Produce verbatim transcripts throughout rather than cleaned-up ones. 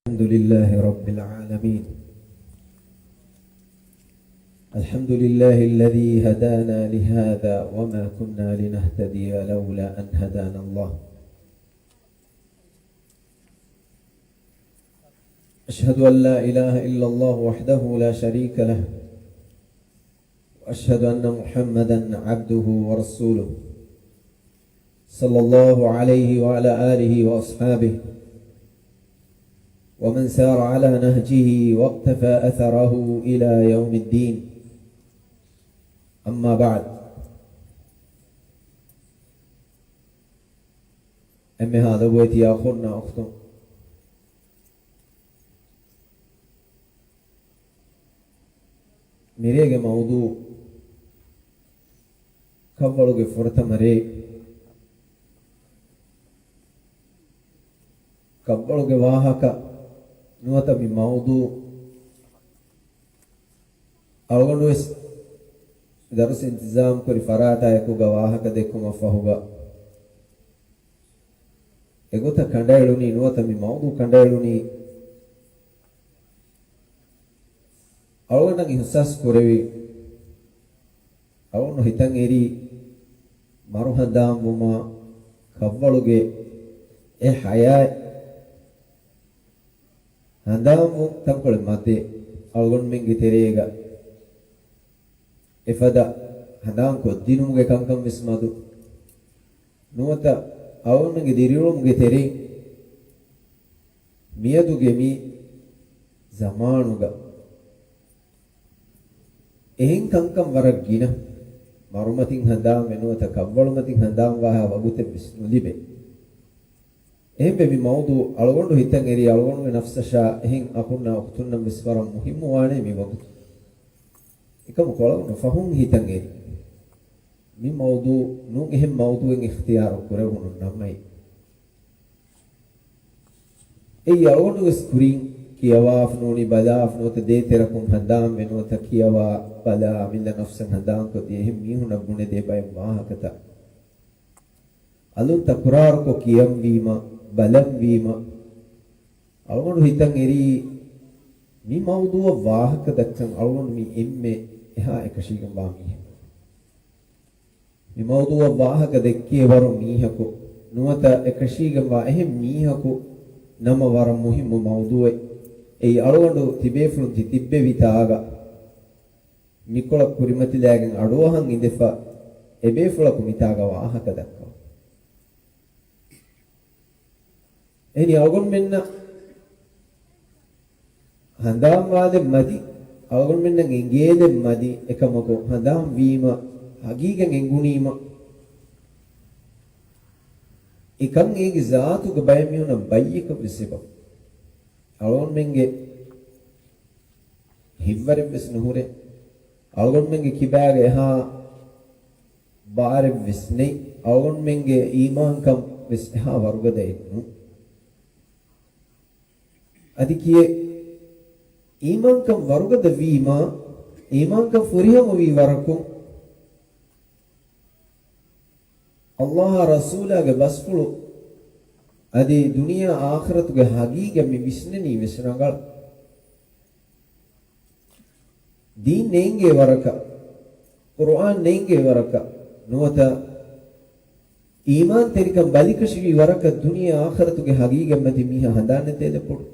الحمد لله رب العالمين. الحمد لله الذي هدانا لهذا وما كنا لنهتدي لولا أن هدانا الله. أشهد أن لا إله إلا الله وحده لا شريك له، وأشهد أن محمدا عبده ورسوله، صلى الله عليه وعلى آله وأصحابه، ومن سار على نهجه واقتفى أثره إلى يوم الدين. أما بعد. އެންމެހާ ލޮބުވެތި އަޚުންނާ އުޚްތުން، މިރޭގެ މައުޟޫ ކަށްވަޅުގެ ފުރަތަމަ ރޭ، ކަށްވަޅުގެ ވާހަކަ ނުވަތަ މި މައުޟޫ އަޅުގަނޑުވެސް ދަރުސް އިންތިޒާމް ކުރި ފަރާތާއެކުގަ ވާހަކަ ދެއްކުމަށް ފަހުގަ، އެގޮތަށް ކަނޑައެޅުނީ ނުވަތަ މި މައުޟޫ ކަނޑައެޅުނީ، އަޅުގަނޑަށް އިހުސާސް ކުރެވި، އަޅުގަނޑު ހިތަށް އެރީ މަރު ހަނދާން ވުމާ ކަށްވަޅުގެ އެ ހަޔާތް ހަނދާންވުން ތަންކޮޅެއް މަދެއް އަޅުގަނޑުމެންގެ ތެރޭގަ އެފަދަ ހަނދާންކޮށްދިނުމުގެ ކަންކަން ވެސް މަދު. ނުވަތަ އަޅުގަނޑުގެ ދިރިއުޅުމުގެ ތެރެއިން މިއަދުގެ މި ޒަމާނުގަ އެހެން ކަންކަން ވަރަށް ގިނަ، މަރުމަތިން ހަނދާންވެ ނުވަތަ ކަށްވަޅުމަތިން ހަނދާންވާހާ ވަގުތެއް ވެސް ނުލިބޭ. އެހެންވެ، މި މައުޟޫ އަޅުގަނޑު ހިތަށް އެރީ އަޅުގަނޑުގެ ނަފްސަށާ އެހެން އަޚުންނާ އުޚްތުންނަށް ވެސް ވަރަށް މުހިއްމުވާނޭ މި ވަގުތު. އެކަމަކު އަޅުގަނޑު ފަހުން ހިތަށް އެރި، މި މައުޟޫ ނޫން އެހެން މައުޟޫއެއް އިޚްތިޔާރު ކުރެވުނު ނަމައި، އެއީ އަޅުގަނޑު ވެސް ކުރިން ކިޔަވާފަ ނޫނީ ބަލާފަ ނުވަތަ ދޭތެރަކުން ހަނދާންވެ ނުވަތަ ކިޔަވާ ބަލާ އަމިއްލަ ނަފްސަށް ހަނދާންކޮށްދިޔަ އެހެން މީހުންނަށް ބުނެދޭ ބައެއް ވާހަކަތައް އަލުން ތަކުރާރުކޮށް ކިޔަންވީމަ، ބަލަންވީމަ، އަޅުގަނޑު ހިތަށް އެރީ، މި މައުޟޫއަށް ވާހަކަ ދައްކަން އަޅުގަނޑު މީ އެންމެ އެހާ އެކަށީގެންވާ މީހެއް. މި މައުޟޫއަށް ވާހަކަ ދެއްކޭ ވަރު މީހަކު، ނުވަތަ އެކަށީގެންވާ އެހެން މީހަކު ނަމަ ވަރަށް މުހިއްމު މައުޟޫއެއް. އެއީ އަޅުގަނޑު ތިބޭފުޅުން ތި ތިއްބެވި ތާގަ މިކޮޅަށް ކުރިމަތިލާގެން އަޑުއަހަން އިނދެފަ، އެބޭފުޅަކު މިތާގަ ވާހަކަ ދައްކަވަން. އެހެނީ އަޅުގަނޑުމެންނަށް ހަނދާންވާލެއް މަދި، އަޅުގަނޑުމެންނަށް އެނގޭލެއް މަދި، އެކަމަކު ހަނދާން ވީމަ، ހަގީގަތް އެނގުނީމަ، އެކަން އޭގެ ޒާތުގަ ބައެއް މީހުންނަށް ބައްޔަކަށް ވެސް އެބަ. އަޅުގަނޑުމެންގެ ހިތްވަރެއް ވެސް ނުހުރޭ. އަޅުގަނޑުމެންގެ ކިބާގަ އެހާ ބާރެއް ވެސް ނެތް. އަޅުގަނޑުމެންގެ އީމާންކަން ވެސް އެހާ ވަރުގަދައެއް ނޫން. އަދި ކިއެއް އީމާންކަން ވަރުގަދަ ވީމާ، އީމާންކަން ފުރިހަމަ ވީ ވަރަކުން، އައްލާހާ ރަސޫލާގެ ބަސްފުޅު އަދި ދުނިޔެ އާޚިރަތުގެ ހަގީގަތް މި ވިސްނެނީ ވެސް ރަނގަޅަށް. ދީން ނޭނގޭ ވަރަކަށް، ޤުރުއާން ނޭނގޭ ވަރަކަށް، ނުވަތަ އީމާންތެރިކަން ބަލިކަށިވީ ވަރަކަށް ދުނިޔެ އާޚިރަތުގެ ހަގީގަތްމަތި މީހާ ހަނދާން ނެތޭލެއް ބޮޑު.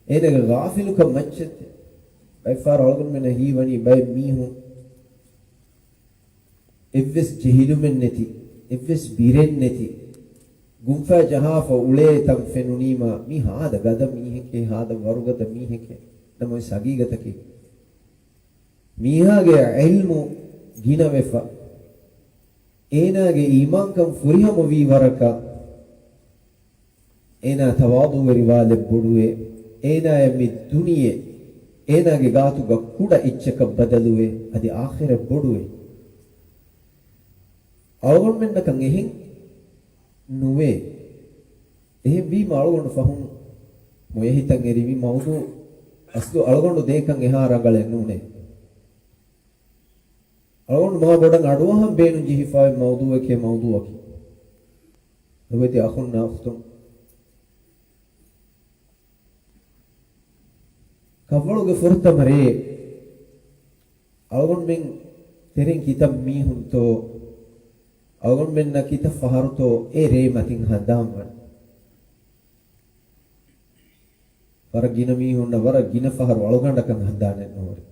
އޭނާގެ ޣާފިލުކަން މައްޗެއްތެ. ބައެއްފަހަރު އަޅުގަނޑުމެންނަށް ހީވަނީ ބައެއް މީހުން އެއްވެސް ޖެހިލުމެއް ނެތި، އެއްވެސް ބިރެއް ނެތި، ގުންފަތް ޖަހާފަ އުޅޭ ތަން ފެނުނީމާ، މީ ހާދަ ގަދަ މީހެކޭ، ހާދަ ވަރުގަދަ މީހެކޭ. ނަމަވެސް ހަގީގަތަކީ، މީހާގެ ޢިލްމު ގިނަވެފަ، އޭނާގެ އީމާންކަން ފުރިހަމަވީ ވަރަކަށް، އޭނާ ތަވާޟުވެރިވާލެއް ބޮޑުވޭ. އޭނާޔަށް މި ދުނިޔެ އޭނާގެ ގާތުގަ ކުޑަ އެއްޗަކަށް ބަދަލުވޭ. އަދި އާޚިރަތް ބޮޑުވޭ. އަޅުގަނޑުމެންނަކަށް އެހެން ނުވޭ. އެހެންވީމަ އަޅުގަނޑު ފަހުން މޮޔަހިތަށް އެރި މި މައުޟޫ އަސްލު އަޅުގަނޑު ދޭކަން އެހާ ރަނގަޅެއް ނޫނޭ. އަޅުގަނޑު މާ ބޮޑަށް އަޑުއަހަން ބޭނުން ޖެހިފައި މައުޟޫއެކޭ މައުޟޫއަކީ. ލޮބުވެތި އަޚުންނާ އުޚްތުން، ކަށްވަޅުގެ ފުރަތަމަ ރޭ އަޅުގަނޑުމެން ތެރެއިން ކިތައް މީހުންތޯ، އަޅުގަނޑުމެންނަށް ކިތައް ފަހަރުތޯ އެ ރޭ މަތިން ހަނދާން ވަނީ؟ ވަރަށް ގިނަ މީހުންނަށް ވަރަށް ގިނަ ފަހަރު އަޅުގަނޑަކަށް ހަނދާނެއް ނުހުރޭ.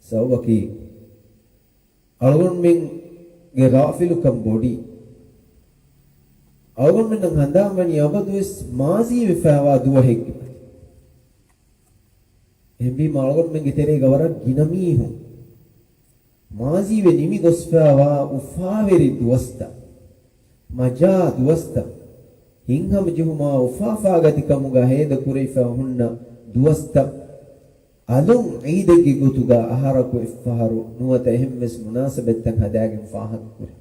ސަބަބަކީ، އަޅުގަނޑުމެންގެ ޣާފިލުކަން ބޮޑީ. އަޅުގަނޑުމެންނަށް ހަނދާން ވަނީ އަބަދުވެސް މާޒީ ވެފައިވާ ދުވަހެއްގެ. އެހެންވީމަ އަޅުގަނޑުމެންގެ ތެރޭގަ ވަރަށް ގިނަ މީހުން މާޒީވެ ނިމި ގޮސްފައިވާ އުފާވެރި ދުވަސްތައް، މަޖާ ދުވަސްތައް، ހިތްހަމަޖެހުމާ އުފާފާގަތިކަމުގަ ހޭދަ ކުރެވިފަ ހުންނަ ދުވަސްތައް، އަލުން ޢީދެއްގެ ގޮތުގަ އަހަރަކު އެއްފަހަރު ނުވަތަ އެހެންވެސް މުނާސަބަތްތައް ހަދާގެން ފާހަގަކުރޭ.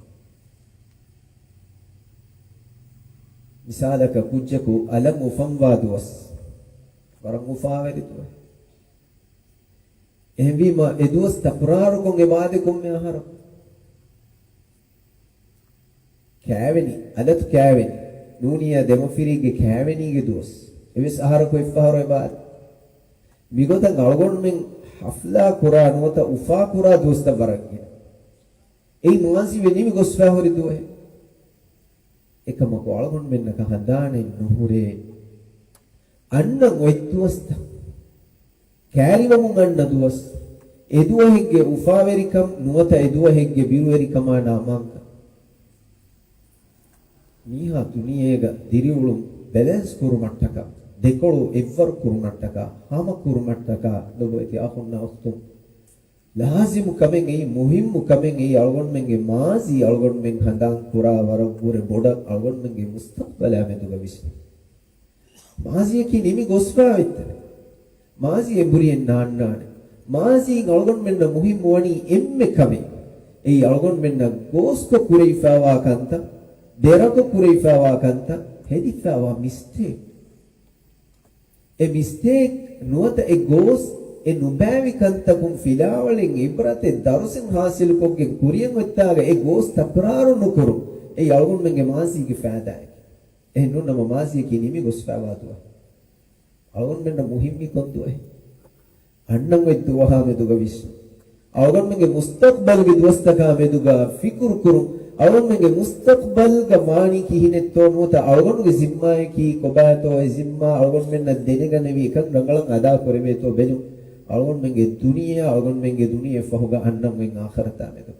މިސާލަކަށް ކުއްޖަކު އަލަށް އުފަންވާ ދުވަސް، ވަރަށް އުފާވެރި ދުވަހެއް. އެހެންވީމަ އެ ދުވަސް ތަކުރާރުކޮށް އެބައާދޭ ކޮންމެ އަހަރަކު. ކާވެނި، އަލަތު ކާވެނި، ނޫނިއްޔާ ދެމަފިރީގެ ކާވެނީގެ ދުވަސް. އެވެސް އަހަރަކު އެއްފަހަރު އެބައާދޭ. މިގޮތަށް އަޅުގަނޑުމެން ޙަފްލާ ކުރާ ނުވަތަ އުފާ ކުރާ ދުވަސްތައް ވަރަށް ގިނަ. އެއީ މާޒީވެ ނިމި ގޮސްފައި ހުރި ދުވަހެއް. އެކަމަކު އަޅުގަނޑުމެންނަކަށް ހަނދާނެއް ނުހުރޭ، އަންނަން އޮތް ދުވަސްތައް، ކައިރިވަމުން އަންނަ ދުވަސް، އެ ދުވަހެއްގެ އުފާވެރިކަން ނުވަތަ އެ ދުވަހެއްގެ ބިރުވެރިކަމާ ނާމާންކަން. މީހާ ދުނިޔޭގަ ދިރިއުޅުން ބެލެންސް ކުރުމަށްޓަކާ، ދެކޮޅު އެއްވަރު ކުރުމަށްޓަކާ، ހަމަ ކުރުމަށްޓަކާ، ލޮބުވެތި އަޚުންނާ އުޚްތުން، ލާޒިމު ކަމެއް އެއީ، މުހިއްމު ކަމެއް އެއީ، އަޅުގަނޑުމެންގެ މާޒީ އަޅުގަނޑުމެން ހަނދާން ކުރާ ވަރަށްވުރެ ބޮޑަށް އަޅުގަނޑުމެންގެ މުސްތަޤްބަލާ މެދުގަ ވިސްނުން. މާޒީއަކީ ނިމި ގޮސްފައި އޮތްތަނެއް. މާޒީ އެނބުރިއެއް ނާންނާނެ. މާޒީން އަޅުގަނޑުމެންނަށް މުހިއްމުވަނީ އެންމެ ކަމެއް. އެއީ އަޅުގަނޑުމެންނަށް ގޯސްކޮށް ކުރެވިފައިވާ ކަންތައް، ދެރަކޮށް ކުރެވިފައިވާ ކަންތައް، ހެދިފައިވާ މިސްޓޭކް. އެ މިސްޓޭކް ނުވަތަ އެ ގޯސް، އެ ނުބައިވި ކަންތަކުން ފިލާވަޅެއް، އިބްރަތެއް، ދަރުސެއް ހާސިލުކޮށްގެން ކުރިޔަށް އޮތްތާގަ އެ ގޯސް ތަކުރާރު ނުކުރުން. އެއީ އަޅުގަނޑުމެންގެ މާޒީގެ ފައިދާއެއް. އެހެން ނޫން ނަމަ މާޒީއަކީ ނިމި ގޮސްފައިވާ ދުވަހެއް. އަޅުގަނޑުމެންނަށް މުހިއްމީ ކޮން ދުވަހެއް؟ އަންނަން އޮތް ދުވަހާ މެދުގަ ވިސްނުން. އަޅުގަނޑުމެންގެ މުސްތަޤްބަލްގެ ދުވަސްތަކާ މެދުގަ ފިކުރު ކުރުން. އަޅުގަނޑުމެންގެ މުސްތަޤްބަލްގަ ވާނީ ކިހިނެއްތޯ ނުވަތަ އަޅުގަނޑުގެ ޒިންމާއަކީ ކޮބާތޯ އެ ޒިންމާ އަޅުގަނޑުމެންނަށް ދެނެގަނެވި އެކަން ރަނގަޅަށް އަދާ ކުރެވޭތޯ ބެލުން. އަޅުގަނޑުމެންގެ ދުނިޔެއާ އަޅުގަނޑުމެންގެ ދުނިޔެ ފަހުގަ އަންނަން އޮތް އާޚިރަތާ މެދު.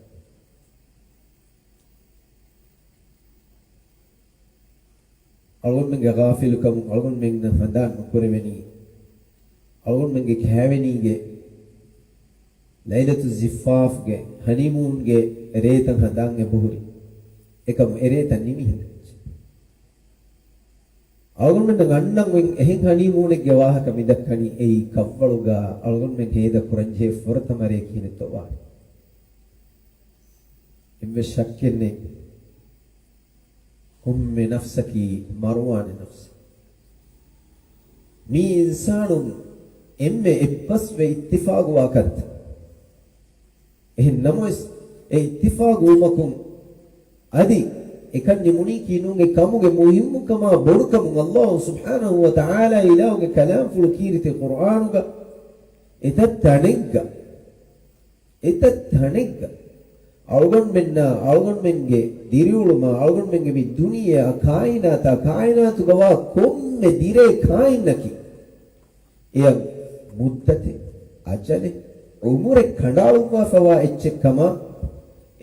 އަޅުގަނޑުމެންގެ ޣާފިލުކަމުން އަޅުގަނޑުމެންނަށް ހަނދާން ނުކުރެވެނީ، އަޅުގަނޑުމެންގެ ކާވެނީގެ ލައިލަތު ޒިފާފްގެ ހަނީމޫންގެ ރޭތައް ހަނދާން އެބަހުރި. އެކަމު އެރޭތައް ނިމިހެން. އަޅުގަނޑުމެންނަށް އަންނަން އޮތް އެހެން ހަނީމޫނެއްގެ ވާހަކަ މި ދައްކަނީ އެއީ ކަށްވަޅުގަ އަޅުގަނޑުމެން ހޭދަ ކުރަންޖެހޭ ފުރަތަމަ ރޭ ކިހިނެއްތޯ ވާނެ. އެއްވެސް ޝައްކެއް ނެތް. ކޮންމެ ނަފްސަކީ މަރުވާނެ ނަފްސެއް. މީ އިންސާނުން އެންމެ އެއްބަސްވެ އިއްތިފާގުވާ ކަންތައް. އެހެން ނަމަވެސް، އެ އިއްތިފާގުވުމަކުން އަދި އެކަން ނިމުނީކީ ނޫން އެ ކަމުގެ މުހިއްމުކަމާ ބޮޑުކަމުން އައްލާހު ސުބްޙާނަހު ވަ ތަޢާލާ އިލާހުގެ ކަލާމްފުޅު ކީރިތި ޤުރްއާނުގަ އެތައް ތަނެއްގަ އެތައް ތަނެއްގަ އަޅުގަނޑުމެންނާ، އަޅުގަނޑުމެންގެ ދިރިއުޅުމާ، އަޅުގަނޑުމެންގެ މި ދުނިޔެއާ، ކާއިނާތާ، ކާއިނާތުގަވާ ކޮންމެ ދިރޭ ކާއިންނަކީ އެޔަށް މުއްދަތެއް، އަޖަލެއް، އުމުރެއް ކަނޑައަޅުއްވާފަވާ އެއްޗެއް ކަމަށް،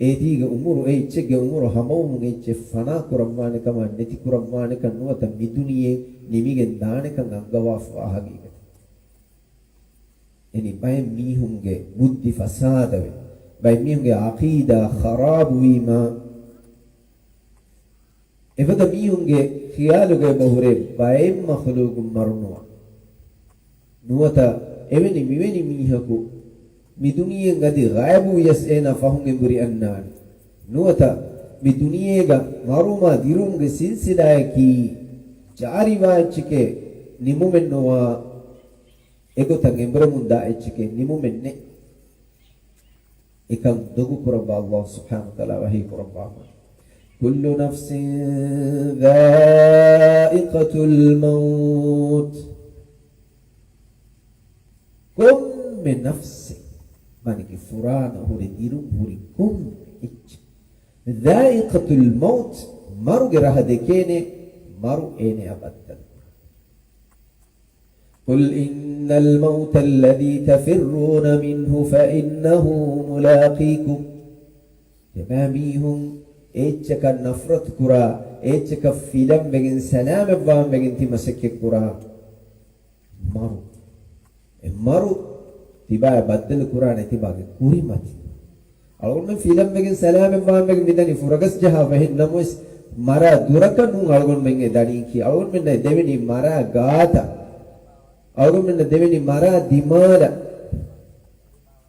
އޭތީގެ އުމުރު އެ އެއްޗެއްގެ އުމުރު ހަމަވުމުން އެއްޗެއް ފަނާ ކުރައްވާނެ ކަމާ، ނެތި ކުރައްވާނެކަން ނުވަތަ މި ދުނިޔެ ނިމިގެން ދާނެކަން އަންގަވާފަވާ ހަގީގަތެއް. އެނި ބައެއް މީހުންގެ ބުއްދި ފަސާދަވެ، ބައެއް މީހުންގެ ޢަޤީދާ ޚަރާބުވީމާ، އެފަދަ މީހުންގެ ޚިޔާލުގައި އެބަހުރޭ ބައެއް މަޚްލޫޤުން މަރުނުވާ. ނުވަތަ އެވެނި މިވެނި މީހަކު މި ދުނިޔެއިން އަދި ޣާއިބުވިޔަސް އޭނާ ފަހުން އެނބުރި އަންނާނެ. ނުވަތަ މި ދުނިޔޭގަ މަރުވުމާ ދިރުވުމުގެ ސިލްސިލާއަކީ ޖާރީވާ އެއްޗެކޭ ނިމުމެއްނުވާ. އެގޮތަށް އެނބުރެމުންދާ އެއްޗެކޭ ނިމުމެއް ނެތް. އެކަން ދޮގު ކުރައްވާ އައްލާހު ސުބްޙާނަހު ވަ ތަޢާލާ ވަޙީ ކުރައްވާފަ، كل نفس ذائقة الموت. ނަފްސެއް، މާނައަކީ ފުރާނަ ހުރެ ދިރުން ހުރި ކޮންމެ އެއްޗެއް. ޛާއިޤަތުލް މައުތް، މަރުގެ ރަހަ ދެކޭނެ، މަރު އޭނަޔާ ބައްދަލު. قل إن الموت الذي تفرون منه فإنه ملاقيكم. ތިބާމީހުން އެއްޗަކަށް ނަފްރަތު ކުރާ، އެއްޗަކަށް ފިލަން ވެގެން ސަލާމަތްވާން ވެގެން ތި މަސައްކަތް ކުރާ މަރު. އެ މަރު ތިބާޔަށް ބައްދަލު ކުރާނެ ތިބާގެ ކުރިމަތިން. އަޅުގަނޑުމެން ފިލަން ވެގެން ސަލާމަތްވާން ވެގެން މިދަނީ ފުރަގަސް ޖަހާ ފަހެއް ނަމަވެސް، މަރާ ދުރަކަށް ނޫން އަޅުގަނޑުމެން އެ ދަނީކީ. އަޅުގަނޑުމެންނަށް ދެވެނީ މަރާ ގާތަށް. އަޅުގަނޑުމެންނަށް ދެވެނީ މަރާ ދިމާލަށް.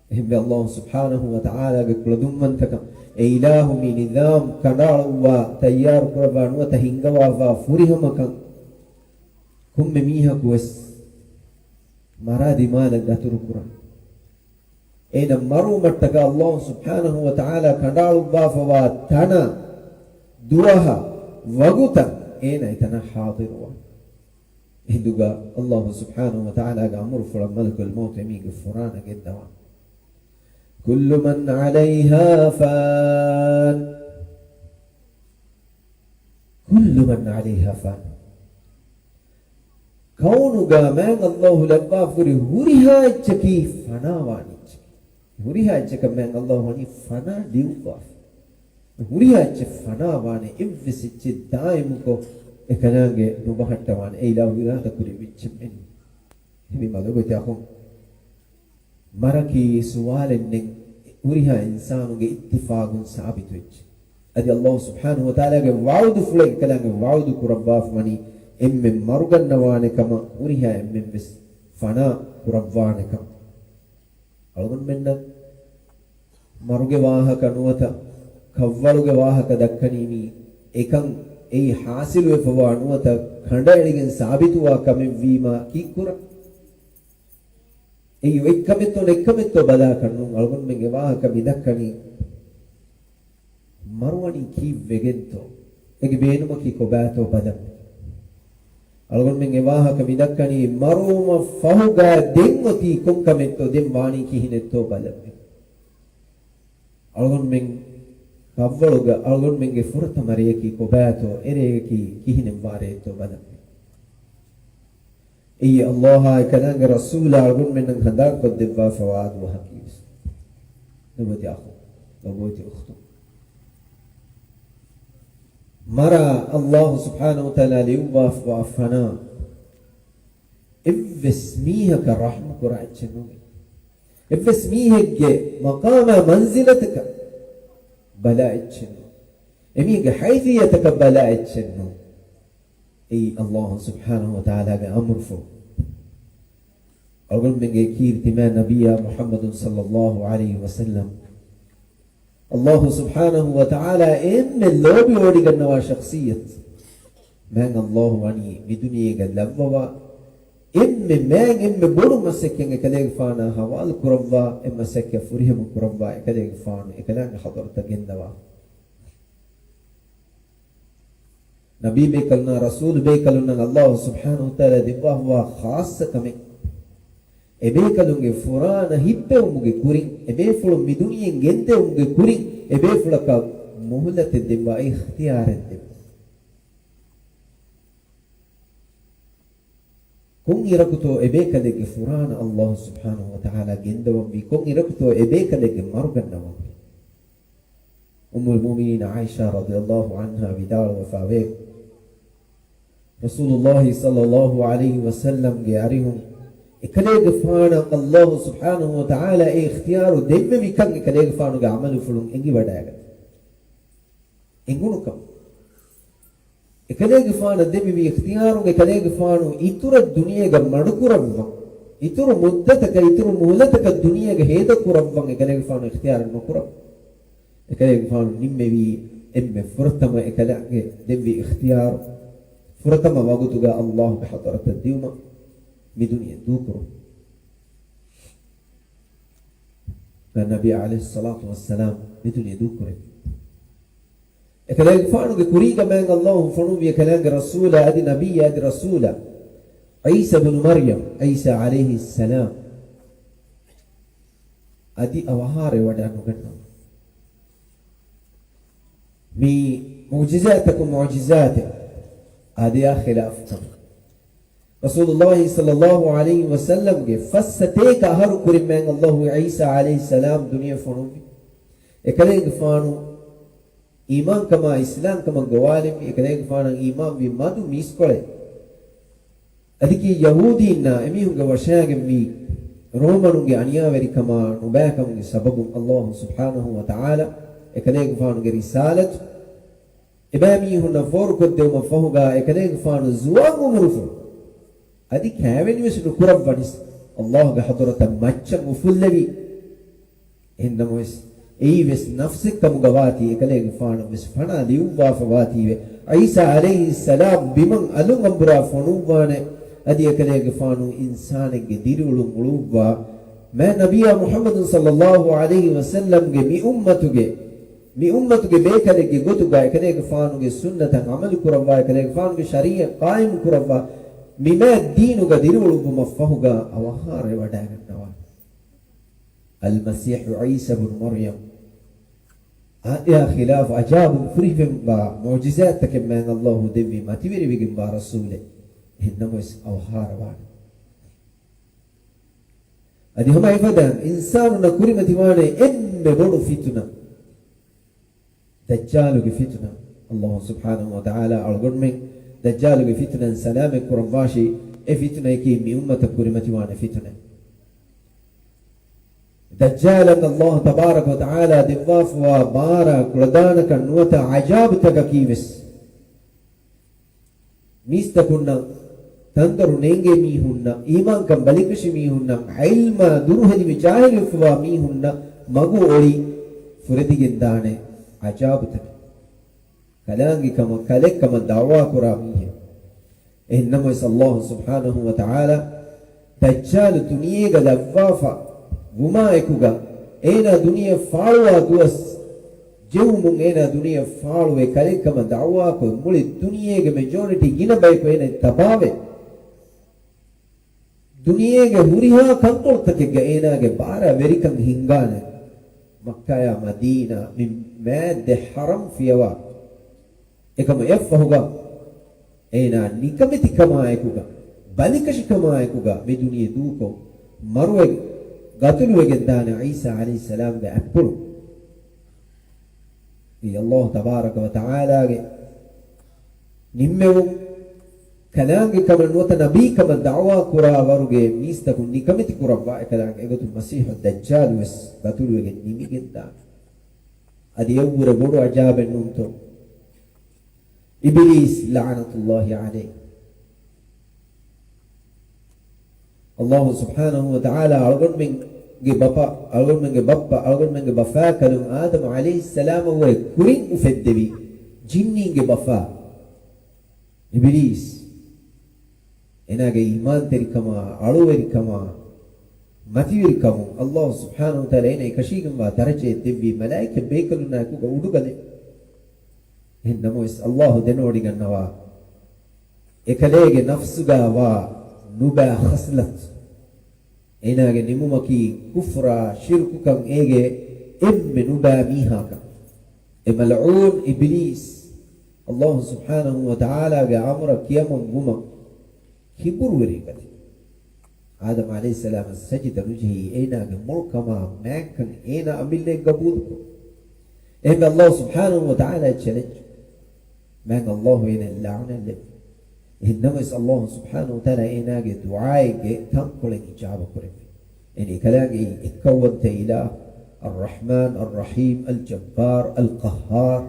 އެހެންވެ، އައްލާހު ސުބްޙާނަހު ވަ ތަޢާލާގެ ކުޅަދުންވަންތަކަން، އެ އިލާހު މި ނިޒާމް ކަނޑައަޅުއްވާ، ތައްޔާރު ކުރައްވާ ނުވަތަ ހިންގަވާފާ ފުރިހަމަކަން، ކޮންމެ މީހަކު ވެސް މަރާ ދިމާލަށް ދަތުރު ކުރަން. އޭނަ މަރުވުމަށްޓަކާ އައްލާހު ސުބްޙާނަހު ވަ ތަޢާލާ ކަނޑައަޅުއްވާފަވާ ތަނާ، ދުވަހާ، ވަގުތަށް އޭނަ އެތަނަށް ޙާޟިރުވާނެ. އެހިނދުގަ އައްލާހު ސުބްޙާނަހު ވަ ތަޢާލާގެ އަމުރުފުޅަށް މަލަކުލް މައުތު އެމީހެއްގެ ފުރާނަ ގެންދަވާނެ. كل من عليها فان. كل من عليها فان. ކައުނުގަ މާތް އައްލާހު ލައްވާފަ ހުރި ހުރިހާ އެއްޗަކީ ފަނާވާނެ އެއްޗެއް. ހުރިހާ އެއްޗަކަށް މާތް އައްލާހު ވަނީ ފަނާ ލިޔުއްވާފަ. ހުރިހާ އެއްޗެއް ފަނާވާނެ، އެއްވެސް އެއްޗެއް ދާއިމުކޮށް އެކަލާނގެ ނުބަހައްޓަވާނެ. އެ އިލާހު އިރާދަކުރި ވެއްޗެއް މެން. ހެވި މަލޮގޮތި އަޚުން. މަރަކީ ސުވާލެއް ނެތް، ހުރިހާ އިންސާނުގެ އިއްތިފާގުން ސާބިތު އެއްޗެއް. އަދި އައްލާހު ސުބްޙާނަހު ވަ ތަޢާލާގެ ވަޢުދުފުޅެއް އެކަލާނގެ ވަޢުދު ކުރައްވާފަ ވަނީ އެންމެން މަރުގަންނަވާނެ ކަމަށް، ހުރިހާ އެންމެން ވެސް ފަނާ ކުރައްވާނެ ކަމަށް. އަޅުގަނޑުމެންނަށް މަރުގެ ވާހަކަ ނުވަތަ ކަށްވަޅުގެ ވާހަކަ ދައްކަނީ މީ އެކަން އެއީ ޙާޞިލުވެފަވާ ނުވަތަ ކަނޑައެޅިގެން ސާބިތުވާ ކަމެއްވީމާ ކީއްކުރަން؟ އެއީ އޮތްކަމެއްތޯ ނެތްކަމެއްތޯ ބަލާކަށް ނޫން. އަޅުގަނޑުމެންގެ ވާހަކަ މި ދައްކަނީ މަރުވަނީ ކީއްވެގެންތޯ؟ އޭގެ ބޭނުމަކީ ކޮބާތޯ ބަލަން. އަޅުގަނޑުމެންގެ ވާހަކަ މި ދައްކަނީ މަރުވުމަށް ފަހުގަ ދެން އޮތީ ކޮންކަމެއްތޯ، ދެން ވާނީ ކިހިނެއްތޯ ބަލަން. އަޅުގަނޑުމެން ކަށްވަޅުގަ އަޅުގަނޑުމެންގެ ފުރަތަމަ ރެޔަކީ ކޮބާތޯ، އެ ރެޔަކީ ކިހިނެއްވާ ރެއެއްތޯ ބަލަން. އެއީ އައްލާހާ އެކަލާނގެ ރަސޫލާ އަޅުގަނޑުމެންނަށް ހަނދާންކޮށްދެއްވާފަވާ ދުވަހަކީވެސް. ލޮބުވެތި އަޚު، ލޮބުވެތި އުޚްތު. މަރާ އައްލާހު ސުބްޙާނަހު ވަ ތަޢާލާ ލިޔުއްވާފަވާ ފަނާ އެއްވެސް މީހަކަށް ރަޙްމު ކުރާ އެއްޗެއް ނޫން. އެއްވެސް މީހެއްގެ މަޤާމާ މަންޒިލަތަކަށް ބަލާ އެއްޗެއް ނޫން. އެމީހެއްގެ ހައިޘިއްޔަތަކަށް ބަލާ އެއްޗެއް ނޫން. އެއީ އައްލާހު ސުބްޙާނަހު ވަ ތަޢާލާގެ އަމުރުފުޅު. އަޅުގަނޑުމެންގެ ކީރިތި މާތް ނަބިއްޔާ މުޙައްމަދު ޞައްލައްލާހު ޢަލައިހި ވަސައްލަމް، އައްލާހު ސުބްޙާނަހު ވަ ތަޢާލާ އެންމެ ލޯބިވޮޑިގަންނަވާ ޝަޚްޞިއްޔަތު، މާތް އައްލާހު ވަނީ މި ދުނިޔޭގަ ލައްވަވާ، އެންމެ މާތް އެންމެ ބޮޑު މަސައްކަތް އެކަލޭގެފާނާ ހަވާލު ކުރައްވާ، އެ މަސައްކަތް ފުރިހަމަ ކުރައްވާ، އެކަލޭގެފާނު އެކަލާނގެ ޙަޟްރަތަށް ގެންދަވާ. ނަބީ ބޭކަލުންނާ ރަސޫލު ބޭކަލުންނަށް އައްލާހު ސުބްޙާނަހު ވަ ތަޢާލާ ދެއްވާފަވާ ޚާއްޞަ ކަމެއް، އެބޭކަލުންގެ ފުރާނަ ހިއްޕެވުމުގެ ކުރިން، އެބޭފުޅުން މި ދުނިޔެއިން ގެންދެވުމުގެ ކުރިން، އެބޭފުޅަކަށް މުހުލަތެއް ދެއްވާ، އިޚްތިޔާރެއް ދެއްވާ. ކޮން އިރަކުތޯ އެބޭކަލެއްގެ ފުރާނަ އައްލާހު ސުބްޙާނަހު ވަ ތަޢާލާ ގެންދަވަންވީ؟ ކޮން އިރަކުތޯ އެބޭކަލެއްގެ މަރުގަންނަވަންވީ؟ އުއްމުލް މުއުމިނީން ޢާއިޝާ ރަޟިޔައްލާހު ޢަންހާ ވިދާޅުވެފަވޭ، ރަސޫލުއްލާހި ޞައްލައްލާހު ޢަލައިހި ވަސައްލަމްގެ އަރިހުން އެކަލޭގެފާނަށް އައްލާހު ސުބްޙާނަހު ވަ ތަޢާލާ އެ އިޚްތިޔާރު ދެއްވެވިކަން އެކަލޭގެފާނުގެ ޢަމަލުފުޅުން އެނގިވަޑައިގަތީ. އެނގުނުކަން. އެކަލޭގެފާނަށް ދެއްވެވި އިޚްތިޔާރުން އެކަލޭގެފާނު އިތުރަށް ދުނިޔޭގަ މަޑުކުރައްވަން، އިތުރު މުއްދަތަކަށް، އިތުރު މުހުލަތަކަށް ދުނިޔޭގަ ހޭދަކުރައްވަން އެކަލޭގެފާނު އިޚްތިޔާރެއް ނުކުރައްވަން. އެކަލޭގެފާނު ނިންމެވީ އެންމެ ފުރަތަމަ އެކަލާނގެ ދެއްވި އިޚްތިޔާރު، ފުރަތަމަ ވަގުތުގަ އައްލާހުގެ ޙަޟްރަތަށް ދިއުމަށް މި ދުނިޔެ ދޫކުރުން. ނަބީ ޢަލައިހިއްޞަލާތު ވައްސަލާމް މި ދުނިޔެ ދޫކުރެއްވި. އެކަލޭގެފާނުގެ ކުރީގަ މާތް އައްލާހު ފޮނުއްވި އެކަލާނގެ ރަސޫލާ އަދި ނަބިއްޔާ އަދި ރަސޫލާ ޢީސާ ބުނު މަރްޔަމް، ޢީސާ ޢަލައިހިއްސަލާމް. އަދި އަވަހާރަވެވަޑައިނުގަންނަވާ. މީ މުޢުޖިޒާތަކުން މުޢުޖިޒާތެއް. އާދަޔާ ޚިލާފު ކަމެއް. ރަސޫލުﷲ ޞައްލަﷲ ޢަލައިހި ވަސައްލަމްގެ ފައްސަތޭކަ އަހަރު ކުރިން މާތް ﷲ ޢީސާ ޢަލައިހިއްސަލާމް ދުނިޔެ ފޮނުއްވި. އެކަލޭގެފާނު އީމާންކަމާ އިސްލާމްކަމަށް ގޮވާލެއްވި. އެކަލޭގެފާނަށް އީމާންވި މަދު މީސްކޮޅެއް. އަދި ކީ ޔަހޫދީންނާ އެމީހުންގެ ވަށާގެންވީ ރޯމަނުންގެ އަނިޔާވެރިކަމާ ނުބައިކަމުގެ ސަބަބުން ﷲ ސުބްޙާނަހޫ ވަތަޢާލާ އެކަލޭގެފާނުގެ ރިސާލަތު އެބައިމީހުންނަށް ފޯރުކޮށްދެވުމަށް ފަހުގަ އެކަލޭގެފާނު ޒުވާން އުމުރުފުޅު. އަދި ކައިވެނިވެސް ނުކުރައްވަނިސް ﷲގެ ޙަޟްރަތަށް މައްޗަށް އުފުއްލެވި. އެހެންނަމަވެސް، އެއީވެސް ނަފްސެއްކަމުގަ ވާތީ އެކަލޭގެފާނަށްވެސް ފަނާ ލިޔުއްވާފަ ވާތީވެ. ޢީސާ ޢަލައިހިއްސަލާމް ބިމަށް އަލުން އަނބުރާ ފޮނުއްވާނެ. އަދި އެކަލޭގެފާނު އިންސާނެއްގެ ދިރިއުޅުން އުޅުއްވާ. މާތް ނަބިއްޔާ މުޙައްމަދު ޞައްލަﷲ ޢަލައިހި ވަސައްލަމްގެ މި އުއްމަތުގެ، މި އުއްމަތުގެ ބޭކަލެއްގެ ގޮތުގަ އެކަލޭގެފާނުގެ ސުންނަތަށް ޢަމަލު ކުރައްވާ، އެކަލޭގެފާނުގެ ޝަރީޢަތް ޤާއިމު ކުރައްވާ، މި މާތް ދީނުގަ ދިރިއުޅުއްވުމަށް ފަހުގަ އަވަހާރަވެވަޑައިގަންނަވާ. އަލްމަސީޙު ޢީސާ ބުނު މަރްޔަމް އާދަޔާ ޚިލާފު ޢަޖާބުން ފުރިހަމަވާ މުޢުޖިޒާތްތަކެއް މާތް ﷲ ދެއްވި މަތިވެރިވެގެންވާ ރަސޫލެއް. އެހެންނަމަވެސް އަވަހާރަވާނެ. އަދި ހަމަ އެފަދައިން އިންސާނުންނަށް ކުރިމަތިވާނެ އެންމެ ބޮޑު ފިތުނަ، ދައްޖާލުގެ ފިތުނަ. ﷲ ސުބްޙާނަހޫ ވަތަޢާލާ އަޅުގަނޑުމެން ދައްޖާލުގެ ފިތުނައިން ސަލާމަތް ކުރައްވާށި. އެ ފިތުނައަކީ މި އުއްމަތަށް ކުރިމަތިވާނެ ފިތުނަ. ދައްޖާލަށް ﷲ ތަބާރަކަ ވަތަޢާލާ ދެއްވާފަވާ ބާރަށް ކުޅަދާނަކަން ނުވަތަ ޢަޖާބުތަކަކީވެސް މީސްތަކުންނަށް، ތަންދޮރު ނޭނގޭ މީހުންނަށް، އީމާންކަން ބަލިކަށި މީހުންނަށް، ޢިލްމާ ދުރުހެލިވެ ޖާހިލުވެފަވާ މީހުންނަށް މަގު އޮޅި ފުރެދިގެންދާނެ ޢަޖާބުތަކެއް. ކަލާނގެކަމަށް ކަލެއްކަމަށް ދަޢުވާކުރާ މީހެއް. އެހެންނަމަވެސް ﷲ ސުބްޙާނަހޫ ވަތަޢާލާ ދައްޖާލު ދުނިޔޭގަ ލައްވާފަ ވުމާއެކުގަ، އޭނާ ދުނިޔެ ފާޅުވާ ދުވަސް ޖެހުމުން އޭނާ ދުނިޔެ ފާޅުވެ ކަލެއްކަމަށް ދަޢުވާކޮށް، މުޅި ދުނިޔޭގެ މެޖޯރިޓީ ގިނަ ބަޔަކު އޭނާ ތަބާވެ، ދުނިޔޭގެ ހުރިހާ ކަންކޮޅުތަކެއްގަ އޭނާގެ ބާރާ ވެރިކަން ހިންގާނެ. މައްކާޔާ މަދީނާ މި މާތް ދެ ޙަރަމް ފިޔަވާ. އެކަމަށް އެއަށްފަހުގަ އޭނާ ނިކަމެތިކަމާއެކުގަ، ބަލިކަށިކަމާއެކުގަ މި ދުނިޔެ ދޫކޮށް، މަރުވެ ގަތުލުވެގެން ދާނެ ޢީސާ ޢަލައިހިއްސަލާމްގެ އަތްޕުޅު. އެ ﷲ ތަބާރަކަ ވަތަޢާލާގެ ނިންމެވުން، ކަލާނގެ ކަމަށް ނުވަތަ ނަބީ ކަމަށް ދަޢުވާ ކުރާ ވަރުގެ މީސްތަކުން ނިކަމެތި ކުރައްވާ އެކަލާނގެ އެގޮތުން މަސީޙު ދައްޖާލު ވެސް ގަތުލުވެގެން ނިމިގެންދާނެ. އަދި އެއަށްވުރެ ބޮޑު ޢަޖާބެއް ނޫންތޯ؟ އިބިލީސް ލަޢުނަތުﷲ ޢަލައިހި. ﷲ ސުބްޙާނަހޫ ވަތަޢާލާ އަޅުގަނޑުމެންގެ ބަޕަ، އަޅުގަނޑުމެންގެ ބައްޕަ، އަޅުގަނޑުމެންގެ ބަފާކަލުން އާދަމު ޢަލައިހިއްސަލާމަށްވުރެ ކުރިން އުފެއްދެވި ޖިންނީންގެ ބަފާ އިބިލީސް. އޭނާގެ އީމާންތެރިކަމާ، އަޅުވެރިކަމާ، މަތިވެރިކަމުން ﷲ ސުބްޙާނަހޫ ވަތަޢާލާ އޭނައަށް އެކަށީގެންވާ ދަރަޖައެއް ދެއްވީ މަލާއިކަ ބޭކަލުންނާއެކުގަ އުޑުގަލެއް. އެހެން ނަމަވެސް، ﷲ ދެނެވޮޑިގަންނަވާ، އެކަލޭގެ ނަފްސުގަ ވާ ނުބައި ޚަޞްލަތު. އޭނާގެ ނިމުމަކީ ކުފްރާ، ޝިރުކުކަން، އޭގެ އެންމެ ނުބައި މީހާކަން. އެ މަލްޢޫން އިބިލީސް، ﷲ ސުބްޙާނަހޫ ވަތަޢާލާގެ އަމުރަށް ކިޔަމަން ވުމަށް ކިބުރުވެރި ގަތި. އާދަމް ޢަލައިހިއްސަލާމަށް ސަޖިދަ ނުޖެހި، އޭނާގެ މޮޅު ކަމާ މާތްކަން އޭނާ އަމިއްލައަށް ގަބޫލުކޮށް. އެހެން ﷲ ސުބްޙާނަހޫ ވަތަޢާލާ ޗެލެންޖް. މާތް ﷲ އޭނައަށް ލަޢުނަތް ލެއްވި. އެހެން ނަމަވެސް، ﷲ ސުބްޙާނަހޫ ވަތަޢާލާ އޭނާގެ ދުޢާއެއްގެ ތަންކޮޅެއް އިޖާބަ ކުރެއްވި. އޭނަ އެކަލާނގެ އެއްކައުވަންތަ އިލާހު، އައްރަޙްމާން، އައްރަޙީމް، އަލްޖައްބާރް، އަލްޤައްހާރް.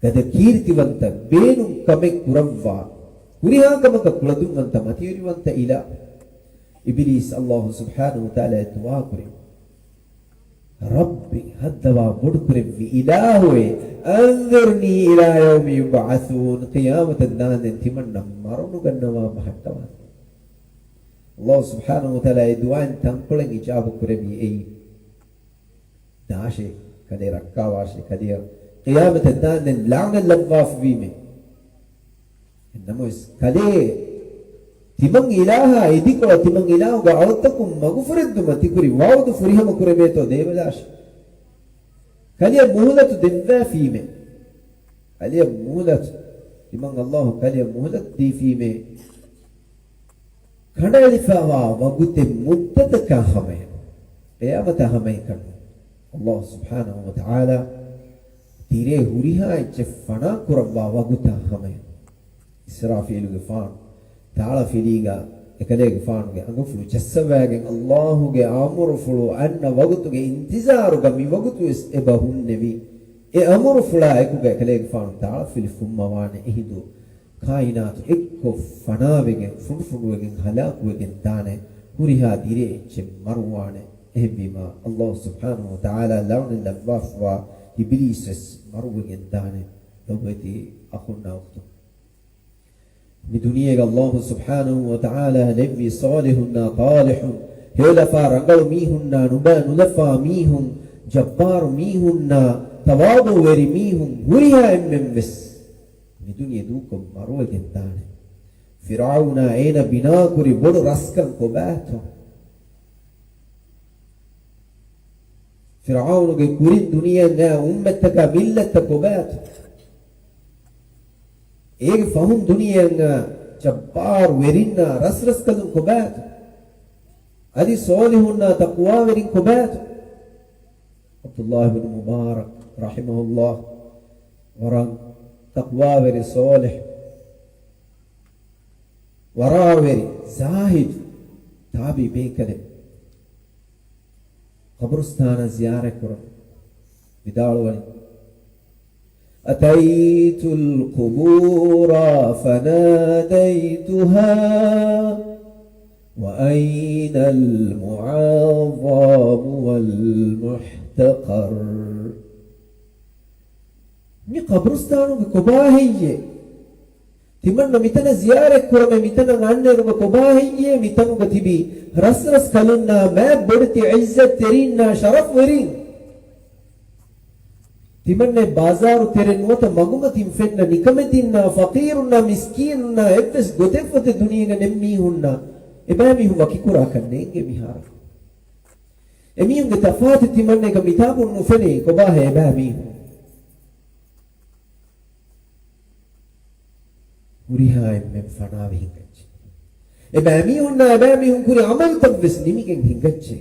ގަދަ ކީރިތިވަންތަ، ބޭނުން ކަމެއް ކުރައްވާ، ހުރިހާ ކަމަކަށް ކުޅަދުންވަންތަ، މަތިވެރިވަންތަ އިލާހު. އިބިލީސް ﷲ ސުބްޙާނަހޫ ވަތަޢާލާއަށް ދުޢާ ކުރި، ރައްބި، ހައްދަވާ ބޮޑުކުރެއްވި އިލާހުއޭ، އަންޒިރްނީ އިލާ ޔައުމި ޔުބްޢަޘޫން، ޤިޔާމަތަށް ދާންދެން ތިމަންނަ މަރުނުގަންނަވާ ބަހައްޓަވާން. ﷲ ސުބްޙާނަހޫ ވަތަޢާލާ އެ ދުޢާއިން ތަންކޮޅެއް އިޖާބަ ކުރެއްވި އެއީ. ދާށޭ، ކަލޭ ރައްކާވާށޭ، ކަލެއަށް ޤިޔާމަތަށް ދާންދެން ލަޢުނަތް ލައްވާފަވީމޭ. ނަމަވެސް، ކަލޭ ތިމަން އިލާހާ އިދިކޮޅަށް ތިމަން އިލާހުގެ އަޅުތަކުން މަގުފުރެއްދުމަށް ތިކުރި ވަޢުދު ފުރިހަމަ ކުރެވޭތޯ ދޭވަލާށޭ. ކަލެއަށް މުހުލަތު ދެއްވާފީމޭ. ކަލެއަށް މުހުލަތު. ތިމަން އައްލާހު ކަލެއަށް މުހުލަތު ދީފީމޭ. ކަނޑައެޅިފައިވާ ވަގުތެއް މުއްދަތަކާ ހަމަޔަށް. ޤިޔާމަތާ ހަމައަކަށް ނޫން. އައްލާހު ސުބްޙާނަހު ވަ ތަޢާލާ ތިރޭ ހުރިހާ އެއްޗެއް ފަނާ ކުރައްވާ ވަގުތާ ހަމަޔަށް. އިސްރާފީލުގެފާނު ތާޅަފިލީގަ އެކަލޭގެފާނުގެ އަނގަފުޅު ޖައްސަވައިގެން، އައްލާހުގެ އަމުރުފުޅު އަންނަ ވަގުތުގެ އިންތިޒާރުގަ މި ވަގުތުވެސް އެބަ ހުންނެވި. އެ އަމުރުފުޅާ އެކުގަ އެކަލޭގެފާނު ތާޅަފިލި ފުއްމަވާނެ. އެހިނދު ކާއިނާތު އެއްކޮށް ފަނާވެގެން، ފުނޑުފުނޑުވެގެން، ހަލާކުވެގެން ދާނެ. ހުރިހާ ދިރޭ އެއްޗެއް މަރުވާނެ. އެހެންވީމާ، އައްލާހު ސުބްޙާނަހު ވަ ތަޢާލާ ލަޢުނަތް ލައްވާފައިވާ އިބިލީސްވެސް މަރުވެގެން ދާނެ. ލޮބުވެތި އަޚުންނާ އުޚްތުން، މި ދުނިޔޭގަ އައްލާހު ސުބްޙާނަހު ވަ ތަޢާލާ ލެއްވި ޞާލިޙުންނާ ޠާލިޙުން، ހެޔޮލަފާ ރަނގަޅު މީހުންނާ، ނުބައި ނުލަފާ މީހުން، ޖައްބާރު މީހުންނާ، ތަވާޟުޢުވެރި މީހުން، ހުރިހާ އެންމެންވެސް މި ދުނިޔެ ދޫކޮށް މަރުވެގެން ދާނެ. ފިރްޢައުނާ އޭނަ ބިނާކުރި ބޮޑު ރަސްކަން ކޮބާތޯ؟ ފިރްޢައުނުގެ ކުރިން ދުނިޔެއަށް އައި އުއްމަތްތަކާ މިއްލަތްތައް ކޮބާތޯ؟ އޭގެ ފަހުން ދުނިޔެއަށް އައި ޖައްބާރު ވެރިންނާ ރަސްރަސްކަލުން ކޮބާތޯ؟ އަދި ޞާލިޙުންނާ ތަޤްވާވެރިން ކޮބާތޯ؟ ޢަބްދުﷲ ބިން މުބާރަކް ރަޙިމަހުﷲ ވަރަށް ތަޤްވާވެރި، ޞާލިޙު، ވަރާވެރި، ޒާހިދު ތާބިޢީ ބޭކަލެއް. ޤަބުރުސްތާނަށް ޒިޔާރަތް ކުރަން ވިދާޅުވަނީ، أتيت القبور فناديتها وأين المعظم والمحتقر. މި ޤަބުރުސްތާނުގެ ކޮބާ ހެއްޔޭ؟ ތިމަންނަ މިތަނަށް ޒިޔާރަތް ކުރަމޭ، މިތަނަށް އަންނައިރުގަ ކޮބާ ހެއްޔޭ؟ މިތަނުގަ ތިބި ރަސްރަސް ކަލުންނާ، މާތް ބޮޑެތި ޢިއްޒަތްތެރިންނާ، ޝަރަފްވެރިން. ތިމަންނަ ބާޒާރު ތެރެ ނުވަތަ މަގުމަތިން ފެންނަ ނިކަމެތިންނާ، ފަޤީރުންނާ، މިސްކީނުންނާ އެއްވެސް ގޮތެއް ފޮތެއް ދުނިޔޭގަ ނެތް މީހުންނާ އެބައިމީހުން ވަކިކުރާކަށް ނޭނގޭ މިހާރު. އެމީހުންގެ ތަފާތު ތިމަންނައަކަށް މިތާކު ނުފެނޭ. ކޮބާހޭ އެބައިމީހުން؟ ހުރިހާ އެންމެން ފަނާވެ ހިނގައްޖެ. އެބައިމީހުންނާ އެބައިމީހުން ކުރި ޢަމަލުތައްވެސް ނިމިގެން ހިނގައްޖެ.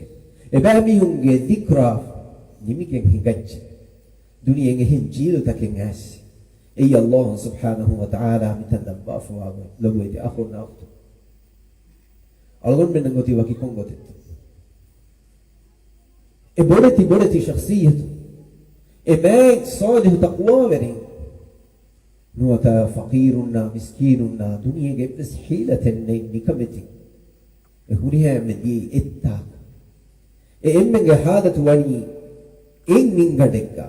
އެބައިމީހުންގެ ޛިކްރާ ނިމިގެން ހިނގައްޖެ. ދުނިޔެއިން އެހެން ޖީލުތަކެއް އައިސް. އެއީ އައްލާހު ސުބްޙާނަހު ވަ ތަޢާލާ މިތަން ލައްވާފައިވާ ލޮބުވެތި އަޚުންނާ އުޚްތުން. އަޅުގަނޑުމެންނަށް އޮތީ ވަކި ކޮން ގޮތެއްތޯ؟ އެ ބޮޑެތި ބޮޑެތި ޝަޚްޞިއްޔަތު، އެ މާތް ޞާލިޙު ތަޤްވާވެރިން، ނުވަތަ ފަޤީރުންނާ މިސްކީނުންނާ ދުނިޔޭގެ އެއްވެސް ޙީލަތެއް ނެތް ނިކަމެތި. އެ ހުރިހާ އެންމެން ދިޔައީ އެއްތާކަށް. އެ އެންމެންގެ ޙާލަތު ވަނީ އެއް މިންގަނޑެއްގަ.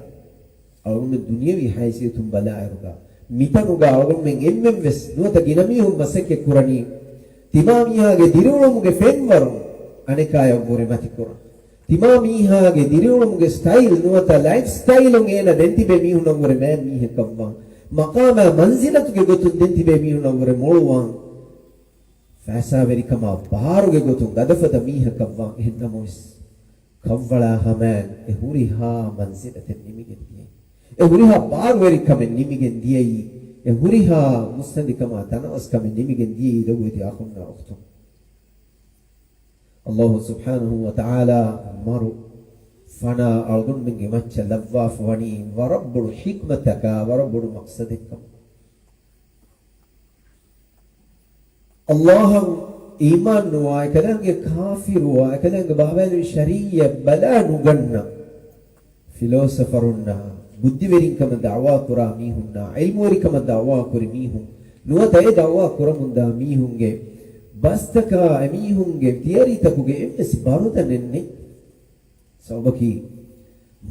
އަޅުގަނޑުމެން ދުނިޔަވީ ހައިސިއްޔަތުން ބަލާއިރުގަ، މިތަނުގަ އަޅުގަނޑުމެން އެންމެން ވެސް ނުވަތަ ގިނަ މީހުން މަސައްކަތް ކުރަނީ، ތިމާ މީހާގެ ދިރިއުޅުމުގެ ފެންވަރު އަނެކާޔަށްވުރެ މަތިކުރަން. ތިމާ މީހާގެ ދިރިއުޅުމުގެ ސްޓައިލް ނުވަތަ ލައިފް ސްޓައިލުން އޭނަ ދެން ތިބޭ މީހުންނަށްވުރެ މާތް މީހަކަށްވާން. މަޤާމާ މަންޒިލަތުގެ ގޮތުން ދެން ތިބޭ މީހުންނަށްވުރެ މޮޅުވާން. ފައިސާވެރިކަމާ ބާރުގެ ގޮތުން ގަދަފަދަ މީހަކަށްވާން. އެހެން ނަމަވެސް، ކަށްވަޅާ ހަމައިން އެ ހުރިހާ މަންޒިލަތެއް ނިމިގެން ދިޔައީ. އެ ހުރިހާ ބާރުވެރިކަމެއް ނިމިގެން ދިޔައީ. އެ ހުރިހާ މުއްސަނދިކަމާ ތަނަވަސްކަމެއް ނިމިގެން ދިޔައީ ލޮބުވެތި އަޚުންނާ އުޚްތުން. އައްލާހު ސުބްޙާނަހު ވަ ތަޢާލާ މަރު ފަނާ އަޅުގަނޑުމެންގެ މައްޗަށް ލައްވާފަ ވަނީ ވަރަށް ބޮޑު ޙިކްމަތަކާ، ވަރަށް ބޮޑު މަޤްޞަދެއްކަމަށް. އައްލާހަށް އީމާން ނުވާ، އެކަލާނގެ ކާފިރުވާ، އެކަލާނގެ ބާވައިލުވި ޝަރީޢަތް ބަލާ ނުގަންނަ ފިލޯސަފަރުންނާ، ބުއްދިވެރިންކަމަށް ދަޢުވާ ކުރާ މީހުންނާ، ޢިލްމުވެރިކަމަށް ދަޢުވާ ކުރި މީހުން ނުވަތަ އެ ދަޢުވާ ކުރަމުންދާ މީހުންގެ ބަސްތަކާ، އެމީހުންގެ ތިއަރީތަކުގެ އެއްވެސް ބަރުދަނެއް ނެތް. ސަބަބަކީ،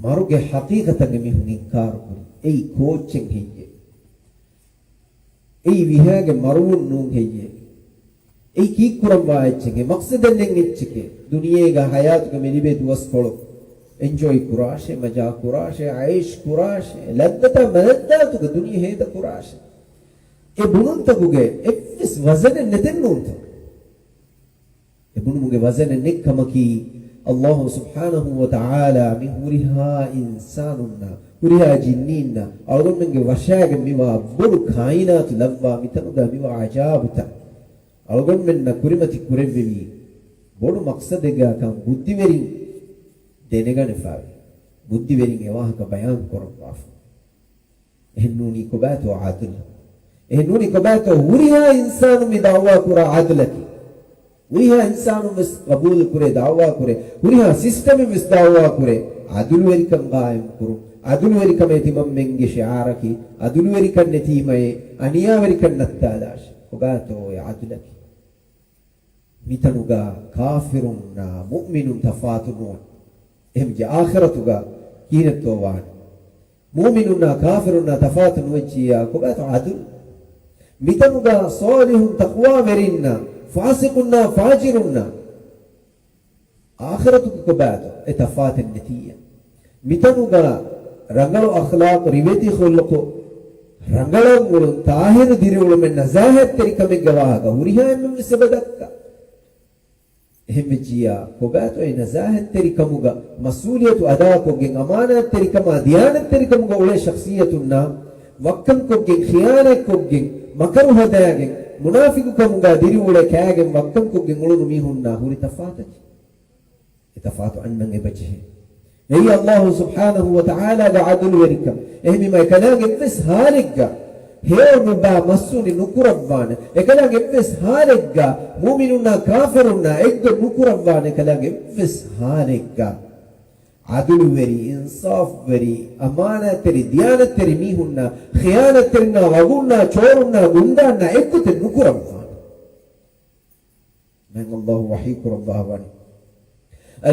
މަރުގެ ޙަޤީޤަތަށް އެމީހުން އިންކާރު ކުރި. އެއީ ކޯއްޗެއް ހެއްޔޭ؟ އެއީ ވިހާގެ މަރުވުން ނޫން ހެއްޔޭ؟ އެއީ ކީއްކުރަންވާ އެއްޗެކޭ؟ މަޤްޞަދެއް ނެތް އެއްޗެކޭ؟ ދުނިޔޭގަ ޙަޔާތުގަ މި ލިބޭ ދުވަސްކޮޅު އެންޖޯއި ކުރާށޭ، މަޖާ ކުރާށޭ، ޢައިޝް ކުރާށޭ، ލައްޒަތާ މަލައްޒާތުގަ ދުނިޔެ ހޭދަ ކުރާށޭ. އެ ބުނުންތަކުގެ އެއްވެސް ވަޒަނެއް ނެތެއްނޫންތަ؟ ބުނުމުގެ ވަޒަނެއް ނެތް ކަމަކީ، ﷲ ސުބްޙާނަހޫ ވަތަޢާލާ މި ހުރިހާ އިންސާނުންނާ، ހުރިހާ ޖިންނީންނާ، އަޅުގަނޑުމެންގެ ވަށާގެން މިވާ ބޮޑު ކާއިނާތު ލައްވާ މިތަނުގަ މިވާ އަޖާބުތައް އަޅުގަނޑުމެންނަށް ކުރިމަތި ކުރެއްވެވީ، ބޮޑު މަޤްޞަދެއްގާކަން ބުއްދިވެރިން ދެނެގަނެފައި، ބުއްދިވެރިން އެ ވާހަކަ ބަޔާން ކުރައްވާފަ. އެހެން ނޫނީ ކޮބާތޯ ޢަދުލު؟ އެހެން ނޫނީ ކޮބާތޯ ހުރިހާ އިންސާނުން މި ދަޢުވާ ކުރާ ޢަދުލަކީ؟ ހުރިހާ އިންސާނުން ވެސް ޤަބޫލު ކުރޭ، ދަޢުވާ ކުރޭ، ހުރިހާ ސިސްޓަމެއް ވެސް ދަޢުވާ ކުރޭ، ޢަދުލުވެރިކަން ޤާއިމް ކުރުން. ޢަދުލުވެރިކަމޭ ތިމަންމެންގެ ޝިޢާރަކީ، ޢަދުލުވެރިކަން ނެތީމައޭ، އަނިޔާވެރިކަން ނައްތާލާށޭ. ކޮބާތޯ އެ ޢަދުލަކީ؟ މިތަނުގަ ކާފިރުންނާ މުއުމިނުން ތަފާތު ނުވަން. އެހެންވެ އާޚިރަތުގަ ކިހިނެއްތޯ ވާނެ؟ މުއުމިނުންނާ ކާފިރުންނާ ތަފާތު ނުވެއްޖިއްޔާ ކޮބާތޯ ޢަދުލު؟ މިތަނުގަ ޞާލިޙުން ތަޤްވާވެރިންނާ ފާސިޤުންނާ ފާޖިރުންނާ އާޚިރަތުގަ ކޮބާތޯ އެ ތަފާތެއް ނެތިއްޔާ. މިތަނުގަ ރަނގަޅު އަޚްލާޤު، ރިވެތި ޚުލްޤު، ރަނގަޅަށް އުޅުން، ޠާހިރު ދިރިއުޅުމެއް، ނަޒާހަތްތެރިކަމެއްގެ ވާހަކަ ހުރިހާ އެންމެން ވެސް އެބަ ދައްކާ. އެހެންވެއްޖިއްޔާ ކޮބާތޯ އެ ނަޒާހަތްތެރިކަމުގަ މަސްއޫލިއްޔަތު އަދާކޮށްގެން، އަމާނާތްތެރިކަމާ ދިޔާނަތްތެރިކަމުގަ އުޅޭ ޝަޚްޞިއްޔަތުންނާ ވައްކަންކޮށްގެން، ޚިޔާނާތްކޮށްގެން، މަކަރު ހަދާގެން، މުނާފިޤުކަމުގަ ދިރިއުޅޭ ކާގެން ވައްކަންކޮށްގެން އުޅުނު މީހުންނާ ހުރި ތަފާތަކީ. އެ ތަފާތު އަންނަން އެބަޖެހޭ. އެއީ ﷲ ސުބްޙާނަހޫ ވަތަޢާލާގެ ޢަދުލުވެރިކަމް. އެހެންވީމާ އެކަލާނގެ އެއްވެސް ޙާލެއްގަ ހެޔޮ ނުބާ މަސްވެރި ނުކުރައްވާނެ. އެކަލާނގެ އެއްވެސް ޙާލެއްގަ މުއުމިނުންނާ ކާފިރުންނާ އެއްގޮތް ނުކުރައްވާނެ. އެކަލާނގެ އެއްވެސް ޙާލެއްގަ ޢަދުލުވެރި، އިންސާފްވެރި، އަމާނާތްތެރި، ދިޔާނަތްތެރި މީހުންނާ، ޚިޔާނަތްތެރިންނާ، ވަގުންނާ، ޗޯރުންނާ، ގުންޑާންނާ އެއްގޮތެއް ނުކުރައްވާނެ. މެން ﷲ ވަޙީ ކުރައްވާ ވަނީ،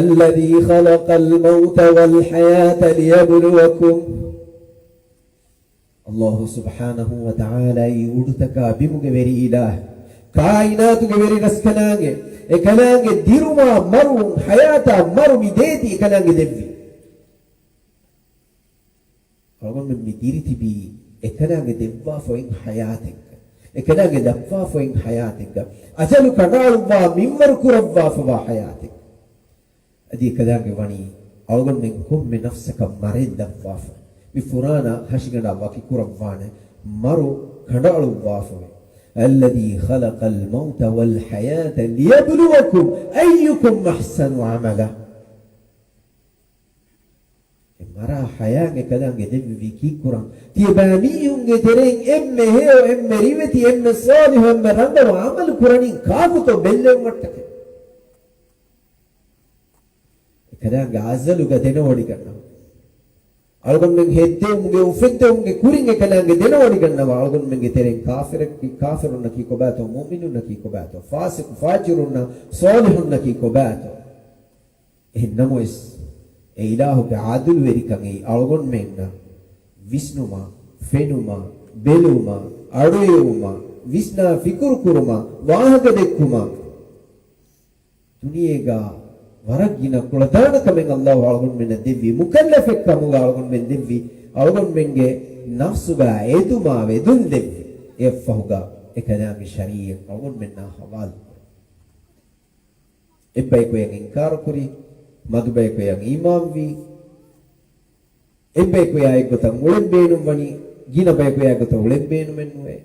الذي خلق الموت والحياة ليبلوكم. ﷲ ސުބްޙާނަހޫ ވަތަޢާލާ އީ އުޑުތަކާ ބިމުގެ ވެރި އިލާހު، ކާއިނާތުގެ ވެރި ރަސްކަލާނގެ، އެކަލާނގެ ދިރުމާ މަރުވުން، ޙަޔާތާ މަރު މި ދޭތި އެކަލާނގެ ދެއްވި. އަޅުގަނޑުމެން މި ދިރިތިބީ އެކަލާނގެ ދެއްވާފައި އޮތް ޙަޔާތެއްގަ، އެކަލާނގެ ލައްވާފައި އޮތް ޙަޔާތެއްގަ، އަޖަލު ކަނޑައަޅުއްވާ މިންވަރު ކުރައްވާފަވާ ޙަޔާތެއް. އަދި އެކަލާނގެ ވަނީ އަޅުގަނޑުމެން ކޮންމެ ނަފްސަކަށް މަރެއް ލައްވާފަ، މި ފުރާނަ ހަށިގަނޑާ ވަކިކުރައްވާނެ، މަރު ކަނޑައަޅުއްވާފަވޭ. الذي خلق الموت والحياة ليبلوكم أيكم أحسن عملا. އެ މަރާ ޙަޔާތް އެކަލާނގެ ދެއްވެވީ ކީއްކުރަން؟ ތިޔަބައިމީހުންގެ ތެރެއިން އެންމެ ހެޔޮ، އެންމެ ރިވެތި، އެންމެ ޞާލިޙު، އެންމެ ރަނގަޅު ޢަމަލު ކުރަނީ ކާކުތޯ ބެއްލެވުމަށްޓަކައި. އެކަލާނގެ އަޒަލުގަ ދެނެވޮޑިގަންނަވާ. އަޅުގަނޑުމެން ހެއްދެވުމުގެ، އުފެއްދެވުމުގެ ކުރިން އެކަލާނގެ ދެނެވޮޑިގަންނަވާ. އަޅުގަނޑުމެންގެ ތެރެއިން ކާފިރަކީ ކާފިރުންނަކީ ކޮބާތޯ، މުއުމިނުންނަކީ ކޮބާތޯ، ފާސިޤު ފާޖިރުންނާ ޞާލިޙުންނަކީ ކޮބާތޯ. އެހެން ނަމަވެސް، އެ އިލާހުގެ ޢަދުލުވެރިކަން އެއީ އަޅުގަނޑުމެންނަށް ވިސްނުމާ، ފެނުމާ، ބެލުމާ، އަޑުއެޅުމާ، ވިސްނާ ފިކުރު ކުރުމާ، ވާހަކަ ދެއްކުމާ، ދުނިޔޭގަ ވަރަށް ގިނަ ކުޅަދާނަކަމެއް ﷲ އަޅުގަނޑުމެންނަށް ދެއްވި، މުކައްލަފެއްކަމުގަ އަޅުގަނޑުމެން ދެއްވި، އަޅުގަނޑުމެންގެ ނަފްސުގަ އެދުމާ ވެދުން ދެއްވި. އެއަށްފަހުގަ އެކަލާނގެ ޝަރީޢަތް އަޅުގަނޑުމެންނާ ޙަވާލު ކުރި. އެއްބަޔަކު އެޔަށް އިންކާރު ކުރި، މަދުބަޔަކު އެޔަށް އީމާންވި، އެއްބަޔަކު އެޔާ އެއްގޮތަށް އުޅެން ބޭނުންވަނީ، ގިނަ ބަޔަކު އެޔާ އެއްގޮތަށް އުޅެން ބޭނުމެއް ނުވޭ.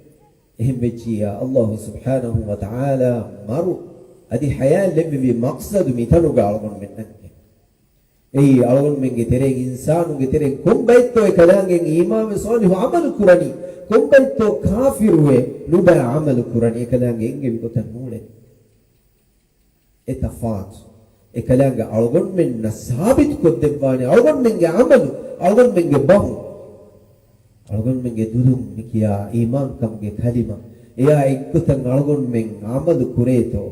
އެހެން ވެއްޖިއްޔާ، ﷲ ސުބްޙާނަހޫ ވަތަޢާލާ މަރު އަދި ޙަޔާތް ލެއްވެވި މަޤްޞަދު މިތަނުގަ އަޅުގަނޑުމެންނަށް. އެއީ އަޅުގަނޑުމެންގެ ތެރެއިން، އިންސާނުންގެ ތެރެއިން ކޮން ބައެއްތޯ އެކަލާނގެ އީމާންވެ ޞާލިޙު ޢަމަލު ކުރަނީ؟ ކޮން ބައެއްތޯ ކާފިރުވެ ނުބައި ޢަމަލު ކުރަނީ؟ އެކަލާނގެ އެންގެވި ގޮތަށް ނޫޅެނީ. އެ ތަފާތު އެކަލާނގެ އަޅުގަނޑުމެންނަށް ސާބިތުކޮށްދެއްވާނެ، އަޅުގަނޑުމެންގެ ޢަމަލު، އަޅުގަނޑުމެންގެ ބަހު، އަޅުގަނޑުމެންގެ ދުލުން މިކިޔާ އީމާންކަމުގެ ކަލިމަ، އެޔާ އެއްގޮތަށް އަޅުގަނޑުމެން ޢަމަލު ކުރޭތޯ؟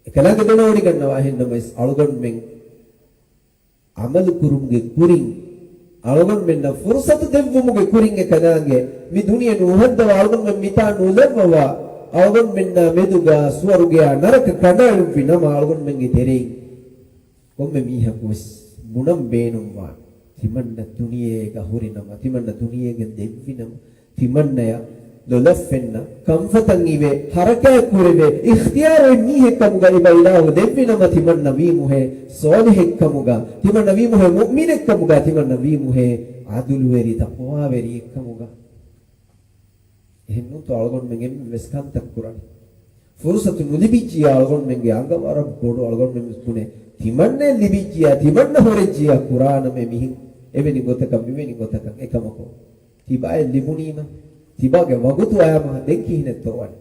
އެކަލާނގެ ދެނެވޮޑިގަންނަވާ. އެހެންނަމަވެސް އަޅުގަނޑުމެން ޢަމަލު ކުރުމުގެ ކުރިން، އަޅުގަނޑުމެންނަށް ފުރުޞަތު ދެއްވުމުގެ ކުރިން އެކަލާނގެ މި ދުނިޔެ ނުހައްދަވާ، އަޅުގަނޑުމެން މިތާ ނުލައްވަވާ، އަޅުގަނޑުމެންނާ މެދުގަ ސުވަރުގެޔާ ނަރަކަ ކަނޑައެޅުއްވި ނަމަ، އަޅުގަނޑުމެންގެ ތެރެއިން ކޮންމެ މީހަކު ވެސް ބުނަން ބޭނުންވާނެ، ތިމަންނަ ދުނިޔޭގަ ހުރި ނަމަ، ތިމަންނަ ދުނިޔޭގަ ދެއްވި ނަމަ، ތިމަންނަޔަށް ލޮލަށް ފެންނަ، ކަންފަތަށް އިވޭ، ހަރަކާތް ކުރެވޭ، އިޚްތިޔާރު މީހެއްކަމުގަ އެބަ އިލާހު ދެއްވި ނަމަ ތިމަންނަ ވީމުހޭ ޞާލިޙެއްކަމުގަ، ތިމަންނަ ވީމުހޭ މުއުމިނެއްކަމުގަ، ތިމަންނަ ވީމުހޭ ޢަދުލުވެރި ތަޤްވާވެރިއެއްކަމުގަ. އެހެންނޫންތޯ އަޅުގަނޑުމެން އެންމެން ވެސް ކަންތައް ކުރަނީ؟ ފުރުޞަތު ނުލިބިއްޖިއްޔާ އަޅުގަނޑުމެންގެ އަނގަ ވަރަށް ބޮޑު. އަޅުގަނޑުމެން ވެސް ބުނޭ، ތިމަންނައަށް ލިބިއްޖިއްޔާ، ތިމަންނަ ހުރެއްޖިއްޔާ ކުރާނަމޭ މިހެން އެވެނި ގޮތަކަށް މިވެނި ގޮތަކަށް. އެކަމަކު ތިބާއަށް ލިބުނީމަ، ތިބާގެ ވަގުތު އަޔާމަ ދެން ކިހިނެއްތޯ ވަނީ؟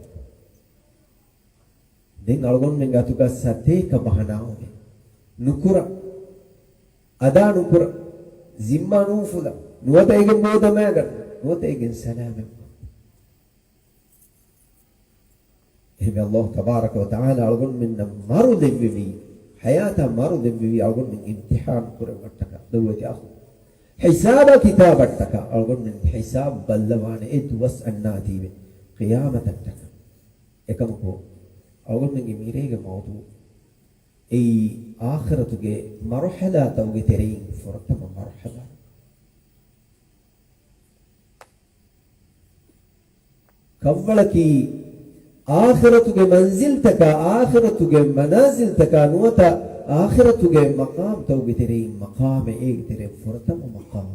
ދެން އަޅުގަނޑުމެންގެ އަތުގަ ސަތޭކަ ބަހަނާ އޮވޭ. ނުކުރަން. އަދާ ނުކުރަން. ޒިންމާ ނުއުފުލަން. ނުވަތަ އޭގެން ބޯ ދަމާގަން. ނުވަތަ އޭގެން ސަލާމަތްވާން. އެހެންވެ، ﷲ ތަބާރަކަ ވަ ތަޢާލާ އަޅުގަނޑުމެންނަށް މަރު ދެއްވެވީ، ޙަޔާތާ މަރު ދެއްވެވީ އަޅުގަނޑުމެން އިމްތިޙާނު ކުރެއްވުމަށްޓަކާ. ދައުވަތި އަޚު. ޙިސާބާ ކިތާބަށްޓަކާ އަޅުގަނޑުމެން ޙިސާބު ބައްލަވާނެ އެ ދުވަސް އަންނާތީވެ ޤިޔާމަތަށްޓަކާ. އެކަމަކު އަޅުގަނޑުމެންގެ މިރޭގެ މައުޟޫޢު އެއީ އާޚިރަތުގެ މަރުޙަލާތަކުގެ ތެރެއިން ފުރަތަމަ މަރުޙަލާ. ކަށްވަޅަކީ އާޚިރަތުގެ މަންޒިލްތަކާ، އާޚިރަތުގެ މަނާޒިލްތަކާ ނުވަތަ އާޚިރަތުގެ މަޤާމްތަކުގެ ތެރެއިން މަޤާމެއް، އޭގެ ތެރެއިން ފުރަތަމަ މަޤާމް.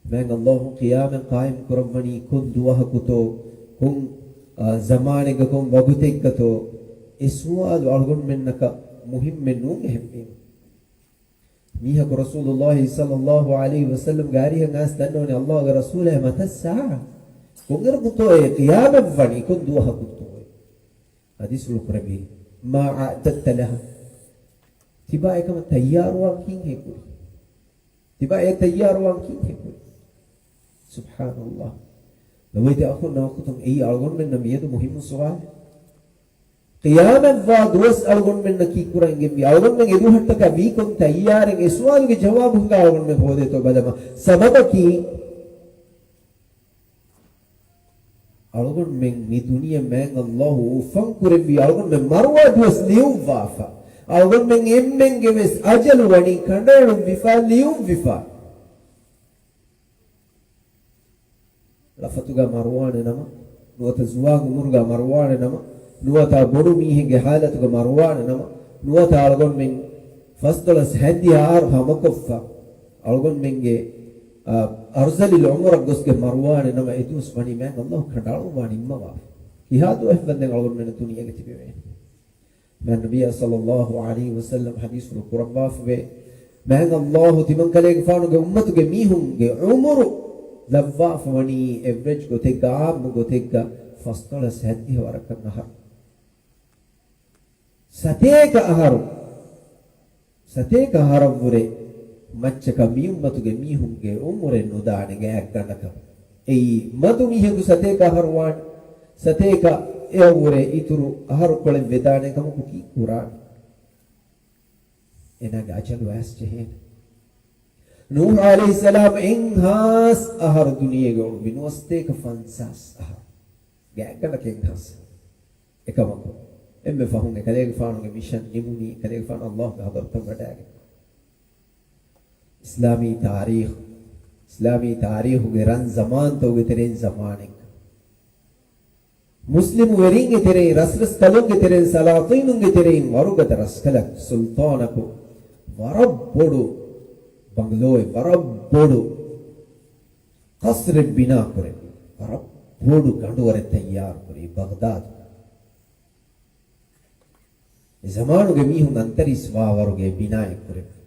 މާތް ﷲ ޤިޔާމަތް ޤާއިމް ކުރައްވަނީ ކޮން ދުވަހަކުތޯ، ކޮން، އާ، ޒަމާނެއްގަ، ކޮން ވަގުތެއްގަތޯ؟ އެ ސުވާލު އަޅުގަނޑުމެންނަކަށް މުހިއްމެއް ނޫން އެހެންވީމަ. މީހަކު ރަސޫލުﷲ ޞައްލަﷲ ޢަލައިހި ވަސައްލަމްގެ އަރިހަށް އައިސް ދަންނަވަނީ، ﷲގެ ރަސޫލާ، متى الساعة؟ ކޮންއިރަކުތޯ އެ ޤިޔާމަތް ވަނީ؟ ކޮން ދުވަހަކުންތޯ؟ ޙަދީޘްފުޅު ކުރެއްވީ، ما أعددت لها؟ ތިބާ އެކަމަށް ތައްޔާރުވާން ކީއްހޭ ކުރީ؟ ތިބާ އެ ތައްޔާރުވާން ކީއްހޭ ކުރީ؟ ސުބްޙާނަﷲ. ލޮބުވެތި އަޚުންނާ އުޚުތުން، އެއީ އަޅުގަނޑުމެންނަށް މިއަދު މުހިއްމު ސުވާލެއް. ޤިޔާމަތްވާ ދުވަސް އަޅުގަނޑުމެންނަށް ކީއްކުރަން އެނގެންވީ؟ އަޅުގަނޑުމެން އެދުވަހަށްޓަކާ ވީ ކޮން ތައްޔާރެއް؟ އެ ސުވާލުގެ ޖަވާބު ހިނގާ އަޅުގަނޑުމެން ހޯދޭތޯ ބަލަމާ. ސަބަބަކީ، އަޅުގަނޑުމެން މި ދުނިޔެ މާތް ﷲ އުފަން ކުރެއްވީ، އަޅުގަނޑުމެން މަރުވާ ދުވަސް ލިޔުއްވާފަ. އަޅުގަނޑުމެން އެންމެންގެ ވެސް އަޖަލު ވަނީ ކަނޑައެޅުއްވިފަ، ލިޔުއްވިފަ. ޅަފަތުގަ މަރުވާނެ ނަމަ، ނުވަތަ ޒުވާން އުމުރުގަ މަރުވާނެ ނަމަ، ނުވަތަ ބޮޑު މީހެއްގެ ޙާލަތުގަ މަރުވާނެ ނަމަ، ނުވަތަ އަޅުގަނޑުމެން ފަސްދޮޅަސް ހަތްދިހަ އަހަރު ހަމަކޮށްފަ، އަޅުގަނޑުމެންގެ، އާ، އަރްޒަލިލް ޢުމުރަށް ގޮސްގެ މަރުވާނެ ނަމަ، އެ ދުވަސް ވަނީ މާތް ﷲ ކަނޑައަޅުއްވާނެ ނިންމަވާފަ. ކިހާ ދުވަހެއް ވަންދެން އަޅުގަނޑުމެންނަށް ދުނިޔޭގަ ތިބެވޭނެ؟ މާތް ނަބިއްޔާ ޞައްލަﷲ ޢަލައިހި ވަސައްލަމް ޙަދީޘްފުޅު ކުރައްވާފަވޭ، މާތް ﷲ ތިމަންކަލޭގެފާނުގެ އުއްމަތުގެ މީހުންގެ ޢުމުރު ލައްވާފަ ވަނީ އެވްރެޖް ގޮތެއްގަ، ޢާއްމު ގޮތެއްގަ ފަސްދޮޅަސް ހަތްދިހަ ވަރަކަށް އަހަރު. ސަތޭކަ އަހަރު، ސަތޭކަ އަހަރަށްވުރެ މައްޗަކަށް މި އުއްމަތުގެ މީހުންގެ ޢުމުރެއް ނުދާނެ ގާތްގަނޑަކަށް. އެއީ މަދު މީހަކު ސަތޭކަ އަހަރު ވާނެ، ސަތޭކަ އެއަށްވުރެ އިތުރު އަހަރުކޮޅެއް ވެދާނެ ކަމަކު ކީއްކުރާނެ؟ އޭނާގެ އަޖަލު އައިސް ޖެހޭނެ. ނޫޙު ޢަލައިހިއްސަލާމް އެއްހާސް އަހަރު ދުނިޔޭގަ އުޅުއްވި، ނުވަސަތޭކަ ފަންސާސް އަހަރު. ގާތްގަނޑަކަށް އެއްހާސް. އެކަމަކު، އެންމެ ފަހުން އެކަލޭގެފާނުގެ މިޝަން ނިމުނީ، އެކަލޭގެފާނު ﷲގެ ޙަޟްރަތަށް ވަޑައިގެން. އިސްލާމީ ތާރީޚު، އިސްލާމީ ތާރީޚުގެ ރަން ޒަމާންތަކުގެ ތެރެއިން ޒަމާނެއްގަ، މުސްލިމު ވެރިންގެ ތެރެއިން، ރަސްރަސް ކަލުންގެ ތެރެއިން، ސަލާޠީނުންގެ ތެރެއިން ވަރުގަދަ ރަސްކަލަ ސުލްޠާނަކު ވަރަށް ބޮޑު ބަނގްލޯއެއް، ވަރަށް ބޮޑު ޤަޞްރެއް ބިނާ ކުރެއްވި، ވަރަށް ބޮޑު ގަނޑުވަރެއް ތައްޔާރު ކުރީ ބަޣްދާދު. އެ ޒަމާނުގެ މީހުން އަންތަރީސް ވާވަރުގެ ބިނާއެއް ކުރެއްވި.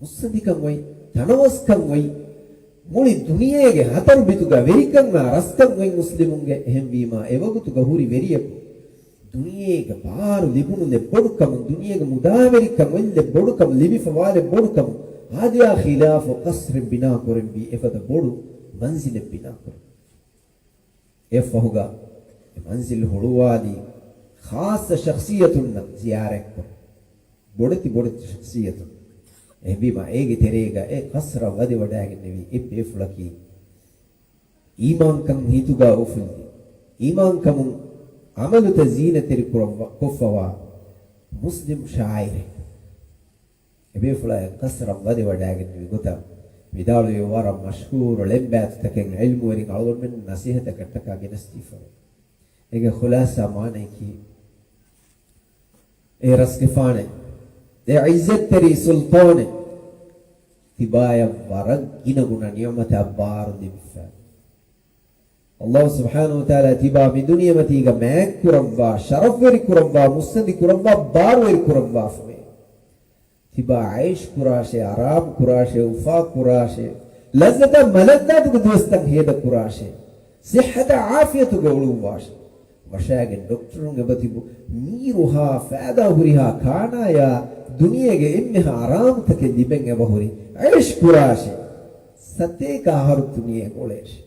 މުއްސަނދިކަން އޮތް، ތަނަވަސްކަން އޮތް، މުޅި ދުނިޔޭގެ ހަތަރު ބިތުގަ ވެރިކަން އާ ރަސްކަން އޮތް މުސްލިމުންގެ. އެހެންވީމާ، އެވަގުތުގަ ހުރި ވެރިޔަކު ދުނިޔޭގެ ބާރު ލިބުނުލެއް ބޮޑުކަމުން، ދުނިޔޭގެ މުދާވެރިކަން އޮތްލެއް ބޮޑުކަމުން، ލިބިފަވާލެއް ބޮޑުކަމުން، އާދަޔާ ޚިލާފު ޤަޞްރެއް ބިނާ ކުރެއްވީ އެފަދަ ބޮޑު މަންޒިލެއް ބިނާ ކުރެއްވި. އެއަށްފަހުގަ އެ މަންޒިލް ހުޅުވާލީ ޚާއްޞަ ޝަޚްޞިއްޔަތުންނަށް ޒިޔާރަތްކޮށް، ބޮޑެތި ބޮޑެތި ޝަޚްޞިއްޔަތުން. އެހެންވީމާ، އޭގެ ތެރޭގަ އެ ޤަޞްރަށް ވަދެވަޑައިގެންނެވި އެއް ބޭފުޅަކީ، އީމާންކަން ހިތުގަ އުފުއްލި، އީމާންކަމުން ޢަމަލުތައް ޒީނަތްތެރި ކުރައްވަ-، ކޮށްފަވާ މުސްލިމް ޝާޢިރެއް. އެބޭފުޅާ އެ ޤަޞްރަށް ވަދެވަޑައިގެންނެވި ގޮތަށް، ވިދާޅުވި ވަރަށް މަޝްހޫރު ޅެންބާތުތަކެއް ޢިލްމުވެރިން އަޅުގަނޑުމެން ނަސޭހަތަކަށްޓަކާ ގެނެސްދީފަވޭ. އޭގެ ޚުލާޞާ މާނަޔަކީ، އޭ ރަސްގެފާނެ، އޭ ޢިއްޒަތްތެރި ސުލްޠާނެ، ތިބާޔަށް ވަރަށް ގިނަ ގުނަ ނިޢުމަތާ ބާރު ލިބިފަ. ﷲ ސުބްޙާނަހޫ ވަތަޢާލާ ތިބާ މި ދުނިޔެމަތީގަ މާތްކުރައްވާ، ޝަރަފްވެރި ކުރައްވާ، މުއްސަނދި ކުރައްވާ، ބާރުވެރި ކުރައްވާފަވޭ. ތިބާ ޢައިޝް ކުރާށޭ، އަރާމް ކުރާށޭ، އުފާ ކުރާށޭ، ލައްޒަތާ މަލައްޒާތުގެ ދުވަސްތައް ހޭދަ ކުރާށޭ، ޞިއްޙަތާ ޢާފިޔަތުގަ އުޅުއްވާށޭ. ވަށާގެން ޑޮކްޓަރުން އެބަތިބު މީރުހާ ފައިދާ ހުރިހާ ކާނާޔާ ދުނިޔޭގެ އެންމެހާ އަރާމުތަކެއް ލިބެން އެބަހުރި. ޢައިޝް ކުރާށޭ. ސަތޭކަ އަހަރު ދުނިޔޭގަ އުޅޭށޭ.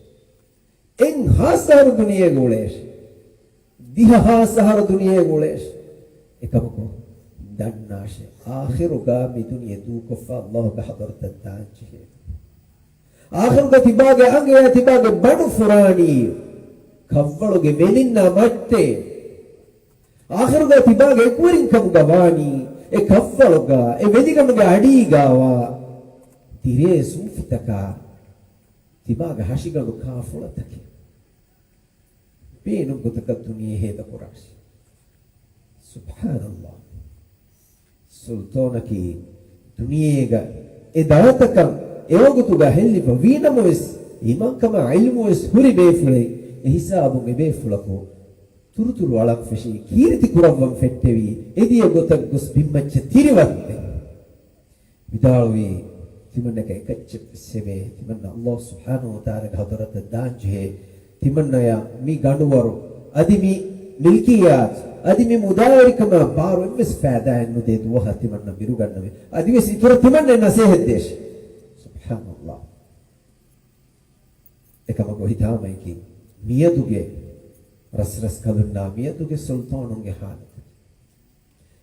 އެއް ހާސް އަހަރު ދުނިޔޭގަ އުޅޭށޭ. ދިހަ ހާސް އަހަރު ދުނިޔޭގަ އުޅޭށޭ. އެކަމަކު ދަންނާށޭ، އާޚިރުގަ މި ދުނިޔެ ދޫކޮށްފަ ﷲގެ ޙަޟްރަތަށް ދާންޖެހޭ. އާޚިރުގަ ތިބާގެ އަނގަޔާ ތިބާގެ ބަނޑު ފުރާނީ ކަށްވަޅުގެ ވެލިންނާ މައްޗޭ. އާޚިރުގަ ތިބާގެ އެކުވެރިންކަމުގަ ވާނީ އެ ކަށްވަޅުގަ، އެ ވެލިގަނޑުގެ އަޑީގަވާ ތިރޭ ސޫފިތަކާ ތިބާގެ ހަށިގަނޑު ކާފުޅަތަކެއް. ބޭނުން ގޮތަކަށް ދުނިޔެ ހޭދަކުރާށޭ. ސުބްޙާނަﷲ. ސުލްޠާނަކީ ދުނިޔޭގަ އެ ދައުތަކަށް އެވަގުތުގަ ހެއްލިފަ ވީނަމަވެސް، އީމާންކަމާ ޢިލްމުވެސް ހުރި ބޭފުޅެއް. އެހިސާބުން އެބޭފުޅަކު ތުރުތުރު އަޅަން ފެށީ، ކީރިތި ކުރައްވަން ފެއްޓެވީ، އެދިޔަ ގޮތަށް ގޮސް ބިންމައްޗަށް ތިރިވަންދެން. ވިދާޅުވީ، ތިމަންނަކަށް އެކައްޗެއްވެސް އެބޭ. ތިމަންނަ ﷲ ސުބްޙާނަހޫ ވަތަޢާލާގެ ޙަޟްރަތަށް ދާންޖެހޭ. ތިމަންނަޔަށް މި ގަނޑުވަރު، އަދި މި މިލްކިއްޔާތު، އަދި މި މުދާވެރިކަމާ ބާރު އެއްވެސް ފައިދާއެއް ނުދޭ ދުވަހަށް ތިމަންނަ ބިރުގަންނަވޭ. އަދިވެސް އިތުރަށް ތިމަންނަ ނަސޭހަތް ދޭށޭ. ސުބްޙާނަﷲ. އެކަމަކު ހިތާމައަކީ، މިއަދުގެ ރަސްރަސްކަލުންނާ މިއަދުގެ ސުލްޠާނުންގެ ޙާލަތަކީ.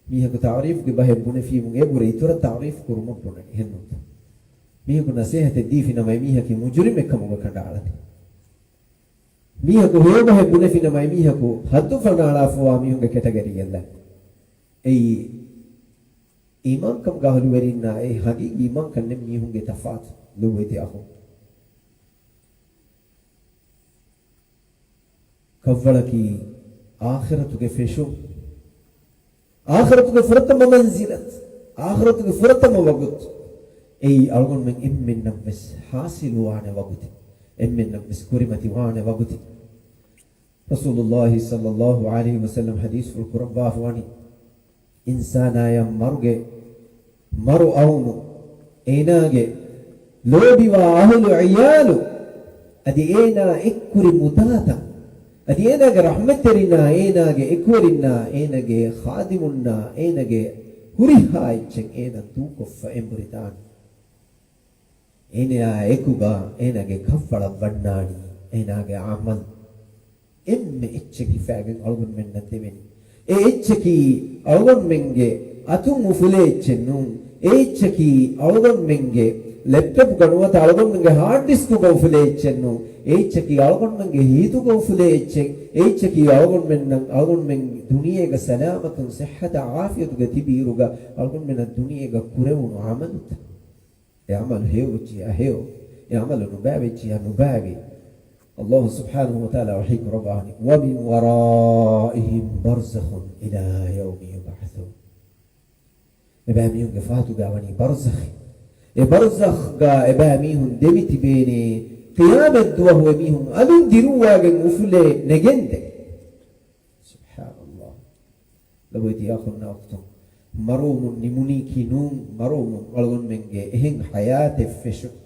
މީހަކު ތަޢުރީފުގެ ބަހެއް ބުނެފީމުން އެބުރެ އިތުރަށް ތަޢުރީފު ކުރުމަށް ބުނަނީ އެހެންނޫންތަ؟ މީހަކު ނަސޭހަތެއް ދީފިނަމަ އެމީހަކީ މުޖުރިމެއް ކަމުގަ ކަނޑައަޅަނީ. މީހަކު ހެޔޮ ބަހެއް ބުނެފިނަމަ އެމީހަކު ހައްދު ފަނާޅާފަވާ މީހުންގެ ކެޓަގަރީއަށް ލައް. އެއީ އީމާންކަމުގެ އަހުލުވެރިންނާ އެ ހަގީގީ އީމާންކަން ނެތް މީހުންގެ ތަފާތު ލޮބުވެތި އަޚުން. ކަށްވަޅަކީ އާޚިރަތުގެ ފެށުން. އާޚިރަތުގެ ފުރަތަމަ މަންޒިލަތު. އާޚިރަތުގެ ފުރަތަމަ ވަގުތު. އެއީ އަޅުގަނޑުމެން އެންމެންނަށްވެސް ޙާޞިލުވާނެ ވަގުތެއް. އެންމެންނަށްވެސް ކުރިމަތިވާނެ ވަގުތެއް. ރަސޫލުﷲ ޞައްލަﷲ ޢަލައިހި ވަސައްލަމަ ޙަދީޘްފުޅު ކުރައްވާފަވަނީ، އިންސާނާޔަށް މަރުގެ، މަރު އައުމު، އޭނާގެ ލޯބިވާ އަހުލު ޢިޔާލު، އަދި އޭނާ އެއްކުރި މުދާތައް، އަދި އޭނާގެ ރަޙްމަތްތެރިންނާ، އޭނާގެ އެކުވެރިންނާ، އޭނާގެ ޚާދިމުންނާ، އޭނާގެ ހުރިހާ އެއްޗެއް އޭނާ ދޫކޮށްފަ އެނބުރި ދާނެ. އޭނާއާ އެކުގަ އޭނާގެ ކަށްވަޅަށް ވަންނާނީ އޭނާގެ ޢަމަލު. އެންމެ އެއްޗެއް ހިފާގެން އަޅުގަނޑުމެންނަށް ދެވެނީ. އެ އެއްޗަކީ އަޅުގަނޑުމެންގެ އަތުން އުފުލޭ އެއްޗެއް ނޫން. އެ އެއްޗަކީ އަޅުގަނޑުމެންގެ ލެޕްޓޮޕްގަ ނުވަތަ އަޅުގަނޑުމެންގެ ހާޑް ޑިސްކުގަ އުފުލޭ އެއްޗެއް ނޫން. އެ އެއްޗަކީ އަޅުގަނޑުމެންގެ ހިތުގަ އުފުލޭ އެއްޗެއް. އެ އެއްޗަކީ އަޅުގަނޑުމެންނަށް، އަޅުގަނޑުމެން ދުނިޔޭގަ ސަލާމަތުން ޞިއްޙަތާ ޢާފިޔަތުގަ ތިބިއިރުގަ އަޅުގަނޑުމެންނަށް ދުނިޔޭގަ ކުރެވުނު ޢަމަލުތައް. އެ ޢަމަލު ހެޔޮއޮއްޗިއްޔާ ހެޔޮ، އެ ޢަމަލު ނުބައިވެއްޖިއްޔާ ނުބައިވެ. ﷲ ސުބްޙާނަހޫ ވަތަޢާލާ ވަޙީ ކުރައްވާނީ، "وَمِنْ وَرَائِهِمْ بَرْزَخٌ إِلَىٰ يَوْمِ يُبْعَثُونَ." އެބައިމީހުންގެ ފަހަތުގަ ވަނީ ބަރްޒަޚެއް. އެ ބަރްޒަޚްގަ އެބައިމީހުން ދެމިތިބޭނެ، ޤިޔާމަތްދުވަހު އެމީހުން އަލުން ދިރުއްވާގެން އުފުލޭ ނެގެންދެން. ސުބްޙާނަﷲ. ލޮބުވެތި އަޚުންނާ އުޚްތުން، މަރުވުމުން ނިމުނީކީ ނޫން، މަރުވުމުން އަޅުގަނޑުމެންގެ އެހެން ޙަޔާތެއް ފެށުން.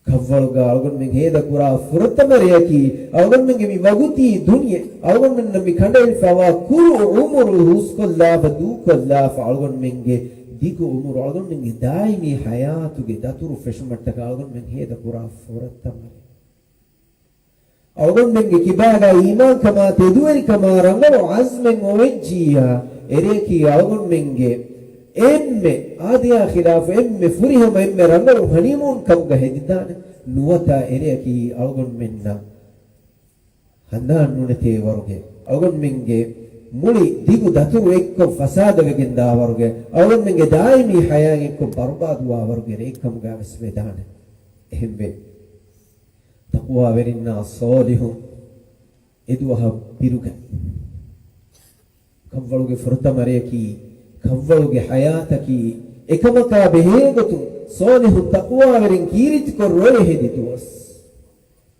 ކަށްވަޅުގަ އަޅުގަނޑުމެން ހޭދަކުރާ ފުރަތަމަ ރެޔަކީ، އަޅުގަނޑުމެންގެ މި ވަގުތީ ދުނިޔެ، އަޅުގަނޑުމެންނަށް މި ކަނޑައެޅިފައިވާ ކުރު ޢުމުރު ހުސްކޮށްލާފަ، ދޫކޮށްލާފަ، އަޅުގަނޑުމެންގެ ދިގު ޢުމުރު، އަޅުގަނޑުމެންގެ ދާއިމީ ޙަޔާތުގެ ދަތުރު ފެށުމަށްޓަކާ އަޅުގަނޑުމެން ހޭދަކުރާ ފުރަތަމަ ރެ. އަޅުގަނޑުމެންގެ ކިބާގަ އީމާންކަމާ، ތެދުވެރިކަމާ ރަނގަޅު ޢަޒްމެއް އޮވެއްޖިއްޔާ، އެރެއަކީ އަޅުގަނޑުމެންގެ އެންމެ އާދަޔާ ޚިލާފު، އެންމެ ފުރިހަމަ، އެންމެ ރަނގަޅު ހަނީމޫން ކަމުގަ ހެދިދާނެ. ނުވަތަ އެރެއަކީ އަޅުގަނޑުމެންނަށް ހަނދާން ނުނެތޭ ވަރުގެ، އަޅުގަނޑުމެންގެ މުޅި ދިގު ދަތުރު އެއްކޮށް ފަސާދަވެގެން ދާވަރުގެ، އަޅުގަނޑުމެންގެ ދާއިމީ ޙަޔާތް އެއްކޮށް ބަރުބާދުވާވަރުގެ ރެއެއްކަމުގަ ވެސް ވެދާނެ. އެހެންވެ، ތަޤްވާވެރިންނާ ޞާލިޙުން އެދުވަހަށް ބިރުގަތް. ކަށްވަޅުގެ ފުރަތަމަ ރެޔަކީ، ކަށްވަޅުގެ ޙަޔާތަކީ، އެކަމަކާ ބެހޭގޮތުން ޞާލިޙުން ތަޤްވާވެރިން ކީރިތިކޮށް ރޮއެ ހެދި ދުވަސް.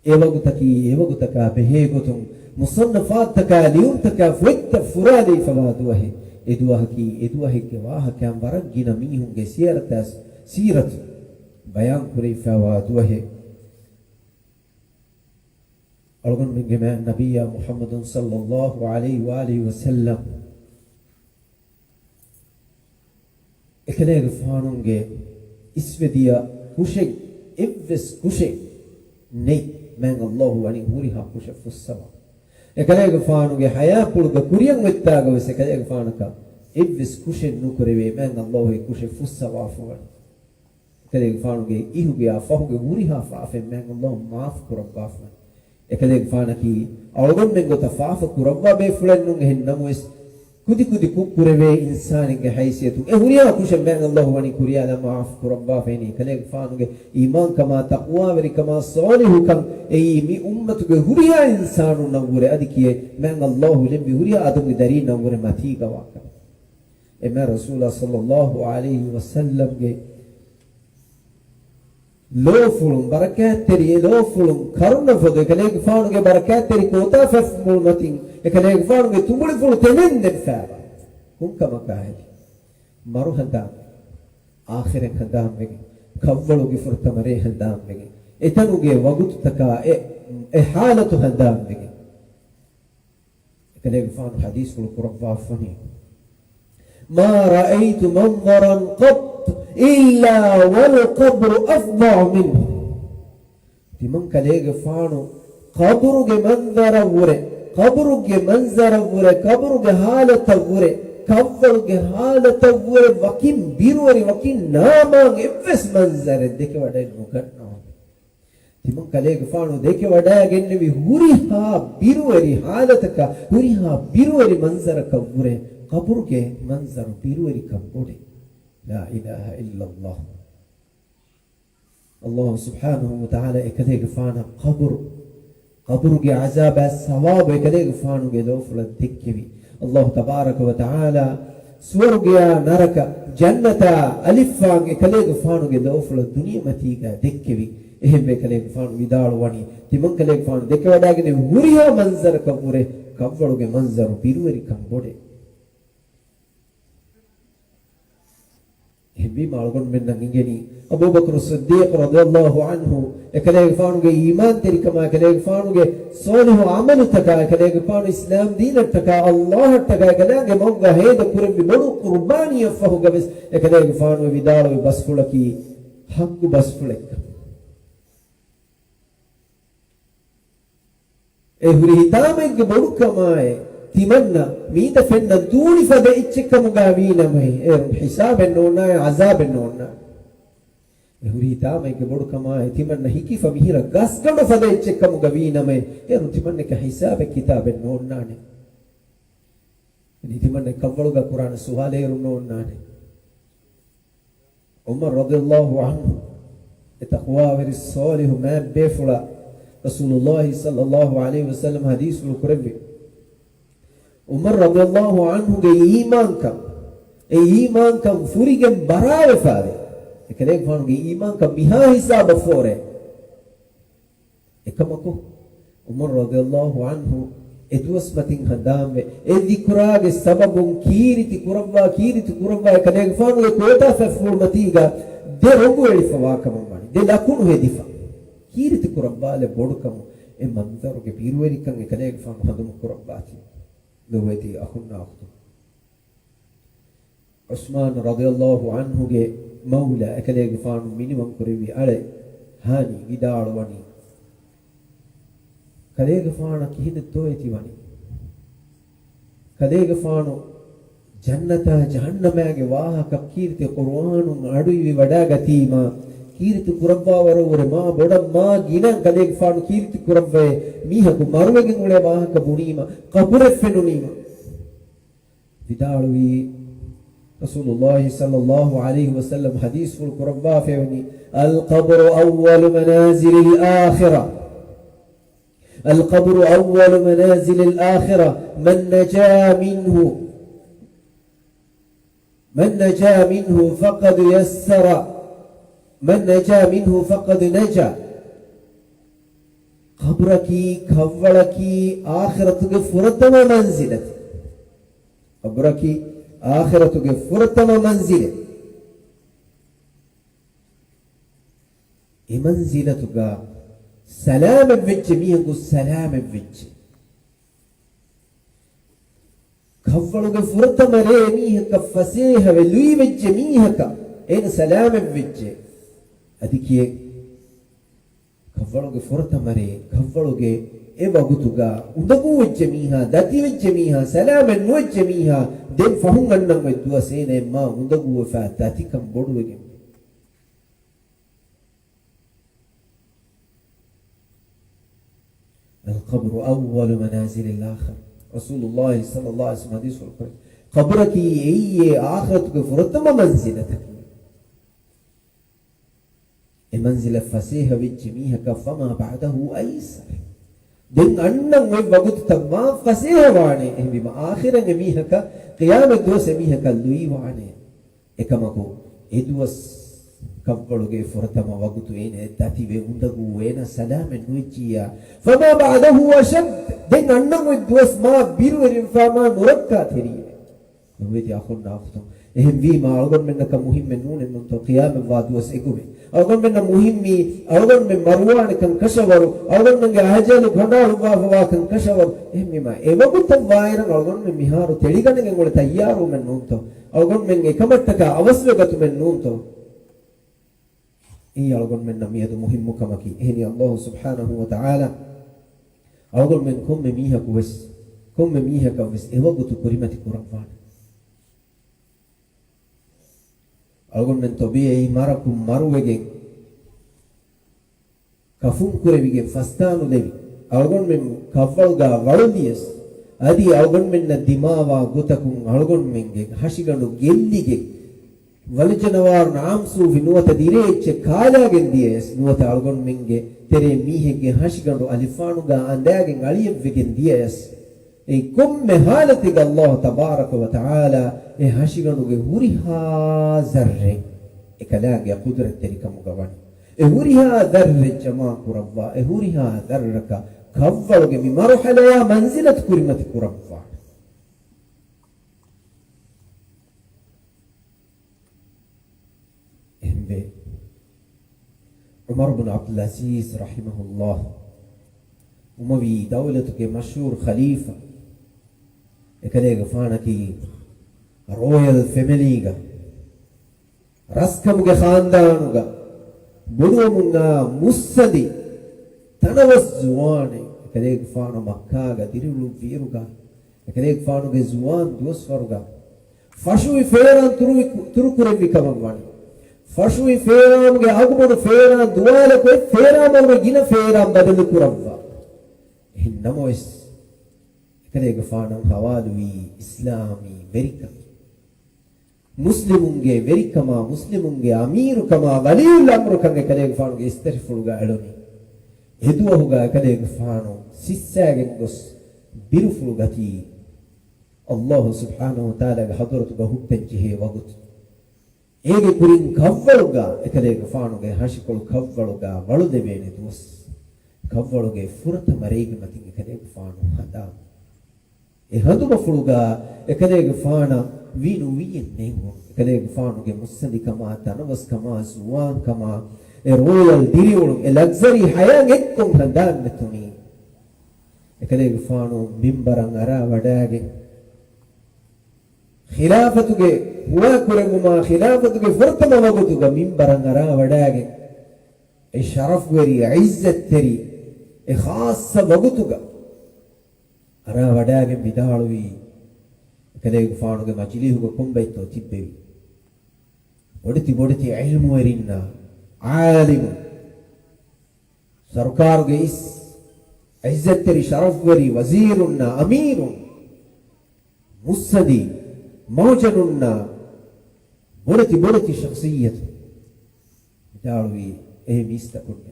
އެވަގުތަކީ އެވަގުތަކާ ބެހޭގޮތުން މުޞައްނަފާތުތަކާ ލިޔުންތަކާ ފޮތްތައް ފުރާލެވިފަވާ ދުވަހެއް. އެދުވަހަކީ އެދުވަހެއްގެ ވާހަކައިން ވަރަށް ގިނަ މީހުންގެ ސިޔަރަތާ ސީރަތު ބަޔާންކުރެވިފައިވާ ދުވަހެއް. އަޅުގަނޑުމެންގެ މާތް ނަބިއްޔާ މުޙައްމަދު ޞައްލައްލާހު ޢަލައިހި ވައާލިހި ވަސައްލަމް އެކަލޭގެފާނުގެ އިސްވެދިޔަ ކުށެއް، އެއްވެސް ކުށެއް ނެތް މާތް ﷲ ވަނީ ހުރިހާ ކުށެއް ފުއްސަވާ. އެކަލޭގެފާނުގެ ޙަޔާތްޕުޅުގަ ކުރިއަށް އޮތްތާގަ ވެސް އެކަލޭގެފާނަކަށް އެއްވެސް ކުށެއް ނުކުރެވޭ މާތް ﷲ އެ ކުށެއް ފުއްސަވާފަވަނީ. އެކަލޭގެފާނުގެ އިހުގެ އާ ފަހުގެ ހުރިހާ ފާފައެއް މާތް ﷲ މާފު ކުރައްވާފަވަނީ. އެކަލޭގެފާނަކީ އަޅުގަނޑުމެން ގޮތަށް ފާފަ ކުރައްވާ ބޭފުޅެއް ނޫން. އެހެން ނަމަވެސް، ކުދި ކުދި ކުށް ކުރެވޭ އިންސާނެއްގެ ހައިސިއްޔަތުން އެ ހުރިހާ ކުށެއް މާތް ﷲ ވަނީ ކުރިޔާލާ މާފު ކުރައްވާފައިނީ. އެކަލޭގެފާނުގެ އީމާންކަމާ، ތަޤްވާވެރިކަމާ، ޞާލިޙުކަން އެއީ މި އުއްމަތުގެ ހުރިހާ އިންސާނުންނަށްވުރެ އަދި ކިޔޭ، މާތް ﷲ ލެއްވި ހުރިހާ އަދަމުގެ ދަރީންނަށްވުރެ މަތީގަވާކަން. އެ މާތް ރަސޫލާ ޞައްލައްލާހު ޢަލައިހި ވަސައްލަމްގެ ލޯފުޅުން، ބަރަކާތްތެރި އެ ލޯފުޅުން، ކަރުނަފޮދު އެކަލޭގެފާނުގެ ބަރަކާތްތެރި ކޯތާފަތްފުޅު މަތިން އެކަލޭގެފާނުގެ ތުނބުޅިފުޅު ތެމެންދެންފައިވާ ކޮންކަމަކާހެރި، މަރު ހަނދާން، އާޚިރަތް ހަނދާންވެގެން، ކަށްވަޅުގެ ފުރަތަމަ ރޭ ހަނދާންވެގެން، އެތަނުގެ ވަގުތުތަކާ އެ، އެ ޙާލަތު ހަނދާންވެގެން. އެކަލޭގެފާނު ޙަދީޘްފުޅު ކުރައްވާފަނީ، ما رأيت منظرا قط إلا والقبر أفظع منه. ތިމަން ކަލޭގެފާނު ޤަބުރުގެ މަންޒަރަށްވުރެ، ޤަބުރުގެ މަންޒަރަށްވުރެ، ޤަބުރުގެ ޙާލަތަށްވުރެ، ކަށްވަޅުގެ ޙާލަތަށްވުރެ ވަކިން ބިރުވެރި، ވަކިން ނާމާން އެއްވެސް މަންޒަރެއް ދެކެވަޑައެއް ނުގަންނަވަނީ. ތިމަން ކަލޭގެފާނު ދެކެވަޑައިގެންނެވި ހުރިހާ ބިރުވެރި ޙާލަތަކަށް، ހުރިހާ ބިރުވެރި މަންޒަރަކަށްވުރެ ޤަބުރުގެ މަންޒަރު ބިރުވެރިކަން ބޮޑޭ. لا إله إلا الله. ﷲ ސުބްޙާނަހޫ ވަތަޢާލާ އެކަލޭގެފާނަށް ޤަބުރު، ޤަބުރުގެ ޢަޛާބާ ސަވާބު އެކަލޭގެފާނުގެ ލޯފުޅަށް ދެއްކެވި. ﷲ ތަބާރަކަ ވަތަޢާލާ ސުވަރުގެޔާ ނަރަކަ، ޖަންނަތާ އަލިފާން އެކަލޭގެފާނުގެ ލޯފުޅަށް ދުނިޔެމަތީގަ ދެއްކެވި. އެހެންވެ ކަލޭގެފާނު ވިދާޅުވަނީ، ތިމަން ކަލޭގެފާނު ދެކެވަޑައިގެން ހުރިހާ މަންޒަރަކަށްވުރެ ކަށްވަޅުގެ މަންޒަރު ބިރުވެރިކަން ބޮޑޭ. އެހެންވީމަ އަޅުގަނޑުމެންނަށް އެނގެނީ، އަބޫބަކުރު ޞިއްދީޤު ރަޟިޔަﷲ ޢަންހު އެކަލޭގެފާނުގެ އީމާންތެރިކަމާ، އެކަލޭގެފާނުގެ ޞާލިޙު ޢަމަލުތަކާ، އެކަލޭގެފާނު އިސްލާމް ދީނަށްޓަކާ، ﷲ އަށްޓަކާ، އެކަލާނގެ މަގުގަ ހޭދަ ކުރެއްވި ބޮޑު ޤުރުބާނީއަށްފަހުގަވެސް އެކަލޭގެފާނު ވިދާޅުވި ބަސްފުޅަކީ ޙައްޤު ބަސްފުޅެއްކަން. އެ ހުރި ހިތާމައެއްގެ ބޮޑުކަމާއި، ތިމަންނަ މީތަ ފެންނަ ދޫނި ފަދަ އެއްޗެއްކަމުގަ ވީނަމަ، އޭރުން ހިސާބެއް ނޯންނާނެ، ޢަޛާބެއް ނޯންނާނެ. އެ ހުރި ހިތާމައެއްގެ ބޮޑުކަމާއި، ތިމަންނަ ހިކިފަ މިހިރަ ގަސްގަނޑު ފަދަ އެއްޗެއްކަމުގަ ވީނަމަ، އޭރުން ތިމަންނަކަށް ހިސާބެއް ކިތާބެއް ނޯންނާނެ. އެނީ ތިމަންނަ ކަށްވަޅުގަ ކުރާނެ ސުވާލެއް އޭރުން ނޯންނާނެ. ޢުމަރު ރަޟިޔަﷲ ޢަންހު، އެ ތަޤްވާވެރި ޞާލިޙު މާތް ބޭފުޅާ، ރަސޫލުﷲ ޞައްލަﷲ ޢަލައިހި ވަސައްލަމަ ޙަދީޘްފުޅު ކުރެއްވި. ޢުމަރު ރަޟިޔަﷲ ޢަންހުގެ އީމާންކަން، އެ އީމާންކަން ފުރިގެން ބަރާވެފަވޭ. އެކަލޭގެފާނުގެ އީމާންކަން މިހާ ހިސާބަށް ފޯރޭ. އެކަމަކު، ޢުމަރު ރަޟިޔަﷲ ޢަންހު އެދުވަސް މަތިން ހަނދާންވެ، އެ ޛިކުރާގެ ސަބަބުން ކީރިތި ކުރައްވާ، ކީރިތި ކުރައްވާ، އެކަލޭގެފާނުގެ ކޯތާފަތްފުޅު މަތީގަ ދެ ރޮނގު އެޅިފަވާކަމަށް ވަނީ، ދެ ލަކުނު ހެދިފަ. ކީރިތި ކުރައްވާލެއް ބޮޑުކަމުން އެ މަންޒަރުގެ ބިރުވެރިކަން އެކަލޭގެފާނު ހަނދުމަ ކުރައްވާތީ. ލޮބުވެތި އަޚުންނާ އުޚްތުން. ޢުސްމާނު ރަޟިޔަﷲ ޢަންހުގެ މައުލާ އެކަލޭގެފާނު މިނިވަންކުރެއްވި އަޅެ ހާނީ ވިދާޅުވަނީ، ކަލޭގެފާނަށް ކިހިނެއްތޯއޭ ތިވަނީ؟ ކަލޭގެފާނު ޖަންނަތާ ޖަހަންނަމާގެ ވާހަކަ ކީރިތި ޤުރުއާނުން އަޑުއިވިވަޑައިގަތީމާ، ކީރިތި ކުރައްވާވަރަށްވުރެ މާ ބޮޑަށް މާ ގިނަ ކަލޭގެފާނު ކީރިތި ކުރައްވައޭ، މީހަކު މަރުވެގެން އުޅޭ ވާހަކަ ބުނީމަ، ޤަބުރެއް ފެނުނީމަ. ވިދާޅުވީ، ރަސޫލުﷲ ޞައްލަﷲ ޢަލައިހި ވަސައްލަމަ ޙަދީޘްފުޅު ކުރައްވާފައިވަނީ، القبر أول منازل الآخرة، القبر أول منازل الآخرة، من نجا منه، من نجا منه فقد يسر، من نجا منه فقد نجا. ޤަބުރަކީ، ކަށްވަޅަކީ، އާޚިރަތުގެ ފުރަތަމަ މަންޒިލަތެއް. ޤަބުރަކީ، އާޚިރަތުގެ ފުރަތަމަ މަންޒިލެއް. އެ މަންޒިލަތުގަ ސަލާމަތްވެއްޖެ މީހަކު ސަލާމަތްވެއްޖެ. ކަށްވަޅުގެ ފުރަތަމަ ރޭ މީހަކަށް ފަސޭހަވެ ލުއިވެއްޖެ މީހަކަށް އޭނަ ސަލާމަތްވެއްޖެ. އަދި ކިޔެ ކަށްވަޅުގެ ފުރަތަމަ ރޭ، ކަށްވަޅުގެ އެ ވަގުތުގަ އުނދަގޫވެއްޖެ މީހާ، ދަތިވެއްޖެ މީހާ، ސަލާމަތް ނުވެއްޖެ މީހާ، ދެން ފަހުން އަންނަން އޮތް ދުވަސް އޭނަ މާ އުނދަގޫވެފަ ދަތިކަން ބޮޑުވެގެން. القبر أول منازل الآخرة. ރަސޫލުﷲ ޞައްލަﷲ ޢަލައިހި ވަސައްލަމަ ޙަދީޘްފުޅު ކުރޭ، ޤަބުރަކީ އެއީ އާޚިރަތުގެ ފުރަތަމަ މަންޒިލަތަކީ. އެ މަންޒިލަށް ފަސޭހަވެއްޖެ މީހަކަށް، فما بعده أيسر. ދެން އަންނަން އޮތް ވަގުތުތައް މާ ފަސޭހަވާނެ. އެހެންވީމަ، އާޚިރަށް އެ މީހަކަށް، ޤިޔާމަތް ދުވަސް އެ މީހަކަށް ލުއިވާނެ. އެކަމަކު، އެ ދުވަސް ކަށްވަޅުގެ ފުރަތަމަ ވަގުތު އޭނަ ދަތިވެ އުނދަގޫ އޭނަ ސަލާމަތް ނުވެއްޖިއްޔާ، فما بعده أشد. ދެން އަންނަން އޮތް ދުވަސް މާ ބިރުވެރިވެފަ މާ ނުރައްކާތެރިވެ. ނުވެދި އަޚުންނާ އުޚްތުން. އެހެންވީމާ، އަޅުގަނޑުމެންނަކަށް މުހިއްމެއް ނޫނެއްނުންތޯ، ޤިޔާމަތްވާ ދުވަސް އެނގުމެއް. އަޅުގަނޑުމެންނަށް މުހިއްމީ، އަޅުގަނޑުމެން މަރުވާނެކަން ކަށަވަރު، އަޅުގަނޑުމެންގެ އަޖަލު ކަނޑައަޅުއްވާފަވާކަން ކަށަވަރު. އެހެންވީމާ، އެވަގުތަށް ވާއިރަށް އަޅުގަނޑުމެން މިހާރު ތެޅިގަނެގެން އުޅެ ތައްޔާރުވުމެއް ނޫންތޯ؟ އަޅުގަނޑުމެން އެކަމަށްޓަކާ އަވަސްވެގަތުމެއް ނޫންތޯ؟ އެއީ އަޅުގަނޑުމެންނަށް މިއަދު މުހިއްމު ކަމަކީ. އެހެނީ، ﷲ ސުބްޙާނަހޫ ވަތަޢާލާ އަޅުގަނޑުމެން ކޮންމެ މީހަކު ވެސް، ކޮންމެ މީހަކަށް ވެސް އެވަގުތު ކުރިމަތި ކުރައްވާނެ. އަޅުގަނޑުމެން ޠަބީޢީ މަރަކުން މަރުވެގެން، ކަފުން ކުރެވިގެން ފަސްދާނުލެވި، އަޅުގަނޑުމެން ކަށްވަޅުގަ ވަޅުލިޔަސް، އަދި އަޅުގަނޑުމެންނަށް ދިމާވާ ގޮތަކުން އަޅުގަނޑުމެންގެ ހަށިގަނޑު ގެއްލިގެން، ވަލިޖަނަވާރުން އާމްސޫފި ނުވަތަ ދިރޭއްޗެއް ކާލާގެން ދިޔަޔަސް، ނުވަތަ އަޅުގަނޑުމެންގެ ތެރޭ މީހެއްގެ ހަށިގަނޑު އަލިފާނުގަ އަނދާގެން އަޅިއެއްވެގެން ދިޔަޔަސް، އެ ކޮންމެ ހާލަތެއްގަ ﷲ ތަބާރަކަ ވަތަޢާލާ އެ ހަށިގަނޑުގެ ހުރިހާ ޒައްރެއް އެކަލާނގެ ޤުދުރަތްތެރިކަމުގަ ވަނީ. އެ ހުރިހާ ޒައްރެއް ޖަމާ ކުރައްވާ، އެ ހުރިހާ ޒައްރަކަށް ކަށްވަޅުގެ މި މަރުޙަލަޔާ މަންޒިލަތު ކުރިމަތި ކުރައްވާނެ. އެހެންވެ، ޢުމަރު ބުނު ޢަބްދުލް ޢަޒީޒް ރަޙިމަހުﷲ، އުމަވީ ދައުލަތުގެ މަޝްހޫރު ޚަލީފާ، އެކަލޭގެފާނަކީ ރޯޔަލް ފެމިލީގަ، ރަސްކަމުގެ ޚާންދާނުގަ ބޮޑުވަމުންނާ މުއްސަނދި ތަނަވަސް ޒުވާނެއް. އެކަލޭގެފާނު މައްކާގަ ދިރިއުޅުއްވިއިރުގަ، އެކަލޭގެފާނުގެ ޒުވާން ދުވަސްވަރުގަ ފަށުވި ފޭރާން ތުރުވި، ތުރުކުރެއްވި ކަމަށް ވަނީ. ފަށުވި ފޭރާންގެ އަގުބޮޑު ފޭރާން ދުވާލަކޮށް، އެ ފޭރާން ވަރުގެ ގިނަ ފޭރާން ބަދަލު ކުރައްވާ. އެހެން ނަމަވެސް، އެކަލޭގެފާނަށް ހަވާލުވީ އިސްލާމީ ވެރިކަން. މުސްލިމުންގެ ވެރިކަމާ، މުސްލިމުންގެ އަމީރުކަމާ، ވަލިއްޔުލް އަމްރުކަން އެކަލޭގެފާނުގެ އިސްތަށިފުޅުގަ އެޅުނީ. އެދުވަހުގަ އެކަލޭގެފާނު ސިއްސާގެން ގޮސް ބިރުފުޅު ގަތީ، ﷲ ސުބްޙާނަހޫ ވަތަޢާލާގެ ޙަޟްރަތުގަ ހުއްޓަން ޖެހޭ ވަގުތު. އޭގެ ކުރިން ކަށްވަޅުގަ އެކަލޭގެފާނުގެ ހަށިކޮޅު ކަށްވަޅުގަ ވަޅުލެވޭނެ ދުވަސް. ކަށްވަޅުގެ ފުރަތަމަ ރޭގެ މަތިން އެކަލޭގެފާނު ހަނދާން. އެ ހަނދުމަފުޅުގަ އެކަލޭގެފާނަށް ވީނު ވީއެއް ނޭނގުނު. އެކަލޭގެފާނުގެ މުއްސަނދިކަމާ، ތަނަވަސްކަމާ، ޒުވާންކަމާ، އެ ރޯޔަލް ދިރިއުޅުން، އެ ލަގްޒަރީ ހަޔާތް އެއްކޮށް ހަނދާން ނެތުނީ. އެކަލޭގެފާނު މިންބަރަށް އަރާ ވަޑާގެން، ޚިލާފަތުގެ ހުވާ ކުރެއްވުމާ، ޚިލާފަތުގެ ފުރަތަމަ ވަގުތުގަ މިންބަރަށް އަރާ ވަޑާގެން، އެ ޝަރަފްވެރި، އިއްޒަތްތެރި، އެ ޚާއްޞަ ވަގުތުގަ އަރާ ވަޑާގެން ވިދާޅުވީ، އެކަލޭގެފާނުގެ މަޖިލީހުގަ ކޮންބައެއްތޯ ތިއްބެވި ބޮޑެތި ބޮޑެތި ޢިލްމުވެރިންނާ، ޢާލިމުން، ސަރުކާރުގެ އިސް އިއްޒަތްތެރި ޝަރަފްވެރި ވަޒީރުންނާ، އަމީރުން، މުއްސަނދި މަހުޖަނުންނާ ބޮޑެތި ބޮޑެތި ޝަޚްޞިއްޔަތު ވިދާޅުވީ އެހެން މީސްތަކުންނޭ.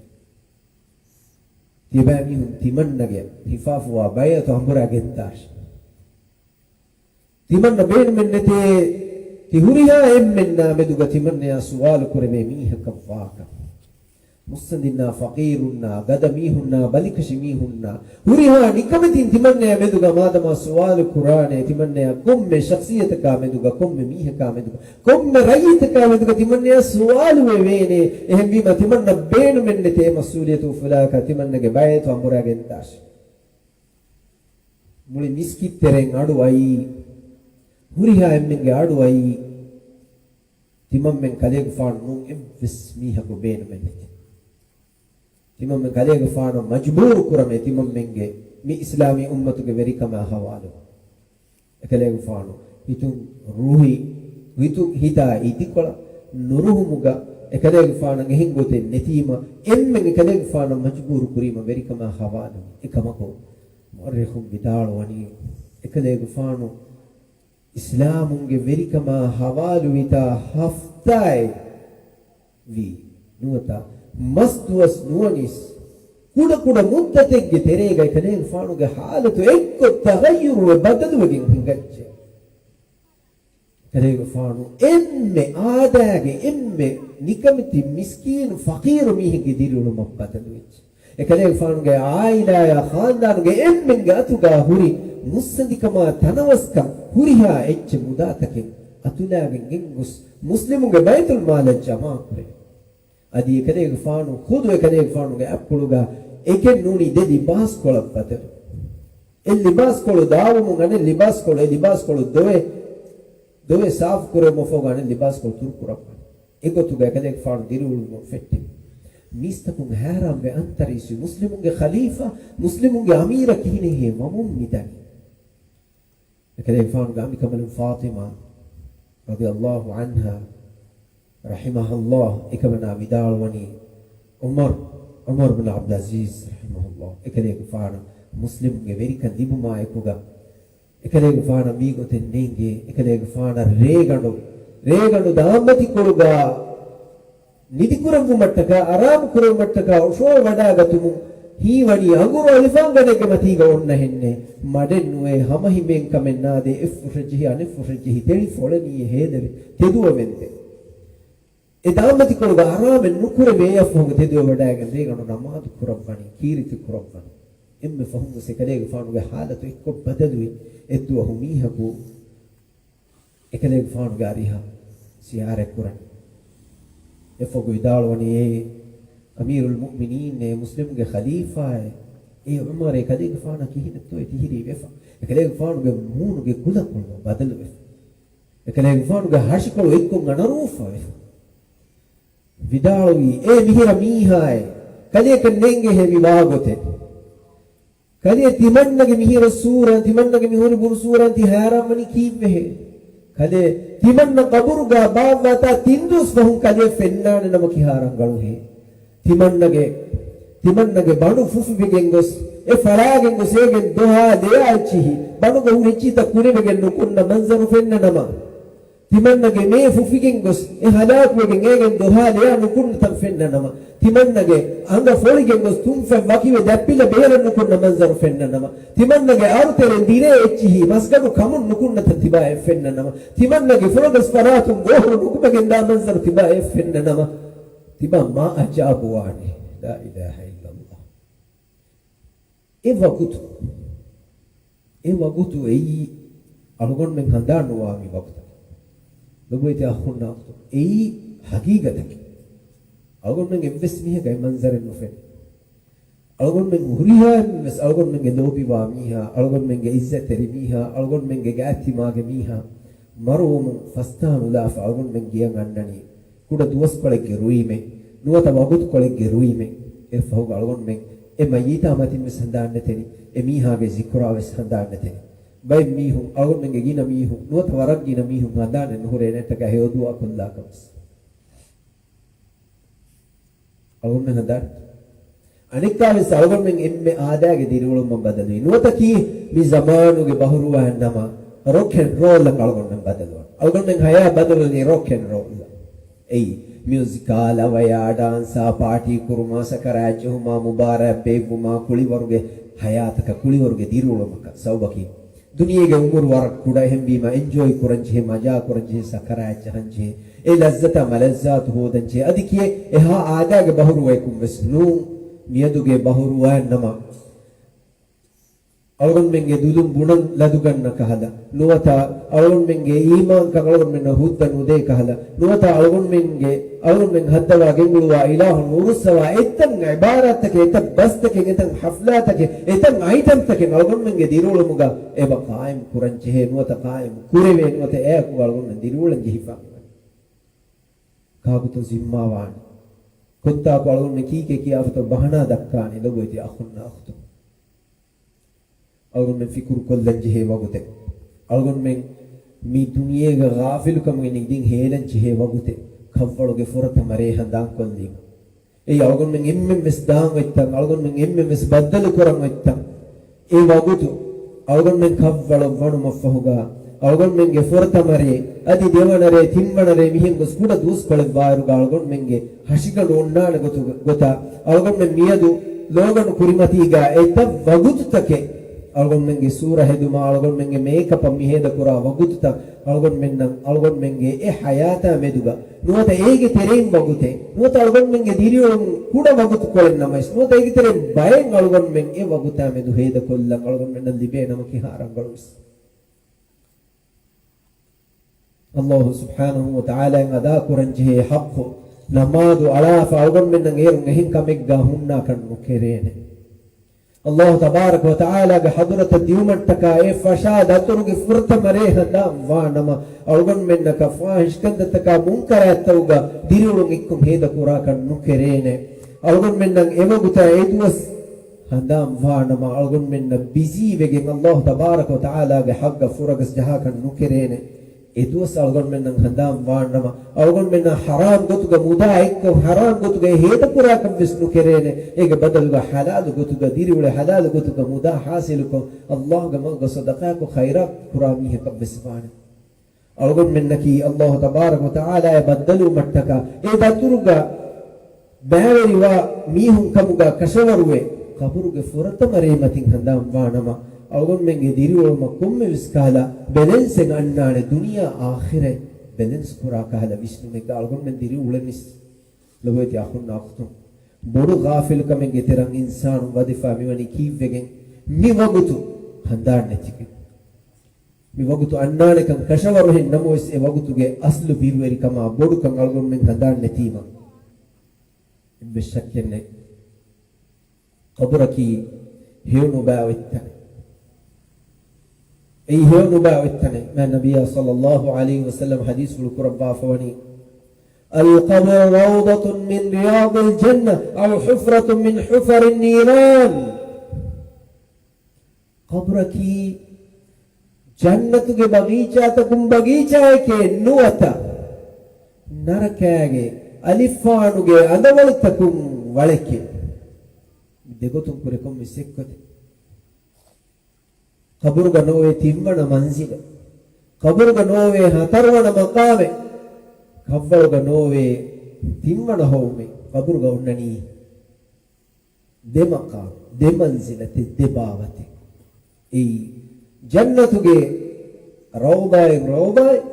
ތިބާމީހުން ތިމަންނަގެ ހިފާފުވާ ބައިޢަތު އަނބުރާ ގެންދާށި. ތިމަންނަ ބޭނުމެއް ނެތޭ، ތި ހުރިހާ އެންމެންނާ މެދުގަ ތިމަންނަޔާ ސުވާލު ކުރެވޭ މީހަކަށް ވާކަން. މުއްސަނދިންނާ، ފަޤީރުންނާ، ގަދަ މީހުންނާ، ބަލިކަށި މީހުންނާ، ހުރިހާ ނިކަމެތިން ތިމަންނަޔާ މެދުގަ މާދަމާ ސުވާލު ކުރާނެ، ތިމަންނަޔާ ކޮންމެ ޝަޚްޞިއްޔަތަކާ މެދުގަ، ކޮންމެ މީހަކާ މެދުގަ، ކޮންމެ ރައްޔިތަކާ މެދުގަ ތިމަންނަޔާ ސުވާލު ވެވޭނެ. އެހެންވީމަ، ތިމަންނަ ބޭނުމެއް ނެތޭ މަސްއޫލިއްޔަތު އުފުލާކަށް ތިމަންނަގެ ބައިޢަތު އަނބުރާ ގެންދާށި. މުޅި މިސްކިތް ތެރެއިން އަޑު އައީ، ހުރިހާ އެންމެންގެ އަޑު އައީ، ތިމަންމެން ކަލޭގެފާނު ނޫން އެއްވެސް މީހަކު ބޭނުމެއް ނެތި. ތިމަންމެން ކަލޭގެފާނަށް މަޖުބޫރު ކުރަމޭ ތިމަންމެންގެ މި އިސްލާމީ އުއްމަތުގެ ވެރިކަމާ ހަވާލު. އެކަލޭގެފާނު ހިތުން ރުހި، ހިތު، ހިތާ އިދިކޮޅަށް ނުރުހުމުގަ އެކަލޭގެފާނަށް އެހެން ގޮތެއް ނެތީމަ، އެންމެން އެކަލޭގެފާނަށް މަޖުބޫރު ކުރީމަ ވެރިކަމާ ހަވާލު. އެކަމަކު، މުއައްރިޚުން ވިދާޅުވަނީ، އެކަލޭގެފާނު އިސްލާމުންގެ ވެރިކަމާ ހަވާލުވިތާ ހަފްތާއެއް ވީ. ނުވަތަ މަސް ދުވަސް ނުވަނީސް، ކުޑަކުޑަ މުއްދަތެއްގެ ތެރޭގައި ކަލޭގެފާނުގެ ހާލަތު އެއްކޮށް ތަޣައްޔުރުވެ ބަދަލުވެގެން ހިނގައްޖެ. ކަލޭގެފާނު އެންމެ އާދައިގެ އެންމެ ނިކަމެތި މިސްކީނު ފަޤީރު މީހެއްގެ ދިރިއުޅުމަށް ބަދަލުވެއްޖެ. އެކަލޭގެފާނުގެ އާއިލާޔާ ޚާންދާނުގެ އެންމެންގެ އަތުގަ ހުރި މުއްސަނދިކަމާ ތަނަވަސްކަން ހުރިހާ އެއްޗެއް މުދާތަކެއް އަތުލާގެން ގެންގޮސް މުސްލިމުންގެ ބައިތުލްމާލަށް ޖަމާކުރެވި. އަދި އެކަލޭގެފާނު ޚުދު އެކަލޭގެފާނުގެ އަތްޕުޅުގަ އެކެއް ނޫނީ ދެ ލިބާސްކޮޅަށް ބަދަލު. އެއް ލިބާސްކޮޅު ދާވަމުން އަނެއް ލިބާސްކޮޅު، އެ ލިބާސްކޮޅު ދޮވެ، ދޮވެ ސާފު ކުރެވުމަށްފަހު އަނެއް ލިބާސްކޮޅު ތުރުކުރައްވަން. އެގޮތުގަ އެކަލޭގެފާނު ދިރިއުޅުމަށް ފެއްޓެވި. މީސްތަކުން ހައިރާންވެ އަންތަރީސްވި މުސްލިމުންގެ ޚަލީފާ، މުސްލިމުންގެ އަމީރަށް ކިހިނެއްހޭ ވަމުން މިދަނީ؟ އެކަލޭގެފާނުގެ އަނބިކަނބަލުން ފާޠިމާ ރަޟިޔަﷲ ޢަންހާ ރަޙިމަހަﷲ އެކަމަނާ ވިދާޅުވަނީ، ޢުމަރު، ޢުމަރު ބިން ޢަބްދުލްޢަޒީޒް ރަޙިމަހުﷲ އެކަލޭގެފާނަށް މުސްލިމުންގެ ވެރިކަން ލިބުމާއެކުގަ، އެކަލޭގެފާނަށް މީގޮތެއް ނޭނގޭ، އެކަލޭގެފާނަށް ރޭގަނޑު، ރޭގަނޑު ދާންމަތިކޮޅުގަ ނިދިކުރެއްވުމަށްޓަކާ، އަރާމު ކުރެއްވުމަށްޓަކާ އޮށޯވެވަޑާގަތުމުން ހީވަނީ އަނގުރު އަލިފާންގަނޑެއްގެ މަތީގަ އޮންނަހެންނޭ. މަޑެއް ނުވޭ، ހަމަހިމޭން ކަމެއް ނާދޭ، އެއްފުށަށް ޖެހި އަނެއްފުށަށް ޖެހި ތެޅި ފޮޅެނީ ހޭލެވި ތެދުވަމެންދެން. އެ ދާންމަތިކޮޅުގަ އަރާމެއް ނުކުރެވޭ އެއަށްފަހުގަ ތެދުވެވަޑައިގެން ރޭގަނޑު ނަމާދު ކުރައްވަނީ، ކީރިތި ކުރައްވަނީ. އެންމެ ފަހުން ވެސް އެކަލޭގެފާނުގެ ހާލަތު އެއްކޮށް ބަދަލުވި. އެއްދުވަހު މީހަކު އެކަލޭގެފާނުގެ އަރިހަށް ޒިޔާރަތް ކުރަން. އެއަށްފަހު ވިދާޅުވަނީ، އޭ އަމީރުލް މުއުމިނީން، އޭ މުސްލިމުންގެ ޚަލީފާއޭ، އޭ ޢުމަރޭ، އެކަލޭގެފާނަށް ކިހިނެއްތޯއޭ ތިހިރީ ވެފަ؟ އެކަލޭގެފާނުގެ މޫނުގެ ކުލަކޮޅު ބަދަލުވެފަ. އެކަލޭގެފާނުގެ ހަށިކޮޅު އެއްކޮށް އަނަރޫފަވެފަ. ވިދާޅުވީ، އޭ މިހިރަ މީހާއޭ، ކަލޭކަށް ނޭނގޭހޭ މި ވާގޮތެއް. ކަލޭ ތިމަންނަގެ މިހިރަ ސޫރަން، ތިމަންނަގެ މިހުރި ބުރު ސޫރަން ތި ހައިރާންވަނީ ކީއްވެހޭ؟ ކަލޭ ތިމަންނަ ޤަބުރުގަ ބާއްވާތާ ތިން ދުވަސް ފަހުން ކަލޭ ފެންނާނެ ނަމަ ކިހާ ރަނގަޅުހޭ؟ ތިމަންނަގެ، ތިމަންނަގެ ބަނޑު ފުފިވެގެން ގޮސް، އެ ފަޅާގެން ގޮސް އޭގެން ދޮހާ ލެޔާ އެއްޗިހި، ބަނޑުގަ ހުރި އެއްޗިތައް ކުރިވެގެން ނުކުންނަ މަންޒަރު ފެންނަ ނަމަ. ތިމަންނަގެ މޭ ފުފިގެން ގޮސް، އެ ހަލާކުވެގެން އޭގެން ދޮހާ ލެޔާ ނުކުންނަތަން ފެންނަ ނަމަ. ތިމަންނަގެ އަނގަ ފޮޅިގެން ގޮސް ތުންފަތް ވަކިވެ ދަތްޕިލަ ބޭރަށް ނުކުންނަ މަންޒަރު ފެންނަ ނަމަ. ތިމަންނަގެ އަރުތެރެ ދިރޭ އެއްޗިހި މަސްގަނޑު ކަމުން ނުކުންނަތަން ތިބާއެއް ފެންނަ ނަމަ. ތިމަންނަގެ ފުޅަގަސް ފަރާތުން ގޯހުރު ނުކުމެގެން ދާ މަންޒަރު ތިބާއެއް ފެންނަ ނަމަ. ތިބާ މާ އަޖާބުވާނެ. لا إله إلا الله. އެ ވަގުތު، އެ ވަގުތު އެއީ އަޅުގަނޑުމެން ހަނދާން ނުވާ މި ވަގުތަކީ. ލޮބުވެތި އަޚުންނާ އުޚްތުން، އެއީ ހަގީގަތަކީ. އަޅުގަނޑުމެން އެއްވެސް މީހަކަށް އެ މަންޒަރެއް ނުފެނޭ. އަޅުގަނޑުމެން ހުރިހާ އެންމެން ވެސް އަޅުގަނޑުމެންގެ ލޯބިވާ މީހާ، އަޅުގަނޑުމެންގެ އިއްޒަތްތެރި މީހާ، އަޅުގަނޑުމެންގެ ގާތްތިމާގެ މީހާ މަރުވުމުން ފަސްދާނުލާފަ އަޅުގަނޑުމެން ގެޔަށް އަންނަނީ ކުޑަ ދުވަސްކޮޅެއްގެ ރުއިމެއް، ނުވަތަ ވަގުތުކޮޅެއްގެ ރުއިމެއް. އެއަށްފަހުގަ އަޅުގަނޑުމެން އެ މައްޔިތާ މަތިން ވެސް ހަނދާންނެތެނި، އެ މީހާގެ ޒިކުރާ ވެސް ހަނދާންނެތެނި. ބައެއް މީހުން، އަޅުގަނޑުމެންގެ ގިނަ މީހުން، ނުވަތަ ވަރަށް ގިނަ މީހުން ހަނދާންނެއް ނުހުރޭ ނެއްޓަކަށް ހެޔޮ ދުޢާ ކޮށްލާކަށް ވެސް. އަޅުގަނޑުމެން ހަނދާން. އަނެއްކާވެސް އަޅުގަނޑުމެން އެންމެ އާދައިގެ ދިރިއުޅުމަށް ބަދަލުވީ. ނުވަތަ ކީ މި ޒަމާނުގެ ބަހުރުވައިން ނަމަ، ރޮކް އެންޑް ރޯލް އަށް އަޅުގަނޑުމެން ބަދަލުވަން. އަޅުގަނޑުމެން ހަޔާތް ބަދަލުވަނީ ރޮކް އެންޑް ރޯލް އަށް. އެއީ، މިއުޒިކާ، ލަވަޔާ، ޑާންސާ، ޕާޓީ ކުރުމާ، ސަކަރާތް ޖެހުމާ، މުބާރާތް ބޭއްވުމާ، ކުޅިވަރުގެ ހަޔާތަކަށް، ކުޅިވަރުގެ ދިރިއުޅުމަކަށް. ސަބަބަކީ، ދުނިޔޭގެ އުމުރު ވަރަށް ކުޑަ، އެހެންވީމަ އެންޖޯއި ކުރަން ޖެހޭ، މަޖާ ކުރަން ޖެހޭ، ސަކަރާތް ޖަހަން ޖެހޭ، އެ ލައްޒަތާ މަލައްޒާތު ހޯދަން ޖެހޭ. އަދި ކިޔޭ، އެހާ އާދައިގެ ބަހުރުވަޔަކުން ވެސް ނޫން. މިއަދުގެ ބަހުރުވަޔަށް ނަމަ، އަޅުގަނޑުމެންގެ ދުލުން ބުނަން ލަދުގަންނަ ކަހަލަ، ނުވަތަ އަޅުގަނޑުމެންގެ އީމާންކަން އަޅުގަނޑުމެންނަށް ހުއްދަ ނުދޭ ކަހަލަ، ނުވަތަ އަޅުގަނޑުމެންގެ، އަޅުގަނޑުމެން ހައްދަވާ ގެންގުޅުވާ އިލާހު ނުރުއްސަވާ އެތައް އިބާރާތްތަކެއް، އެތައް ބަސްތަކެއް، އެތައް ހަފްލާތަކެއް، އެތައް އައިޓަމްތަކެއް އަޅުގަނޑުމެންގެ ދިރިއުޅުމުގަ އެބަ ޤާއިމް ކުރަން ޖެހޭ، ނުވަތަ ޤާއިމް ކުރެވޭ، ނުވަތަ އެއާއެކު އަޅުގަނޑުމެން ދިރިއުޅެން ޖެހިފާ މިވަނީ. ކާކުތޯ ޒިންމާވާނެ؟ ކޮންތާކު އަޅުގަނޑުމެން ކީކޭ ކިޔާފަތޯ ބަހަނާ ދައްކާނެ؟ ލޮބުވެތި އަޚުންނާ އުޚްތުން. އަޅުގަނޑުމެން ފިކުރު ކޮށްލަން ޖެހޭ ވަގުތެއް، އަޅުގަނޑުމެން މި ދުނިޔޭގެ ޣާފިލުކަމުގެ ނިދިން ހޭލަން ޖެހޭ ވަގުތެއް، ކަށްވަޅުގެ ފުރަތަމަ ރޭ ހަނދާންކޮށްލީމަ. އެއީ އަޅުގަނޑުމެން އެންމެން ވެސް ދާން އޮތްތަން، އަޅުގަނޑުމެން އެންމެން ވެސް ބައްދަލު ކުރަން އޮތްތަން. އެ ވަގުތު އަޅުގަނޑުމެން ކަށްވަޅަށް ވަނުމަށްފަހުގަ، އަޅުގަނޑުމެންގެ ފުރަތަމަ ރޭ، އަދި ދެވަނަ ރޭ، ތިންވަނަ ރޭ މިހެން ގޮސް ކުޑަ ދުވަސްކޮޅެއް ވާއިރުގަ އަޅުގަނޑުމެންގެ ހަށިގަނޑު އޮންނާނެ ގޮތު، ގޮތަށް އަޅުގަނޑުމެން މިއަދު ލޯގަނޑު ކުރިމަތީގަ އެތައް ވަގުތުތަކެއް އަޅުގަނޑުމެންގެ ސޫރަ ހެދުމާ، އަޅުގަނޑުމެންގެ މޭކަޕަށް މިހޭދަކުރާ ވަގުތުތައް އަޅުގަނޑުމެންނަށް އަޅުގަނޑުމެންގެ އެ ހަޔާތާ މެދުގަ ނުވަތަ އޭގެ ތެރެއިން ވަގުތެއް، ނުވަތަ އަޅުގަނޑުމެންގެ ދިރިއުޅުން ކުޑަ ވަގުތުކޮޅެއް ނަމަވެސް، ނުވަތަ އޭގެ ތެރެއިން ބައެއް އަޅުގަނޑުމެން އެ ވަގުތާ މެދު ހޭދަކޮށްލަން އަޅުގަނޑުމެންނަށް ލިބޭ ނަމަ ކިހާ ރަނގަޅުވެސް. އައްލާހު ސުބްޙާނަހު ވަ ތަޢާލާއަށް އަދާކުރަން ޖެހޭ ޙައްޤު ނަމާދު އަޅާފަ އަޅުގަނޑުމެންނަށް އޭރުން އެހެން ކަމެއްގަ ހުންނާކަށް ނުކެރޭނެ. އައްލާހު ތަބާރަކަ ވަ ތަޢާލާގެ ޙަޟްރަތަށް ދިއުމަށްޓަކާ އެ ފަށާ ދަތުރުގެ ފުރަތަމަ ރޭ ހަނދާން ވާ ނަމަ، އަޅުގަނޑުމެންނަކަށް ފާޙިޝް ކަންތައްތަކާ މުންކަރާތްތަކުގަ ދިރިއުޅުން އެއްކޮށް ހޭދަ ކުރާކަށް ނުކެރޭނެ. އަޅުގަނޑުމެންނަށް އެވަގުތާ އެދުވަސް ހަނދާން ވާ ނަމަ، އަޅުގަނޑުމެންނަށް ބިޒީ ވެގެން އައްލާހު ތަބާރަކަ ވަ ތަޢާލާގެ ޙައްޤަށް ފުރަގަސް ޖަހާކަށް ނުކެރޭނެ. އެދުވަސް އަޅުގަނޑުމެންނަށް ހަނދާން ވާނަމަ، އަޅުގަނޑުމެންނަށް ޙަރާމް ގޮތުގަ މުދާ އެއްކޮށް، ޙަރާމް ގޮތުގައި ހޭދަކުރާކަށް ވެސް ނުކެރޭނެ. އޭގެ ބަދަލުގަ ޙަލާލު ގޮތުގަ ދިރިއުޅެ، ޙަލާލު ގޮތުގަ މުދާ ޙާޞިލުކޮށް، އައްލާހުގެ މަގުގަ ޞަދަޤާކޮށް ޚައިރާތް ކުރާ މީހަކަށް ވެސް ވާނެ. އަޅުގަނޑުމެންނަކީ އައްލާހު ތަބާރަކަ ވަ ތަޢާލާއާ ބައްދަލުވުމަށްޓަކާ އެ ދަތުރުގަ ބައިވެރިވާ މީހުން ކަމުގަ ކަށަވަރުވެ، ޤަބުރުގެ ފުރަތަމަ ރޭމަތިން ހަނދާން ވާނަމަ، އަޅުގަނޑުމެންގެ ދިރިއުޅުމަށް ކޮންމެވެސް ކަހަލަ ބެލެންސެއް އަންނާނެ. ދުނިޔެ އާޚިރަތް ބެލެންސް ކުރާ ކަހަލަ ވިސްނުމެއްގަ އަޅުގަނޑުމެން ދިރިއުޅެނީސް. ލޮބުވެތި އަޚުންނާ އުޚްތުން، ބޮޑު ޣާފިލުކަމެއްގެ ތެރަށް އިންސާނުން ވަދެފާ މިވަނީ ކީއްވެގެން؟ މި ވަގުތު ހަނދާން ނެތިގެން. މި ވަގުތު އަންނާނެކަން ކަށަވަރުހެން ނަމަވެސް، އެ ވަގުތުގެ އަސްލު ބިރުވެރިކަމާ ބޮޑުކަން އަޅުގަނޑުމެން ހަނދާން ނެތީމަ، އެއްވެސް ޝައްކެއް ނެތް. ޤަބުރަކީ ހެޔޮނުބައި އޮތްތަނެއް. އެއީ ހެޔޮނުބައި އޮތްތަނެއް. މާތް ނަބިއްޔާ ޞައްލައްލާހު ޢަލައިހި ވަސައްލަމަ ޙަދީޘްފުޅު ކުރައްވާފަ ވަނީ، القبر روضة من رياض الجنة أو حفرة من حفر النيران. ޤަބުރަކީ ޖަންނަތުގެ ބަގީޗާތަކުން ބަގީޗާއެކޭ ނުވަތަ ނަރަކާގެ އަލިފާނުގެ އަނދަވަޅުތަކުން ވަޅެކޭ. ދެގޮތުން ކުރެ ކޮންމެ ސެއްކޮތެއް. ޤަބުރުގަ ނޯވޭ ތިންވަނަ މަންޒިލެއް. ޤަބުރުގަ ނޯވޭ ހަތަރުވަނަ މަޤާމެއް. ކަށްވަޅުގަ ނޯވޭ ތިންވަނަ ހޮވުމެއް. ޤަބުރުގަ އޮންނަނީ ދެ މަޤާމް، ދެ މަންޒިލަތެއް، ދެ ބާވަތެއް. އެއީ ޖަންނަތުގެ ރައުޟާއިން ރައުޟާއެއް،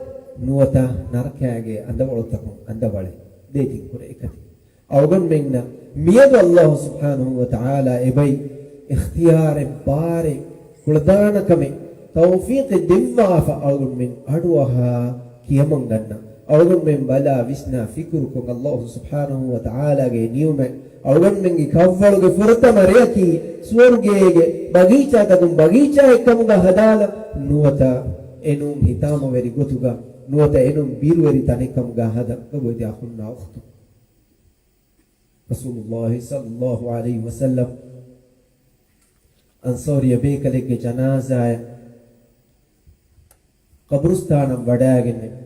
ނުވަތަ ނަރަކާގެ އަނދަވަޅުތަކުން އަނދަވަޅެއް. ދޭތިން ކުރެ އެކަތި. އަޅުގަނޑުމެންނަށް މިއަދު އައްލާހު ސުބްޙާނަހު ވަ ތަޢާލާ އެބައި އިޚްތިޔާރެއް، ބާރެއް، ކުޅަދާނަކަމެއް، ތައުފީޤެއް ދެއްވާފަ އަޅުގަނޑުމެން އަޑުއަހާ ކިޔަމަންގަންނަ. އަޅުގަނޑުމެން ބަލާ ވިސްނާ ފިކުރުކޮށް، އައްލާހު ސުބްޙާނަހު ވަ ތަޢާލާގެ ނިޢުމަތް، އަޅުގަނޑުމެންގެ ކަށްވަޅުގެ ފުރަތަމަ ރެޔަކީ ސުވަރުގޭގެ ބަގީޗާތަކުން ބަގީޗާއެއް ކަމުގަ ހަދާލަން، ނުވަތަ އެނޫން ހިތާމަވެރި ގޮތުގަ، ނުވަތަ އެނޫން ބިރުވެރި ތަނެއް ކަމުގަ ހަދަން. ލޮބުވެތި އަޚުންނާ އުޚްތުން، ރަސޫލުއްލާހި ޞައްލައްލާހު ޢަލައިހި ވަސައްލަމް އަންޞާރީ ބޭކަލެއްގެ ޖަނާޒާއެއް ޤަބުރުސްތާނަށް ވަޑައިގެންނެވި.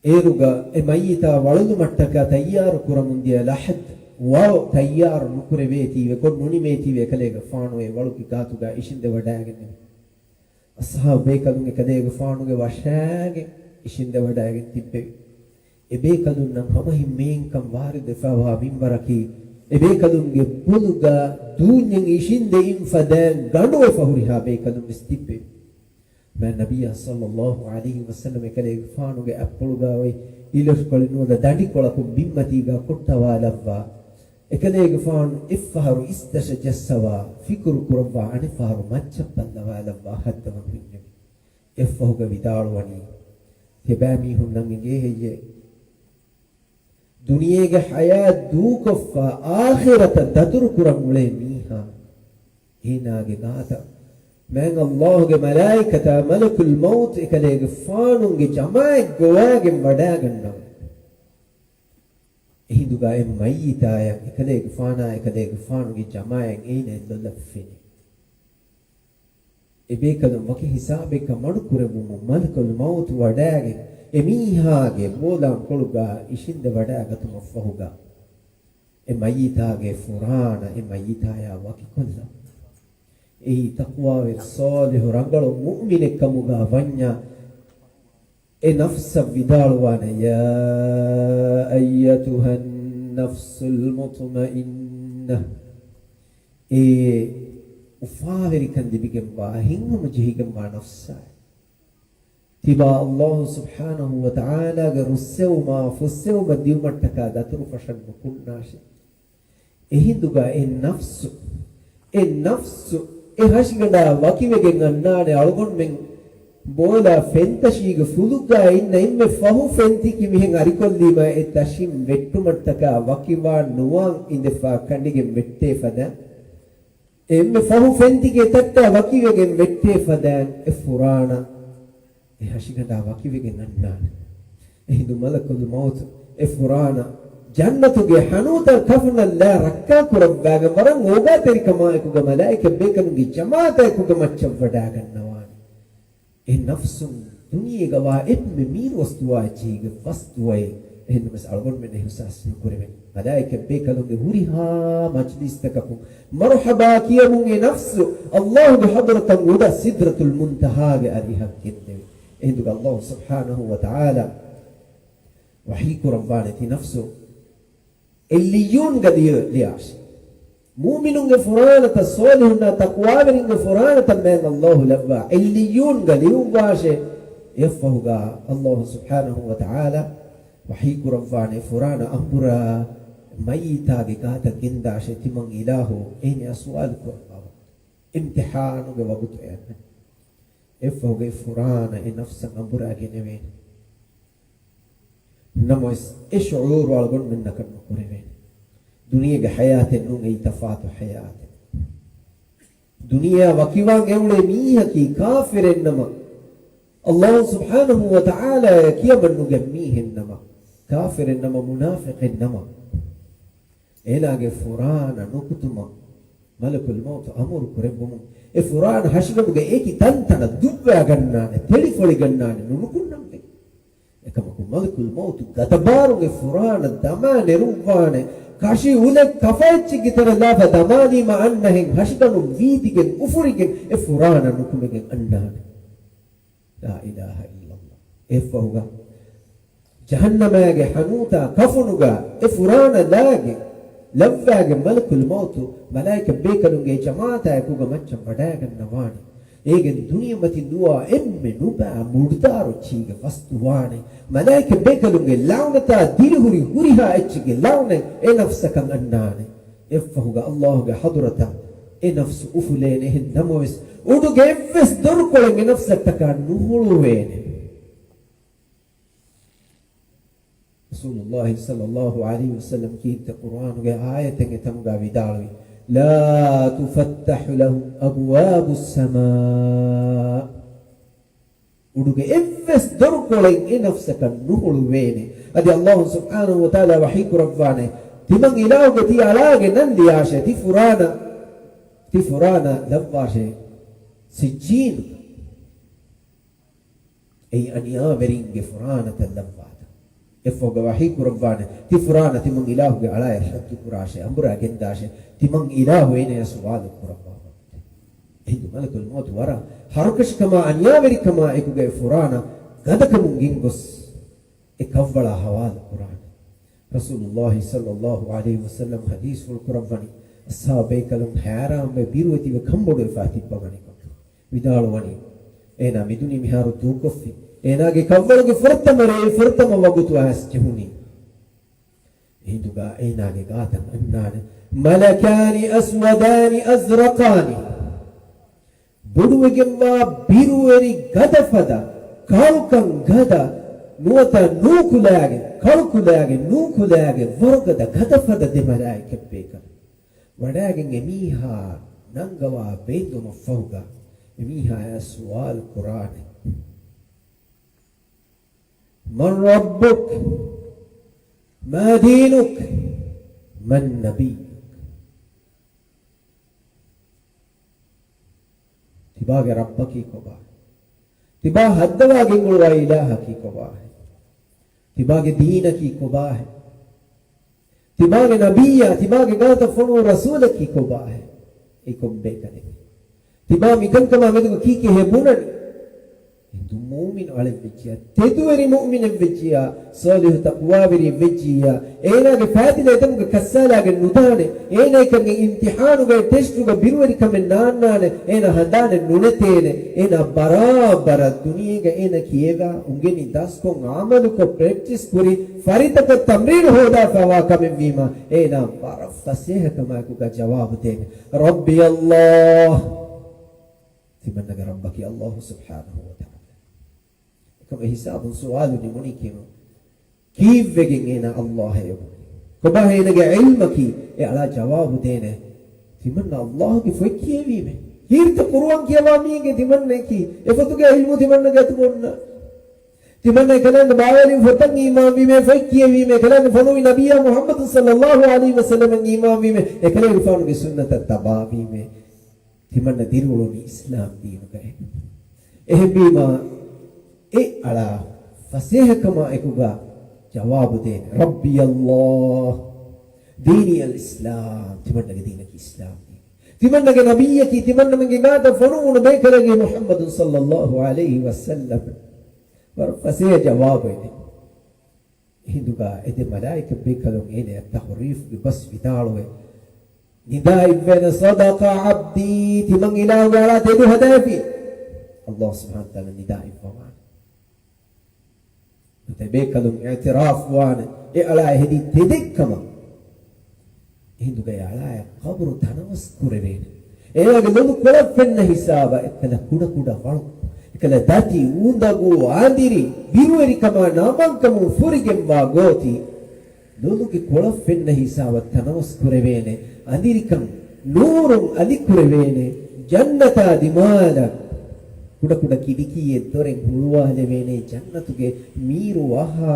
އޭރުގަ އެ މައްޔިތާ ވަޅުލުމަށްޓަކާ ތައްޔާރު ކުރަމުންދިޔަ ލަޙަދް ވަޅު ތައްޔާރު ނުކުރެވޭތީވެ، ކޮށް ނުނިމޭތީވެ، އެކަލޭގެފާނު އެ ވަޅުގެ ގާތުގަ އިށިނދެ ވަޑައިގެންނެވި. އަޞްޙާ ބޭކަލުން އެކަލޭގެފާނުގެ ވަށާގެ އިށިނދެވަޑައިގެން ތިއްބެވި. އެބޭކަލުންނަށް ހަމަހިމޭންކަން ވާރިދުވެފައިވާ މިންވަރަކީ، އެބޭކަލުންގެ ބޮލުގަ ދޫންޏެއް އިށިނދެއިން ފަދައިން ގަނޑުވެފަ ހުރިހާ ބޭކަލުން ވެސް ތިއްބެވި. މާތް ނަބިއްޔާ ޞައްލައްލާހު ޢަލައިހި ވަސައްލަމަ އެކަލޭގެފާނުގެ އަތްޕުޅުގަ އޮތް އިލޮށްކޮޅެއް ނުވަތަ ދަނޑިކޮޅަކުން ބިންމަތީގަ ކޮށްޓަވާލައްވާ. އެކަލޭގެފާނު އެއްފަހަރު އިސްތަށަށް ޖައްސަވާ، ފިކުރު ކުރައްވާ، އަނެއްފަހަރު މައްޗަށް ބައްލަވާލައްވާ ހައްދަވަން ހުންނެވި. އެއްފަހުގަ ވިދާޅުވަނީ، ތިބާމީހުންނަށް އެނގޭ ހެއްޔޭ؟ ދުނިޔޭގެ ޙަޔާތް ދޫކޮށްފަ އާޚިރަތަށް ދަތުރުކުރަން އުޅޭ މީހާ، އޭނާގެ ގާތަށް މާތް ﷲ ގެ މަލާއިކަތާ މަލަކުލް މައުތު އެކަލޭގެފާނުގެ ޖަމާޢަތް ގޮވާގެން ވަޑާގަންނަވާ. އެހިނދުގަ އެ މައްޔިތާޔަށް އެކަލޭގެފާނާ އެކަލޭގެފާނުގެ ޖަމާޢަތް އޭނައަށް ލޮލަށް ފެނޭ. އެބޭކަލުން ވަކި ހިސާބެއްގަ މަޑުކުރެއްވުމުން މަލަކުލް މައުތު ވަޑާގެން އެ މީހާގެ ބޯލާންކޮޅުގަ އިށިނދެވަޑާގަތުމަށްފަހުގަ، އެ މައްޔިތާގެ ފުރާނަ އެ މައްޔިތާޔާ ވަކިކޮށްލަން. އެއީ ތަޤްވާވެރި ޞާލިޙު ރަނގަޅު މުއުމިނެއްކަމުގަ ވަންޏާ، އެ ނަފްސަށް ވިދާޅުވާނެ، يا أيتها النفس المطمئنة. އޭ އުފާވެރިކަން ލިބިގެންވާ، ހިތްހަމަ ޖެހިގެންވާ ނަފްސާ. ތިބާ ﷲ ސުބްޙާނަހޫ ވަތަޢާލާގެ ރުއްސެވުމާ ފުއްސެވުމަށް ދިއުމަށްޓަކާ ދަތުރުފަށަށް ނުކުންނާށޭ. އެހިނދުގަ އެ ނަފްސު، އެ ނަފްސު އެ ހަށިގަނޑާ ވަކިވެގެން އަންނާނެ. އަޅުގަނޑުމެން ބޯލާ ފެންތަށީގެ ފުލުގަ އިންނަ އެންމެ ފަހު ފެންތިކި މިހެން އަރިކޮށްލީމަ އެ ތަށިން ވެއްޓުމަށްޓަކާ ވަކިވާން ނުވާން އިނދެފާ ކަނޑިގެން ވެއްޓޭ ފަދަ. އެންމެ ފަހު ފެންތިކޭ ތައްޓާ ވަކިވެގެން ވެއްޓޭ ފަދައިން އެ ފުރާނަ އެ ހަށިގަނޑާ ވަކިވެގެން އަންނާނެ. އެހިނދު މަލަކުލް މައުތު އެ ފުރާނަ ޖަންނަތުގެ ހަނޫތައް ކަފުނަށްލާ ރައްކާ ކުރައްވާގެން ވަރަށް އޯގާތެރިކަމާއެކުގަ މަލާއިކަ ބޭކަލުންގެ ޖަމާޢަތާއެކުގަ މައްޗަށް ވަޑާގަންނަވާނެ. އެ ނަފްސުން ދުނިޔޭގަވާ އެންމެ މީރުވަސްދުވާ އެއްޗެހީގެ ވަސްދުވައެއް. އެހެންނަމަވެސް އަޅުގަނޑުމެން އިޙްސާސް ނުކުރެވެން. މަލާއިކަ ބޭކަލުންގެ ހުރިހާ މަޖްލިސްތަކަކުން މަރުޙަބާ ކިޔަމުން އެ ނަފްސު ﷲ ގެ ޙަޟްރަތަށް އުޑަށް ސިދްރަތުލް މުންތަހާގެ އަރިހަށް ގެންދެވި. އެހިނދުގަ ﷲ ސުބްޙާނަހޫ ވަތަޢާލާ ވަޙީ ކުރައްވާނެ ތި ނަފްސު އިއްލިއްޔޫންގަ ލިޔާށޭ. މުއުމިނުންގެ ފުރާނަތައް، ޞާލިޙުންނާ ތަޤްވާވެރިންގެ ފުރާނަތައް މާތް ﷲ ލައްވާ އިއްލިއްޔޫންގަ ލިޔުއްވާށޭ. އެއަށްފަހުގަ ﷲ ސުބްޙާނަހޫ ވަތަޢާލާ ވަޙީ ކުރައްވާނެ ފުރާނަ އަނބުރާ މައްޔިތާގެ ގާތަށް ގެންދާށޭ، ތިމަން އިލާހު އޭނަޔާ ސުވާލު ކުރައްވާ. އިމްތިޙާނުގެ ވަގުތު އެއަންނަނީ. އެއަށްފަހުގަ އެ ފުރާނަ އެ ނަފްސަށް އަނބުރާ ގެނެވޭނެ. ނަމަވެސް، އެ ޝުޢޫރު އަޅުގަނޑުމެންނަކަށް ނުކުރެވޭނެ. ދުނިޔޭގެ ޙަޔާތެއް ނޫން، އެއީ ތަފާތު ޙަޔާތެއް. ދުނިޔެއާ ވަކިވާން އެއުޅޭ މީހަކީ ކާފިރެއްނަމަ، ﷲ ސުބްޙާނަހޫ ވަތަޢާލާއަށް ކިޔަމަންނުގަތް މީހެއްނަމަ، ކާފިރެއްނަމަ، މުނާފިޤެއްނަމަ، އޭނާގެ ފުރާނަ ނުކުތުމަށް މަލަކުލް މައުތު އަމުރު ކުރެއްވުމުން، އެ ފުރާނަ ހަށިގަނޑުގެ އެކި ތަންތަނަށް ދުއްވާގަންނާނެ، ތެޅިފޮޅިގަންނާނެ، ނުނުކުންނަންވެ. އެކަމަކު، މަލަކުލް މައުތު ގަދަބާރުން އެ ފުރާނަ ދަމާ ނެރުއްވާނެ، ކަށި އުލެއް ކަފައެއްޗެއްގެ ތެރެ ލާފަ ދަމާލީމަ އަންނަހެން ހަށިގަނޑުން ވީތިގެން އުފުރިގެން އެ ފުރާނަ ނުކުމެގެން އަންނާނެ. ލާ އިލާހަ އިއްލައްލާހް. އެއަށްފަހުގަ ޖަހަންނަމާގެ ހަނޫތާ ކަފުނުގަ އެ ފުރާނަ ލާގެ ލައްވާގެ މަލަކުލް މައުތު މަލާއިކަ ބޭކަލުންގެ ޖަމާޢަތާ އެކުގަ މައްޗަށް ވަޑާގަންނަވާނެ. އޭގެން ދުނިޔެމަތިން ދުވާ އެންމެ ނުބާ މުޑުދާރު އެއްޗީގެ ފަސްދުވާނެ. މަލާއިކަ ބޭކަލުންގެ ލަޢުނަތާ ދިރިހުރި ހުރިހާ އެއްޗެއްގެ ލަޢުނަތް އެ ނަފްސަކަށް އަންނާނެ. އެއަށްފަހުގަ ﷲ ގެ ޙަޟްރަތަށް އެ ނަފްސު އުފުލޭނެ. އެހެން ނަމަވެސް، އުޑުގެ އެއްވެސް ދޮރުކޮޅެއް އެ ނަފްސަށްޓަކާ ނުހުޅުވޭނެ. ރަސޫލުﷲ ޞައްލަﷲ ޢަލައިހި ވަސައްލަމަ ކީރިތި ޤުރުއާނުގެ އާޔަތެއް އެތަނުގަ ވިދާޅުވި، لا تفتح لهم أبواب السماء. އުޑުގެ އެއްވެސް ދޮރުކޮޅެއް އެ ނަފްސަކަށް ނުހުޅުވޭނެ. އަދި ﷲ ސުބްޙާނަހޫ ވަތަޢާލާ ވަޙީ ކުރައްވާނެ، ތިމަން އިލާހުގެ ތި އަޅާގެ ނަން ލިޔާށޭ، ތި ފުރާނަ، ތި ފުރާނަ ލައްވާށޭ ސިއްޖީނު. އެއީ އަނިޔާވެރިންގެ ފުރާނަތައް ލައްވާތަ؟ އެއަށްފަހުގަ ވަޙީ ކުރައްވާނެ، ތި ފުރާނަ ތިމަން އިލާހުގެ އަޅާއަށް ރައްދު ކުރާށޭ، އަނބުރާ ގެންދާށޭ، ތިމަން އިލާހު އޭނަޔާ ސުވާލު ކުރައްވާ. އެހިނދު މަލަކުލް މައުތު ވަރަށް ހަރުކަށިކަމާ އަނިޔާވެރިކަމާ އެކުގައި ފުރާނަ ގަދަކަމުން ގެންގޮސް އެ ކަށްވަޅާ ހަވާލު ކުރާނެ. ރަސޫލުﷲ ޞައްލަﷲ ޢަލައިހި ވަސައްލަމް ޙަދީޘްފުޅު ކުރައްވަނީ، އަޞްޙާބު ބޭކަލުން ހައިރާންވެ ބިރުވެތިވެ ކަނބޮޑުވެފާ ތިއްބަވަނިކޮށް. ވިދާޅުވަނީ، އޭނާ މިދުނި މިހާރު ދޫކޮށްފި، އޭނާގެ ކަށްވަޅުގެ ފުރަތަމަ ރޭ ފުރަތަމަ ވަގުތު އައިސް ޖެހުނީ. އެހިނދުގަ އޭނާގެ ގާތަށް އަންނާނެ، ملكان أسودان أزرقان، ބޮޑުވެގެންވާ ބިރުވެރި ގަދަ ފަދަ، ކާޅުކަން ގަދަ، ނުވަތަ ނޫކުލައިގެ، ކަޅުކުލައިގެ، ނޫކުލައިގެ ވަރުގަދަ ގަދަ ފަދަ ދެ މަލާއިކަތް ބޭކަލުން ވަޑައިގެން އެމީހާ ނަންގަވާ ބޭންދުމަށްފަހުގަ އެމީހާޔާ ސުވާލު ކުރާނެ. من ربك؟ ما دينك؟ من نبيك؟ ތިބާގެ ރައްބަކީ ކޮބާހެ؟ ތިބާ ހައްދަވާ ގެންގުޅުވާ އިލާހަކީ ކޮބާހެ؟ ތިބާގެ ދީނަކީ ކޮބާހެ؟ ތިބާގެ ނަބިއްޔާ، ތިބާގެ ގާތަށް ފޮނުވު ރަސޫލަކީ ކޮބާހެ؟ އެ ކޮން ބޭކަލެއް؟ ތިބާ މިކަންކަމާ މެދުގަ ކީކޭހޭ ބުނަނީ؟ ހިނދު މޫމިން އަޅެއްވެއްޖިއްޔާ، ތެދުވެރި މުއުމިނެއްވެއްޖިއްޔާ، ޞާލިޙު ތަޤްވާވެރިއެއްވެއްޖިއްޔާ، އޭނާގެ ފައިތިލަ އެތަނުގަ ކައްސާލާގެން ނުދާނެ، އޭނައަކަށް އިމްތިޙާނުގައި ޓެސްޓުގަ ބިރުވެރިކަމެއް ނާންނާނެ، އޭނާ ހަނދާނެއް ނުނެތޭނެ، އޭނާ ބަރާބަރަށް ދުނިޔޭގަ އޭނަ ކިޔެވާ، އުނގެނި ދަސްކޮށް، އަމަލުކޮށް، ޕްރެކްޓިސް ކުރި، ފަރިތަކަށް ތަމްރީނު ހޯދާފައިވާ ކަމެއްވީމަ، އޭނާ ވަރަށް ފަސޭހަކަމާއެކުގަ ޖަވާބު ދޭނެ، ربي الله. ތިމަންނަގެ ރައްބަކީ ﷲ ސުބްޙާނަހޫ ވަތަޢާލާ. އެކަމަށް ހިސާބުން ސުވާލު ނިމުނީ ކިހިނެއް؟ ކީއްވެގެން އޭނާ ﷲ އޭ ބުނީ؟ ކޮބާ އޭނާގެ ޢިލްމަކީ؟ އެ އަޅާ ޖަވާބު ދޭނެ. ތިމަންނަ ﷲ ގެ ފޮތް ކިޔެވީމޭ. ހީރިތަ ޤުރުއާން ކިޔަވާ މީހެއް ތިމަންނައަކީ. އެ ފޮތުގެ ޢިލްމު ތިމަންނަގެ އަތުގަ އޮންނަ. ތިމަންނަ އެކަލާނގެ ބާވަރިން ފޮތަށް އީމާންވީމޭ، ފޮތް ކިޔެވީމޭ، އެކަލާނގެ ފޮނުވި ނަބިއްޔާ މުޙައްމަދު ޞައްލަﷲ ޢަލައިހި ވަސައްލަމަށް އީމާންވީމޭ، އެކަލޭގެފާނުގެ ސުންނަތަށް ތަބާވީމޭ. ތިމަންނަ ދިރިއުޅުނީ އިސްލާމް ދީނުގައި. އެހެންވީމާ، އެ އަޅާ ފަސޭހަކަމާ އެކުގަ ޖަވާބު ދޭނެ، ربي الله، ديني الإسلام، ތިމަންނަގެ ދީނަކީ އިސްލާމް ދީން. ތިމަންނަގެ ނަބިއްޔަކީ، ތިމަންނަމެންގެ ގާތަށް ފޮނުވުނު ބޭކަލެއް މުޙައްމަދު ޞައްލަﷲ ޢަލައިހި ވަސައްލަމް. ވަރަށް ފަސޭހަ ޖަވާބެއް. އެހިނދުގަ އެ ދެ މަލާއިކަ ބޭކަލުން އޭނަޔަށް ތަހުރީފްގެ ބަސް ވިދާޅުވެ، ނިދާ އިއްވޭނެ، صدق عبدي، ތިމަން އިލާހުގެ އަޅާ ތެދު ހަދައިފި. ﷲ ސުބްޙާނަހޫ ވަތަޢާލާ ނިދާ އިއްވަވާނެ. ނުވަތަ ބޭކަލުން އިޢުތިރާފުވާނެ، އެ އަޅާ އެ ހެދީ ތެދެއްކަމަށް. އެހިނދުގައި އަޅާއަށް ޤަބުރު ތަނަވަސް ކުރެވޭނެ. އޭނާގެ ލޮލު ކޮޅަށް ފެންނަ ހިސާބަށް އެއްކަލަ ކުޑަކުޑަ ވަޅު، އެކަލަ ދަތި، އުނދަގޫ، އަނދިރި، ބިރުވެރިކަމާ ނަމަންކަމުން ފުރިގެންވާ ގޯތި، ލޮލުގެ ކޮޅަށް ފެންނަ ހިސާބަށް ތަނަވަސް ކުރެވޭނެ. އަނދިރިކަން ނޫރުން އަލި ކުރެވޭނެ. ޖަންނަތާ ދިމާލަށް ކުޑަކުޑަ ކިޑިކީއެއް ދޮރެއް ހުޅުވާލެވޭނެ. ޖަންނަތުގެ މީރު ވަހާ،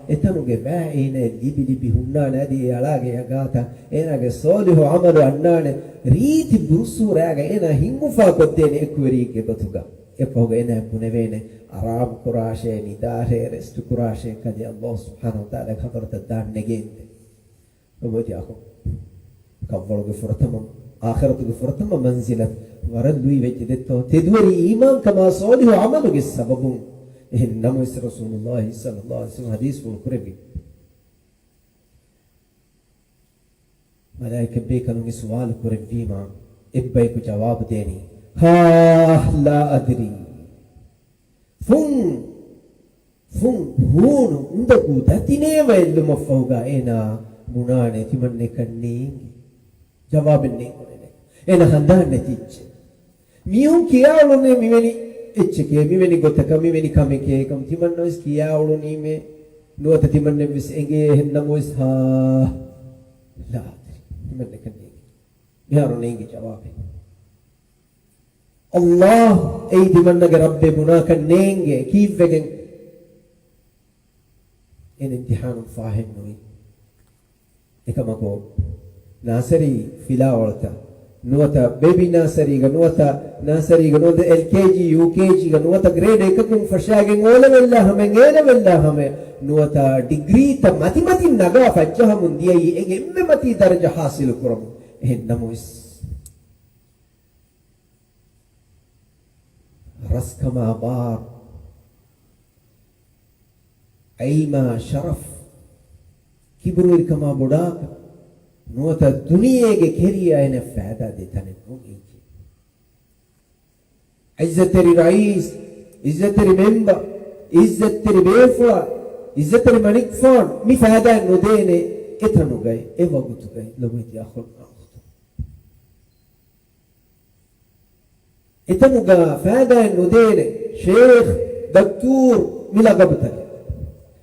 އެތަނުގެ ވައި އޭނައަށް ލިބި ލިބި ހުންނާނެ. އަދި އެ އަޅާގެ އެ ގާތަށް އޭނާގެ ޞާލިޙު ޢަމަލު އަންނާނެ. ރީތި ބުރުސޫރާގަ އޭނާ ހިންގުފާ ކޮށްދޭނެ އެކުވެރިއެއްގެ ގޮތުގަ. އެފަހުގަ އޭނާ ބުނެވޭނެ، އަރާމު ކުރާށޭ، ނިދާށޭ، ރެސްޓް ކުރާށޭ، ކަލޭ ﷲ ސުބްޙާނަހޫ ވަތަޢާލާގެ ޙަޟްރަތަށް ދާން ނެގޭންދޭ. ލޮބުވެތި އަޚުން، ކަށްވަޅުގެ ފުރަތަމަ، އާޚިރަތުގެ ފުރަތަމަ މަންޒިލަތު ވަރަށް ލުއިވެއްޖެ ދެއްތޯ؟ ތެދުވެރި އީމާންކަމާ ޞާލިޙު ޢަމަލުގެ ސަބަބުން. އެހެން ނަމަވެސް ރަސޫލުﷲ ޞައްލަﷲ ޢަލައިހި ވަސައްލަމަ ޙަދީޘްފުޅު ކުރެއްވި، މަލާއިކަ ބޭކަލުން އެ ސުވާލު ކުރެއްވީމާ، އެއްބަޔަކު ޖަވާބު ދޭނީ، ހާ، لا أدري. ފުން، ފުން ހޫނު އުނދަގޫ ދަތި ނޭވައެއްލުމަށްފަހުގަ އޭނާ ބުނާނެ ތިމަންނައަކަށް ނޭނގެ. ޖަވާބެއް ނޭނގުނެއް ނެތް. އޭނަ ހަނދާން ނެތިއްޗެއް. މީހުން ކިޔާއުޅުނީ މިވެނި އެއްޗެކޭ، މިވެނި ގޮތަކަށް، މިވެނި ކަމެކޭ ކަމަށް ތިމަންނަވެސް ކިޔާއުޅުނީމޭ. ނުވަތަ ތިމަންނެއްވެސް އެނގޭ އެހެން ނަމަވެސް، ހާ، ލާ އަދްރީ. ތިމަންނައަކަށް ނޭނގެ. މިހާރު ނޭނގި ޖަވާބެއް. ﷲ އެއީ ތިމަންނަގެ ރައްބޭ ބުނާކަށް ނޭނގެ ކީއްވެގެން؟ އެ އިމްތިޙާނުން ފާހެއްނުވި. އެކަމަކު، ނާސަރީ ފިލާވަޅުތައް ނުވަތަ ބޭބީ ނާސަރީގަ ނުވަތަ ނާސަރީގަ ނުވަތަ އެލްކޭޖީ، ޔޫކޭޖީގަ ނުވަތަ ގްރޭޑް އެކަކުން ފަށާގެން އޯލެވެލްއާ ހަމަ، އޭލެވެލްއާ ހަމަ، ނުވަތަ ޑިގްރީތައް މަތިމަތިން ނަގާ ފައްޖަހަމުން ދިޔައީ އެންމެ މަތީ ދަރަޖަ ޙާޞިލު ކުރަމުން. އެހެން ނަމަވެސް، ރަސްކަމާ ބާރު، ޢިލްމާ ޝަރަފް، ކިބުރުވެރިކަމާ ބޮޑާކަން، ނުވަތަ ދުނިޔޭގެ ކެރިޔާ އޭނަ ފައިދާ ދޭ ތަނެއް ނޫން އެއީ. ޢިއްޒަތްތެރި ރައީސް، ޢިއްޒަތްތެރި މެމްބަރު، ޢިއްޒަތްތެރި ބޭފުޅާ، ޢިއްޒަތްތެރި މަނިކުފާނު މި ފައިދާއެއް ނުދޭނެ އެތަނުގައި، އެ ވަގުތުގައި. ލޮބުވެތި އަޚުންނާ އުޚްތުން، އެތަނުގަ ފައިދާއެއް ނުދޭނެ ޝޭޚް، ދަކްތޫރު މި ލަގަބުތަކެއް.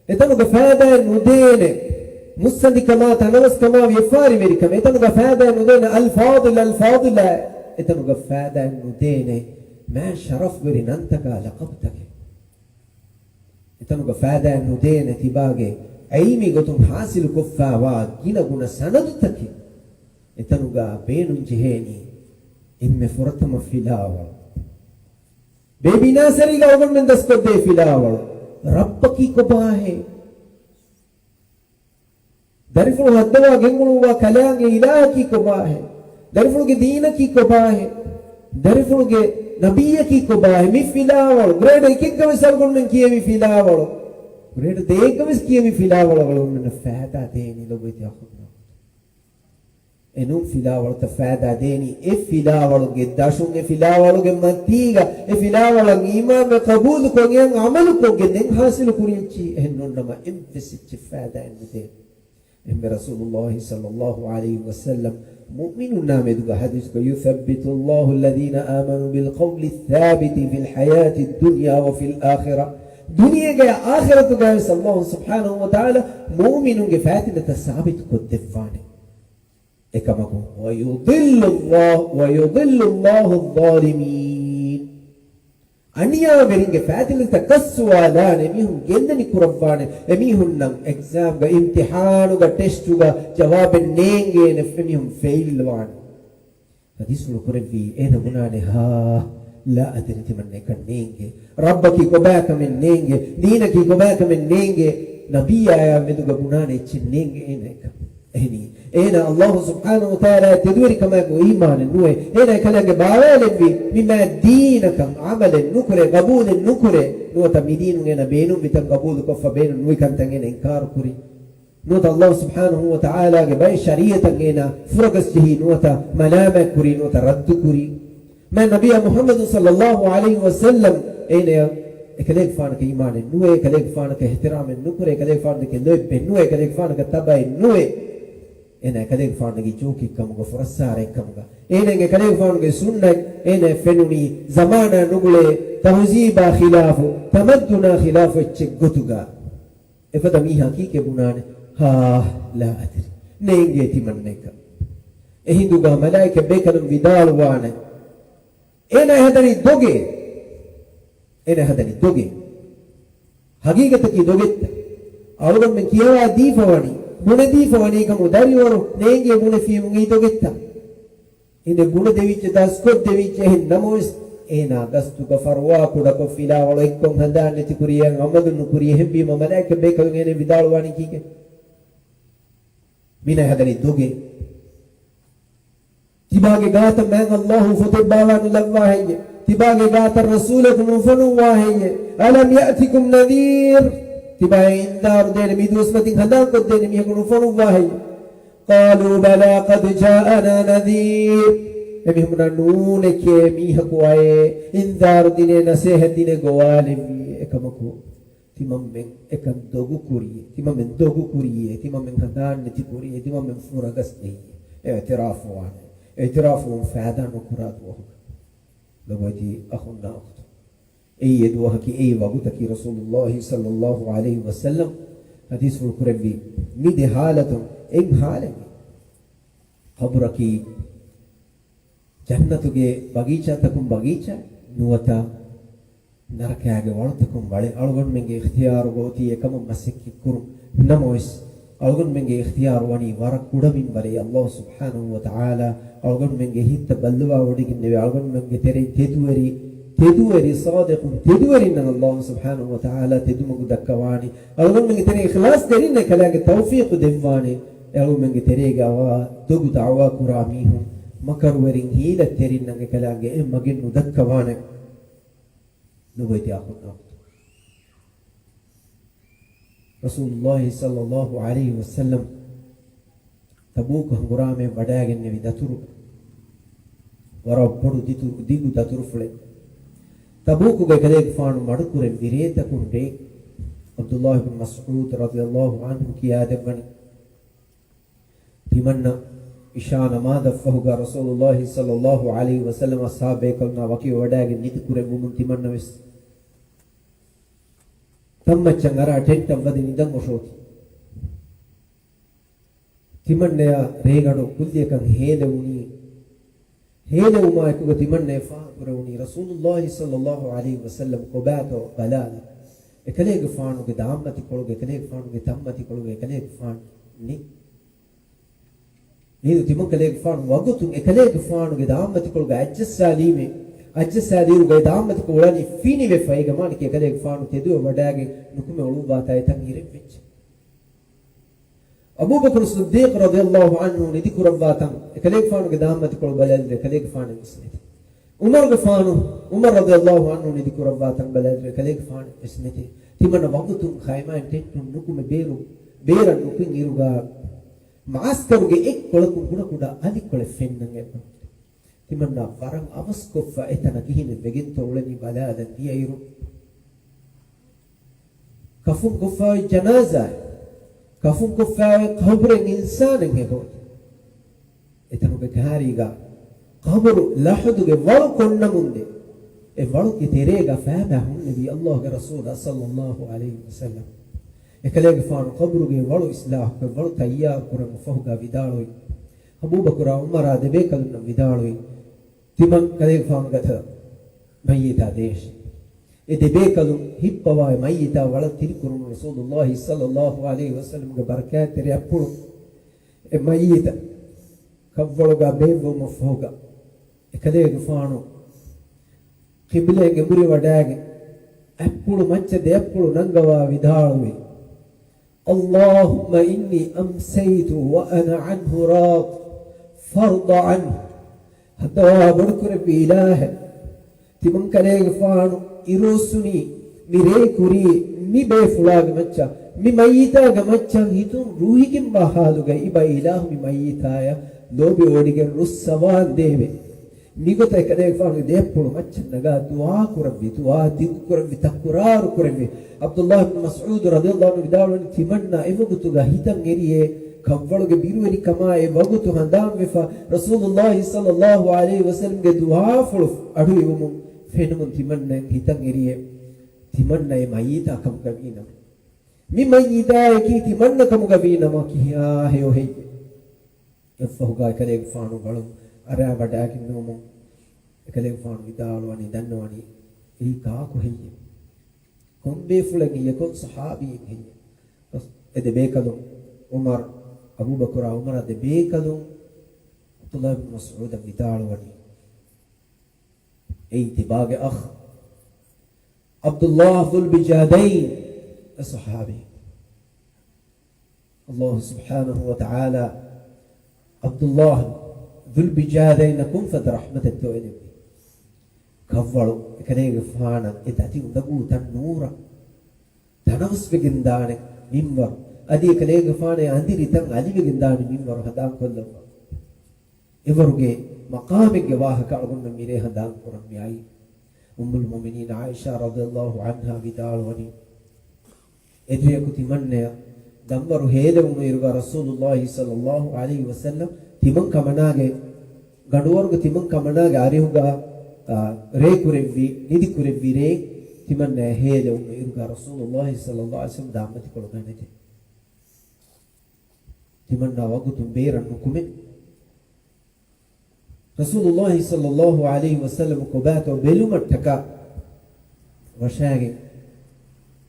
އެތަނުގަ ފައިދާއެއް ނުދޭނެ މުއްސަނދިކަމާ، ތަނަވަސްކަމާ، ވިޔަފާރިވެރިކަމެއް. އެތަނުގަ ފައިދާއެއް ނުދޭނެ އަލް ފާޟިލް، އަލް ފާޟިލާ. އެތަނުގަ ފައިދާއެއް ނުދޭނެ މާތް ޝަރަފްވެރި ނަންތަކާ، ލަޤަބުތަކެއް. އެތަނުގަ ފައިދާއެއް ނުދޭނެ ތިބާގެ ޢިލްމީ ގޮތުން ޙާޞިލުކޮށްފައިވާ ގިނަގުނަ ސަނަދުތަކެއް. އެތަނުގަ ބޭނުންޖެހޭނީ އެންމެ ފުރަތަމަ ފިލާވަޅު. ބޭބީ ނާސަރީގަ އަޅުގަނޑުމެން ދަސްކޮށްދޭ ފިލާވަޅު. ރައްބަކީ ކޮބާހޭ؟ ދަރިފުޅު ހައްދަވާ ގެންގުޅުއްވާ ކަލާނގެ އިލާހަކީ ކޮބާހޭ؟ ދަރިފުޅުގެ ދީނަކީ ކޮބާހޭ؟ ދަރިފުޅުގެ ނަބިއްޔަކީ ކޮބާހޭ؟ މި ފިލާވަޅު، ގްރޭޑް އެކެއްގަ ވެސް އަޅުގަނޑުމެން ކިޔެވި ފިލާވަޅު، ގްރޭޑް ދޭއްގަ ވެސް ކިޔެވި ފިލާވަޅު އަޅުގަނޑުމެންނަށް ފައިދާ ދޭނީ ލޮބުވެތި އަޚުންނާ. އެނޫން ފިލާވަޅުތައް ފައިދާ ދޭނީ އެ ފިލާވަޅުގެ ދަށުން، އެ ފިލާވަޅުގެ މަތީގަ، އެ ފިލާވަޅަށް އީމާންވެ ޤަބޫލުކޮށް އެއަށް ޢަމަލުކޮށްގެން ދެން ޙާޞިލު ކުރި އެއްޗިހި. އެހެން ނޫންނަމަ އެއްވެސް އެއްޗެއް ފައިދާއެއް ނުދޭ. އެހެންވެ ރަސޫލުﷲ ޞައްލަﷲ ޢަލައިހި ވަސައްލަމް މުއުމިނުންނާ މެދުގަ ޙަދީޘްކޮށް، يثبت الله الذين آمنوا بالقول الثابت في الحياة الدنيا وفي الآخرة. ދުނިޔޭގައި އާޚިރަތުގައި ވެސް ﷲ ސުބްޙާނަހޫ ވަތަޢާލާ މުއުމިނުންގެ ފައިތިލަތައް ސާބިތުކޮށްދެއްވާނެ. އެކަމަކު، ويضل الله، ويضل الله الظالمين. އަނިޔާވެރިންގެ ފައިތިލަތައް ކައްސުވާލާނެ، މީހުން ގެންދަނި ކުރައްވާނެ، އެމީހުންނަށް އެގްޒާމްގަ، އިމްތިޙާނުގަ، ޓެސްޓުގަ ޖަވާބެއް ނޭނގޭނެ، އެމީހުން ފެއިލްވާނެ. ޙަދީޘްފުޅު ކުރެއްވީ، އޭނަ ބުނާނެ، ހާ، لا أدري، ތިމަންނަ އެކަން ނޭނގެ. ރައްބަކީ ކޮބާކަމެއް ނޭނގެ. ދީނަކީ ކޮބާކަމެއް ނޭނގެ. ނަބިއްޔާޔާ މެދުގަ ބުނާނެ އެއްޗެއް ނޭނގެ އޭނަ އެކަން. އެހެނީ، އޭނަ ﷲ ސުބްޙާނަހޫ ވަތަޢާލާ ތެދުވެރިކަމާއެކު އީމާނެއް ނުވޭ. އޭނަ އެކަލާނގެ ބާވާލެއްވީ، މި މާތް ދީނަކަށް ޢަމަލެއް ނުކުރޭ، ޤަބޫލެއް ނުކުރޭ. ނުވަތަ މި ދީނުން އޭނަ ބޭނުންވި ތަން ޤަބޫލުކޮށްފަ، ބޭނުން ނުވި ކަންތައް އޭނަ އިންކާރު ކުރި. ނުވަތަ ﷲ ސުބްޙާނަހޫ ވަތަޢާލާގެ ބައެއް ޝަރީޢަތަށް އޭނާ ފުރަގަސް ޖެހި، ނުވަތަ މަލާމާތް ކުރި، ނުވަތަ ރައްދު ކުރި. މާތް ނަބިއްޔާ މުޙައްމަދު ޞައްލަﷲ ޢަލައިހި ވަސައްލަމް އޭނަޔަށް އެކަލޭގެފާނަކަށް އީމާނެއް ނުވޭ، އެކަލޭގެފާނަކަށް އިޙްތިރާމެއް ނުކުރޭ، އެކަލޭގެފާނުގެ ލޯތްބެއް ނުވޭ، އެކަލޭގެފާނަކަށް ތަބަޢެއް ނުވޭ. އޭނާ އެކަލޭގެފާނުގެ ޖޯކެއްކަމުގަ، ފުރައްސާރައެއްކަމުގަ، އޭނާގެ އެކަލޭގެފާނުގެ ސުންނަތް އޭނާ ފެނުނީ ޒަމާނާ ނުގުޅޭ، ތަހުޒީބާ ޚިލާފު، ތަމައްދުނާ ޚިލާފު އެއްޗެއް ގޮތުގަ. އެފަދަ މީހާ ކީކޭ ބުނާނެ؟ ހާ، لا أدري. ނޭނގޭ ތިމަންނައަކަށް. އެހިނދުގަ މަލާއިކަ ބޭކަލުން ވިދާޅުވާނެ، އޭނާ ހަދަނީ ދޮގެއް. އޭނާ ހަދަނީ ދޮގެއް. ހަގީގަތަކީ ދޮގެއްތަ؟ އަޅުގަނޑުމެން ކިޔަވާ ދީފަ ވަނީ، ބުނެދީފަ ވަނީ ކަމު ދަރިވަރު ނޭނގޭ ބުނެފީމު އެއީ ދޮގެއްތަ؟ އޭނަ ބުނެދެވިއްޖެ، ދަސްކޮށްދެވިއްޖެ. އެހެން ނަމަވެސް، އޭނާ ގަސްތުގަ ފަރުވާ ކުޑަކޮށް، ފިލާވަޅު އެއްކޮށް، ހަނދާން ނެތިކުރި، އެއަށް ޢަމަލު ނުކުރި. އެހެންވީމަ، މަލާއިކަ ބޭކަލުން އޭނަ ވިދާޅުވާނީ ކީކޭ؟ މީނާ ހަދަނީ ދޮގެއް. ތިބާގެ ގާތަށް މާތް ﷲ ފޮތެއް ބާވާ ނުލައްވާ ހެއްޔެ؟ ތިބާގެ ގާތަށް ރަސޫލަކު ނުފޮނުއްވާ ހެއްޔެ؟ ألم يأتكم نذير؟ ތިބާއަށް އިންޒާރު ދޭނެ، މި ދުވަސް މަތިން ހަނދާންކޮށްދޭނެ މީހަކު ނުފޮނުއްވާ ހެއްޔެ؟ قالوا بلى قد جاءنا نذير. އެމީހުން ބުނާ، ނޫނެކޭ، މީހަކު އައޭ، އިންޒާރު ދިނޭ، ނަސޭހަތް ދިނޭ، ގޮވާލެއްވިއޭ. އެކަމަކު، ތިމަންމެން އެކަން ދޮގު ކުރިއޭ، ތިމަންމެން ދޮގު ކުރިއޭ، ތިމަންމެން ހަނދާން ނެތި ކުރިއޭ، ތިމަންމެން ފުރަގަސް ޖެހިއޭ. އިޢުތިރާފުވާނެ. އިޢުތިރާފުވުން ފައިދާ ނުކުރާ ދުވަހު. ލޮބުވެތި އަޚުންނާ އުޚްތުން. އެއީ އެ ދުވަހަކީ، އެއީ ވަގުތަކީ. ރަސޫލުﷲ ޞައްލަﷲ ޢަލައިހި ވަސައްލަމް ޙަދީޘްފުޅު ކުރެއްވި މި ދެ ޙާލަތުން އެއް ޙާލެއް، ޤަބުރަކީ ޖަންނަތުގެ ބަގީޗާތަކުން ބަގީޗާ، ނުވަތަ ނަރަކާގެ ވަޅުތަކުން ވަޅެއް. އަޅުގަނޑުމެންގެ އިޚްތިޔާރުގަ އޮތީ އެކަމަށް މަސައްކަތްކުރުން. ނަމަވެސް، އަޅުގަނޑުމެންގެ އިޚްތިޔާރު ވަނީ ވަރަށް ކުޑަ މިންވަރެއް. ﷲ ސުބްޙާނަހޫ ވަތަޢާލާ އަޅުގަނޑުމެންގެ ހިތްތައް ބައްލަވާވޮޑިގެންނެވެ. އަޅުގަނޑުމެންގެ ތެރެއިން ތެދުވެރި، ތެދުވެރި ޞާދިޤުން، ތެދުވެރިންނަށް ﷲ ސުބްޙާނަހޫ ވަތަޢާލާ ތެދުމަގު ދައްކަވާނެ. އަޅުގަނޑުމެންގެ ތެރެއިން އިޚްލާޞްތެރިންނަށް އެކަލާނގެ ތައުފީޤު ދެއްވާނެ. އަޅުގަނޑުމެންގެ ތެރޭގަ އަވާ ދޮގު ދަޢުވާ ކުރާ މީހުން، މަކަރުވެރިން، ހީލަތްތެރިންނަށް އެކަލާނގެ އެއް މަގެއް ނުދައްކަވާނެ. ނުބޮއިތި އަޚުންނާ އުޚްތުން. ރަސޫލުﷲ ޞައްލަﷲ ޢަލައިހި ވަސައްލަމް ތަބޫކު ހަނގުރާމައަށް ވަޑައިގެންނެވި ދަތުރު، ވަރަށް ބޮޑު ދިތު-، ދިގު ދަތުރުފުޅެއް. ތަބޫކުގައި ކަލޭގެފާނު މަޑުކުރެއްވި ރޭތަކުން ރޭ، ޢަބްދުﷲ ބިން މަސްޢޫދު ރަޟިޔަﷲ ޢަންހު ކިޔާދެއްވަނީ، ތިމަންނަ އިޝާ ނަމާދަށްފަހުގަ ރަސޫލުﷲ ޞައްލަﷲ ޢަލައިހި ވަސައްލަމް އަޞްޙާބު ބޭކަލުންނާ ވަކިވެވަޑައިގެން ނިދިކުރެއްވުމުން ތިމަންނަވެސް ތަންމައްޗަށް އަރާ ޓެންޓަށް ވަދެ ނިދަން އޮށޯތި. ތިމަންނަޔާ ރޭގަނޑު ކުއްލިއަކަށް ހޭލެވުނީ. ހޭލެވުމާއެކުގަ ތިމަންނަޔަށް ފާހަގަކުރެވުނީ ރަސޫލުﷲ ޞައްލަﷲ ޢަލައިހި ވަސައްލަމް ކޮބާތޯ ބަލާލަން. އެކަލޭގެފާނުގެ ދާންމަތިކޮޅުގަ، އެކަލޭގެފާނުގެ ތަންމަތިކޮޅުގަ އެކަލޭގެފާނު ނި-، މިއިރު ތިމަންކަލޭގެފާނު ވަގުތުން އެކަލޭގެފާނުގެ ދާންމަތިކޮޅުގަ އަތްޖައްސާލީމޭ. އަތްޖައްސާލިއިރުގައި ދާންމަތިކޮޅު އުޅަނީ ފިނިވެފަ. އޭގެ މާނައަކީ އެކަލޭގެފާނު ތެދުވެ ވަޑައިގެން ނުކުމެ އުޅުއްވާތާ އެތަން އިރެއްވެއްޖެ. އަބޫބަކުރު ޞިއްދީޤު ރަޟިޔަﷲ ޢަންހު ނިދިކުރައްވާ ތަން، އެކަލޭގެފާނުގެ ދާންމަތިކޮޅު ބަލާލިއިރު އެކަލޭގެފާނެއް ވެސް ނެތި. ޢުމަރުގެފާނު، ޢުމަރު ރަޟިޔަﷲ ޢަންހު ނިދިކުރައްވާ ތަން ބަލާލިއިރު އެކަލޭގެފާނެއް ވެސް ނެތި. ތިމަންނަ ވަގުތުން ޚައިމާއިން ޓެންޓުން ނުކުމެ ބޭރު، ބޭރަށް ނުކުތް އިރުގަ މަޢަސްކަރުގެ އެއްކޮޅަކުން ކުޑަކުޑަ އަލިކޮޅެއް ފެންނަން އެއްބަ. ތިމަންނަ ވަރަށް އަވަސްކޮށްފަ އެތަނަށް ކިހިނެއް ވެގެންތޯ އުޅެނީ ބަލާލަން ދިޔައިރު، ކަފުން ކޮށްފައި ޖަނާޒާއެއް، ކަފުން ކޮށްފައި ޤަބުރެއް އިންސާނެއް އެބައޮތް. އެތަނުގެ ކާރީގަ ޤަބުރު ލަޙުދުގެ ވަޅު ކޮންނަމުންދޭ، އެ ވަޅުގެ ތެރޭގަ ފައިބާ ހުންނެވީ ﷲގެ ރަސޫލާ ޞައްލަﷲ ޢަލައިހި ވަސައްލަމް. އެކަލޭގެފާނު ޤަބުރުގެ ވަޅު އިޞްލާޙުކޮށް، ވަޅު ތައްޔާރު ކުރަން ފަހުގަ ވިދާޅުވި، އަބޫބަކުރާ ޢުމަރާ ދެބޭކަލުންނަށް ވިދާޅުވި، ތިމަން ކަލޭގެފާނު ގަތަށް މައްޔިތާ ދޭށި. އެ ދެބޭކަލުން ހިއްޕަވާ އެ މައްޔިތާ ވަޅަށް ތިރިކުރުމުން ރަސޫލުﷲ ޞައްލަﷲ ޢަލައިހި ވަސައްލަމްގެ ބަރަކާތްތެރި އަތްޕުޅު އެ މައްޔިތަށް ކަށްވަޅުގަ ބޭއްވުމަށްފަހުގަ، އެކަލޭގެފާނު ޤިބްލައަށް އެނބުރިވަޑައިގެން އަތްޕުޅު މައްޗަށް ދެ އަތްޕުޅު ނަންގަވާ ވިދާޅުވި، اللهم إني أمسيت وأنا عنه راض فارض عنه. ހައްދަވާ ބޮޑުކުރެއްވި އިލާހެއް، ތިމަން ކަލޭގެފާނު އިރުއޮއްސުނީ މި ރޭ ކުރީ މި ބޭފުޅާގެ މައްޗަށް، މި މައްޔިތާގެ މައްޗަށް ހިތުން ރުހިގެންވާ ޙާލުގައި އިބަ އިލާހު މި މައްޔިތާޔަށް ލޯބިވޮޑިގެން ރުއްސަވާންދޭވެ. މިގޮތަށް އެކަލޭގެފާނުގެ ދެ އަތްޕުޅު މައްޗަށް ނަގާ ދުޢާ ކުރެއްވި، ދުޢާ ދިގު ކުރެއްވި، ތަކުރާރު ކުރެއްވި. ޢަބްދުﷲ ބިން މަސްޢޫދު ރަޟިޔަﷲ ޢަންހު ވިދާޅުވަނީ، ތިމަންނަ އެވަގުތުގަ ހިތަށް އެރިއޭ، ކަށްވަޅުގެ ބިރުވެރިކަމާ އެ ވަގުތު ހަނދާންވެފަ، ރަސޫލުﷲ ޞައްލަﷲ ޢަލައިހި ވަސައްލަމްގެ ދުޢާފުޅު އަޑުއިވުމުން ފެނުމުން ތިމަންނައަށް ހިތަށް އެރިއޭ، ތިމަންނަ އެ މައްޔިތާ ކަމުގަ ވީނަމަ، މި މައްޔިތާއަކީ ތިމަންނަ ކަމުގަ ވީނަމަ ކިހާ ހެޔޮ ހެއްޔެވެ؟ އެއަށްފަހުގަ އެކަލޭގެފާނު ވަޅުން އަރާ ވަޑައިގެންނެވުމުން އެކަލޭގެފާނު ވިދާޅުވަނީ، ދަންނަވަނީ އެއީ ކާކު ހެއްޔެވެ؟ ކޮން ބޭފުޅެއް ހެއްޔެވެ؟ ކޮން ޞަޙާބީއެއް ހެއްޔެވެ؟ އެ ދެބޭކަލުން ޢުމަރު، އަބޫބަކުރާ ޢުމަރާ ދެބޭކަލުން ޢަބްދުﷲ ބިން މަސްޢޫދަށް ވިދާޅުވަނީ، އެއީ ތިބާގެ އަޚް ޢަބްދުﷲ ޛުލްބިޖާދައިން، އެ ޞަޙާބީ. ﷲ ސުބްޙާނަހޫ ވަތަޢާލާ ޢަބްދުﷲ ޛުލްބިޖާދައިންނަށް ކޮންފަދަ ރަޙްމަތެއްތޯ އެދެއްވީ. ކަށްވަޅު އެކަލޭގެފާނަށް އެ ދަތި އުނދަގޫ ތަން ނޫރަށް ތަނަވަސްވެގެންދާނެ މިންވަރު، އަދި އެކަލޭގެފާނެއް އަނދިރި ތަން އަލިވެގެންދާނެ މިންވަރު ހަނދާންކޮށްލައްވާ. އެވަރުގެ މަޤާމެއްގެ ވާހަކަ އަޅުގަނޑުމެން މިރޭ ހަނދާން ކުރަން މިއައީ. އުއްމުލް މުއުމިނީން ޢާއިޝާ ރަޟިޔަﷲ ޢަންހާ ވިދާޅުވަނީ، އެދުވަހަކު ތިމަންނަޔަށް ދަންވަރު ހޭލެވުނު އިރުގަ ރަސޫލުﷲ ޞައްލަﷲ ޢަލައިހި ވަސައްލަމް ތިމަން ކަމަނާގެ ގަނޑުވަރުގެ ތިމަން ކަމަނާގެ އަރިހުގަ، އާ، ރޭ ކުރެއްވި، ނިދި ކުރެއްވި ރޭ ތިމަންނަޔަށް ހޭލެވުނު އިރުގަ ރަސޫލުﷲ ޞައްލަﷲ ޢަލައިހި ވަސައްލަމް ދާންމަތިކޮޅު ގަނެދޭ. ތިމަންނާ ވަގުތުން ބޭރަށް ނުކުމެ، ރަސޫލުﷲ ޞައްލަﷲ ޢަލައިހި ވަސައްލަމް ކޮބާތޯ ބެލުމަށްޓަކާ ވަށާގެން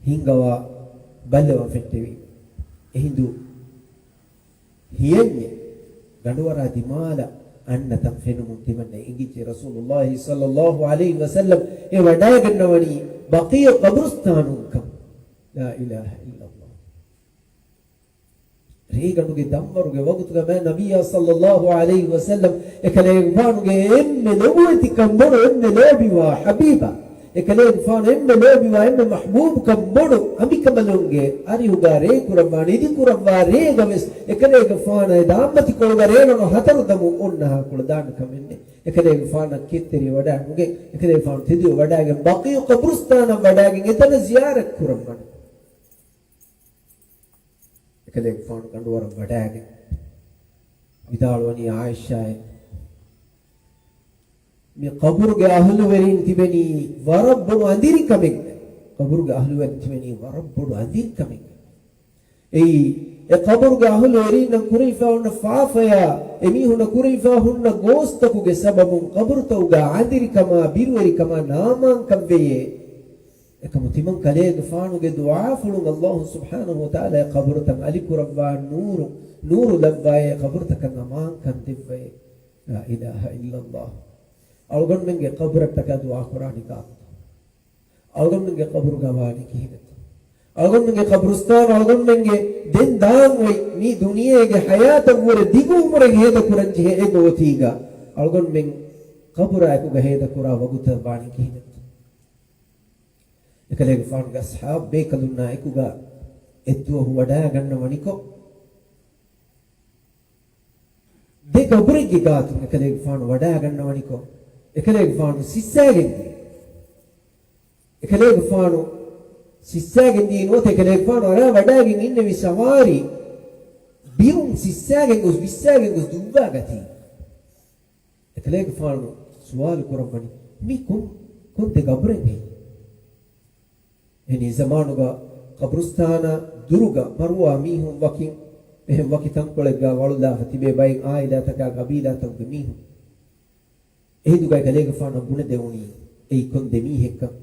ހިނގަވާ ބައްލަވަން ފެއްޓެވި. އެހިނދު ހިޔަންޏެއް ގަނޑުވަރާ ދިމާލަށް އަންނަ ތަން ފެނުމުން ތިމަންނަ އެނގިއްޖެ ރަސޫލުﷲ ޞައްލަﷲ ޢަލައިހި ވަސައްލަމް އެ ވަޑައިގަންނަވަނީ ބަޤީޢު ޤަބުރުސްތާނުންކަން. ލާ އިލާހަ އިއްލަﷲ. ރޭގަނޑުގެ ދަންވަރުގެ ވަގުތުގަ މާތް ނަބިއްޔާ ޞައްލަﷲ ޢަލައިހި ވަސައްލަމް އެކަލޭގެފާނުގެ އެންމެ ނުބުވަތިކަން ބޮޑު އެންމެ ލޯބިވާ ޙަބީބާ އެކަލޭގެފާނު އެންމެ ލޯބިވާ، އެންމެ މަޙްބޫބުކަން ބޮޑު އަނބިކަނބަލުންގެ އަރިހުގަ ރޭ ކުރައްވާނެ، އިދި ކުރައްވާ ރޭގަ ވެސް އެކަލޭގެފާނަށް އެ ދާންމަތިކޮޅުގަ ރޭލަނު ހަތަރު ދަމު އޮންނަހާ ކުޅަދާނަ ކަމެއް ނެތް. އެކަލޭގެފާނަށް ކެތްތެރި ވަޑާނުގެ، އެކަލޭގެފާނު ތެދުވެ ވަޑާގެން ބަޤީޢު ޤަބުރުސްތާނަށް ވަޑާގެން އެތަނަށް ޒިޔާރަތް ކުރައްވަން. އެކަލޭގެފާނު ގަނޑުވަރަށް ވަޑާގެން ވިދާޅުވަނީ ޢާއިޝާއޭ، މި ޤަބުރުގެ އަހުލުވެރިން ތިބެނީ ވަރަށް ބޮޑު އަނދިރިކަމެއްގަ. ޤަބުރުގެ އަހުލުވެރިން ތިބެނީ ވަރަށް ބޮޑު އަނދިރިކަމެއްގަ. އެއީ، އެ ޤަބުރުގެ އަހުލުވެރިންނަށް ކުރެވިފަ ހުންނަ ފާފަޔާ، އެމީހުންނަށް ކުރެވިފަ ހުންނަ ގޯސްތަކުގެ ސަބަބުން ޤަބުރުތަކުގަ އަނދިރިކަމާ، ބިރުވެރިކަމާ ނާމާންކަން ވެޔޭ. އެކަމު ތިމަން ކަލޭގެފާނުގެ ދުޢާފުޅުން ﷲ ސުބްޙާނަހޫ ވަތަޢާލާ އެ ޤަބުރުތައް އަލިކުރައްވާ ނޫރު، ނޫރު ލައްވާއޭ، ޤަބުރުތަކަށް އަމާންކަން ދެއްވައޭ. لا إله إلا الله. އަޅުގަނޑުމެންގެ ޤަބުރަށްޓަކާ ދުޢާ ކުރާނީ ކާކުތަ؟ އަޅުގަނޑުމެންގެ ޤަބުރުގަ ވާނީ ކިހިނެއްތަ؟ އަޅުގަނޑުމެންގެ ޤަބުރުސްތާނު އަޅުގަނޑުމެންގެ ދެން ދާން އޮތް މި ދުނިޔޭގެ ޙަޔާތަށްވުރެ ދިގު އުމުރެއް ހޭދަކުރަން ޖެހޭ އެ ގޯތީގަ އަޅުގަނޑުމެން ޤަބުރާ އެކުގަ ހޭދަކުރާ ވަގުތަށް ވާނީ ކިހިނެއްތަ؟ އެކަލޭގެފާނުގެ އަޞްޙާބު ބޭކަލުންނާ އެކުގަ އެއްދުވަހު ވަޑާގަންނަވަނިކޮށް، ދެ ގަބުރެއްގެ ގާތުން އެކަލޭގެފާނު ވަޑާގަންނަވަނިކޮށް، އެކަލޭގެފާނު ސިއްސައިގެން ދިޔަ. އެކަލޭގެފާނު ސިއްސައިގެން ދިޔަ ނުވަތަ އެކަލޭގެފާނު އަރާ ވަޑާގެން އިންނެވި ސަވާރީ ބިރުން ސިއްސައިގެން ގޮސް، ވިއްސައިގެން ގޮސް ދުއްވާ ގަތީ. އެކަލޭގެފާނު ސުވާލު ކުރައްވަނީ، މި ކޮން، ކޮން ދެ ގަބުރެއް ހެއްޔޭ؟ އެހެނީ ޒަމާނުގަ ޤަބުރުސްތާނާ ދުރުގަ މަރުވާ މީހުން ވަކިން، އެހެން ވަކި ތަންކޮޅެއްގަ ވަޅުލާފަ ތިބޭ ބައެއް އާއިލާތަކާ ޤަބީލާތަކުގެ މީހުން. އެހިނދުގައި ކަލޭގެފާނަށް ބުނެދެވުނީ އެއީ ކޮން ދެ މީހެއްކަން.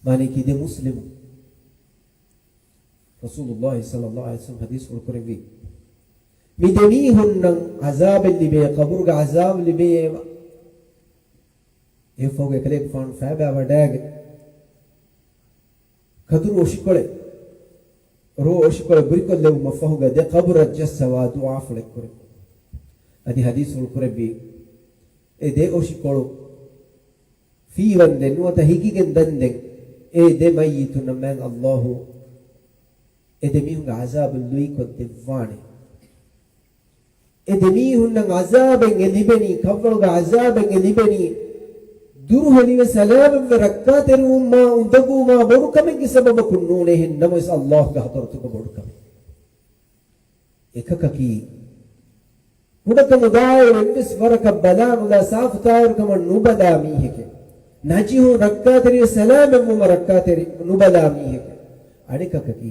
މާނައަކީ ދެ މުސްލިމު. ރަސޫލުﷲ ޞައްލަﷲ ޢަލައިހި ވަސައްލަމަ ޙަދީޘްފުޅު ކުރެއްވި، މި ދެ މީހުންނަށް ޢަޒާބެއް ލިބޭ، ޤަބުރުގެ ޢަޒާބު ލިބޭ. އެފަހުގެ ކަލޭގެފާނު ފައިބާ ވަޑާގެ ކަދުރު އޮށިކޮޅެއް، ރޯ އޮށިކޮޅެއް ބުރިކޮށްލެވުމަށް ފަހުގަ ދެ ޤަބުރަށް ޖައްސަވާ ދުޢާފުޅެއް ކުރެއްވި. އަދި ޙަދީޘްފުޅު ކުރެއްވި، އެ ދެ އޮށިކޮޅު ފީވަންދެން ނުވަތަ ހިކިގެން ދަންދެން އެ ދެ މައްޔިތުންނަށް މާތް ﷲ އެ ދެ މީހުންގެ ޢަޒާބު ލުއިކޮށްދެއްވާނެ. އެ ދެ މީހުންނަށް ޢަޒާބެއް އެ ލިބެނީ، ކަށްވަޅުގެ ޢަޒާބެއް އެ ލިބެނީ، ދުރުހެލިވެ ސަލާމަތްވެ ރައްކާތެރިވުމާ އުނދަގޫމާ ބޮޑު ކަމެއްގެ ސަބަބަކުން ނޫނޭ. އެހެން ނަމަވެސް ﷲގެ ޙަޟްރަތުގަ ބޮޑު ކަމެއް. އެކަކަކީ، ކުޑަކަމުދާއިރު އެއްވެސް ވަރަކަށް ބަލާނުލާ، ސާފުތާއިރުކަމަށް ނުބަލާ މީހެކޭ. ނަޖިހުން ރައްކާތެރިވެ ސަލާމަތްވުމަށް ރައްކާތެރި ނުބަލާ މީހެކޭ. އަނެކަކަކީ،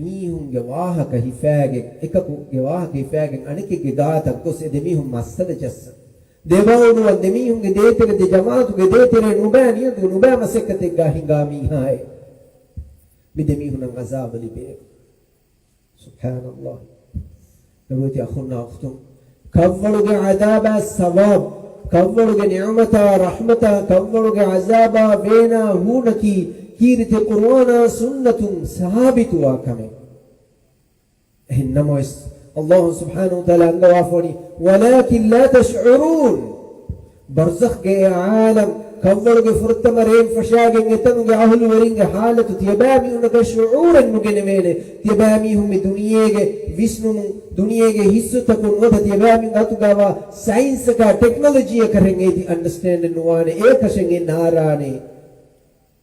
މީހުންގެ ވާހަކަ ހިފާގެން، އެކަކުގެ ވާހަކަ ހިފާގެން އަނެކެއްގެ ގާތަށް ގޮސް އެ ދެމީހުން މައްސަލަ ޖައްސަން. ދެބައުނުވަން ދެމީހުންގެ ދޭތެރެ، ދެ ޖަމާޢަތުގެ ދޭތެރެ ނުބައި ނިޔަތު ނުބައި މަސައްކަތެއްގާ ހިނގާ މީހާއޭ. މި ދެމީހުންނަށް ޢަޒާބު ލިބޭ. ސުބްޙާނަﷲ. ލޮބުވެތި އަޚުންނާ އުޚްތުން، ކަށްވަޅުގެ ޢަޛާބާ ސަވާބު، ކަށްވަޅުގެ ނިޢުމަތާ ރަޙްމަތާ، ކަށްވަޅުގެ ޢަޛާބާ ވޭނާ ހޫނަކީ ކީރިތި ޤުރުއާނާ ސުންނަތުން ސާބިތުވާ ކަމެއް. އެހެން ނަމަވެސް، ﷲ ސުބްޙާނަހޫ ވަތަޢާލާ އަންގަވާފަވަނީ، وَلَٰكِنْ لَا تَشْعُرُونَ. ބަރްޒަޚްގެ އެ ޢާލަމް، ކަށްވަޅުގެ ފުރަތަމަ ރޭން ފަށާގެން އެތަނުގެ އަހުލުވެރިންގެ ޙާލަތު ތިޔަބައިމީހުންނަކަށް ޝުޢޫރެއް ނުގެނެވޭނެ. ތިޔަބައިމީހުން މި ދުނިޔޭގެ ވިސްނުމުން، ދުނިޔޭގެ ޙިއްސުތަކުން ނުވަތަ ތިޔަބައިމީހުން އަތުގަވާ ސައިންސަކާ ޓެކްނޮލޮޖީއަކަށް އެދި އަންޑަސްޓޭންޑެއް ނުވާނެ، އެއަކަށެއް އެ ނާރާނެ.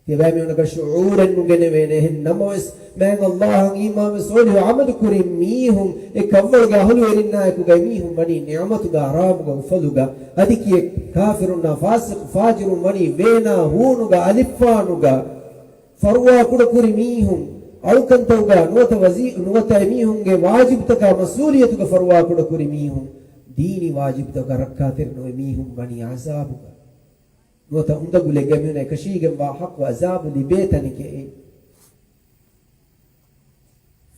ތިޔަބައިމީހުންނަކަށް ޝުޢޫރެއް ނުގެނެވޭނެ. އެހެން ނަމަވެސް، މާތް ﷲއަށް އީމާންވެ ޞާލިޙު ޢަމަލު ކުރި މީހުން، އެ ކަށްވަޅުގެ އަހުލުވެރިންނާއެކުގައި މީހުން ވަނީ ނިޢުމަތުގަ، އަރާމުގަ، އުފަލުގަ. އަދި ކިއެއް ކާފިރުންނާ ފާސިޤު ފާޖިރުން ވަނީ ވޭނާ ހޫނުގަ، އަލިފާނުގަ. ފަރުވާ ކުޑަކުރި މީހުން، އަޅުކަންތަކުގަ ނުވަތަ ވަޒީ-، ނުވަތަ އެމީހުންގެ ވާޖިބުތަކާ މަސްއޫލިއްޔަތުގަ ފަރުވާ ކުޑަކުރި މީހުން، ދީނީ ވާޖިބުތަކަށް ރައްކާތެރި ނުވި މީހުން ވަނީ ޢަޒާބުގަ. ނުވަތަ އުނދަގުލެއްގަ އެމީހުންނަށް އެކަށީގެންވާ ޙައްޤު ޢަޒާބު ލިބޭ ތަނެކޭ.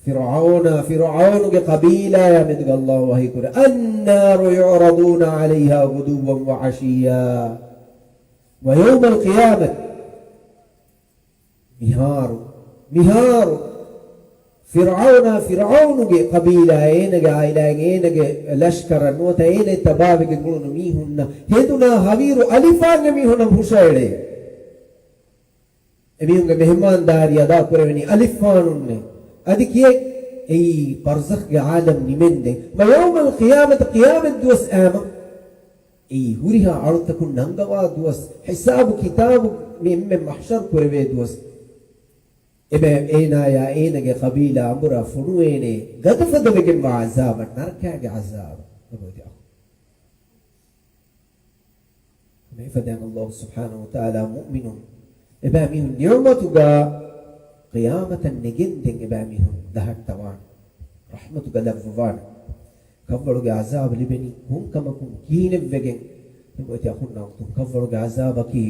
ފިރުޢައުނާ، ފިރުޢައުނުގެ ޤަބީލާޔާ މެދުގަ ﷲ ވަޙީކުރޭ، النَّارُ يُعْرَضُونَ عَلَيْهَا غُدُوًّا وَعَشِيًّا وَيَوْمَ الْقِيَامَةِ. މިހާރު، މިހާރު ފިރްޢައުނާ، ފިރްޢައުނުގެ ޤަބީލާ، އޭނަގެ ޢާއިލާއިން، އޭނަގެ ލަޝްކަރަށް ނުވަތަ އޭނައަށް ތަބާވެގެން އުޅުނު މީހުންނަށް ހެދުނާ ހަވީރު އަލިފާންގެ މީހުންނަށް ހުށައެޅޭ. އެމީހުންގެ މެހެމާންދާރީ އަދާކުރެވެނީ އަލިފާނުންނޭ. އަދި ކިޔޭ، އެއީ ބަރްޒަޚްގެ ޢާލަމް ނިމެންދެން. ވަޔައުމަލް ޤިޔާމަތި، ޤިޔާމަތް ދުވަސް އައިމަ. އެއީ ހުރިހާ އަޅުތަކުން ނަންގަވާ ދުވަސް، ހިސާބު ކިތާބު މި އެންމެ މަޙްޝަރު ކުރެވޭ ދުވަސް. އެބަ އޭނާޔާ އޭނަގެ ޤަބީލާ އަނބުރާ ފޮނުވޭނެ ގަދަފަދަ ވެގެންވާ ޢަޒާބަށް، ނަރަކާގެ ޢަޒާބަށް. މިފަދައިން ﷲ ސުބްޙާނަހޫ ވަތަޢާލާ މުއުމިނުން އެބައިމީހުން ނިޢުމަތުގަ ޤިޔާމަތަށް ނެގެންދެން އެބައިމީހުން ދަހައްޓަވާނެ. ރަޙްމަތުގަ ލައްވަވާނެ. ކަށްވަޅުގެ ޢަޒާބު ލިބެނީ ކޮންކަމަކުން ކިހިނެއްވެގެން؟ ކަށްވަޅުގެ ޢަޒާބަކީ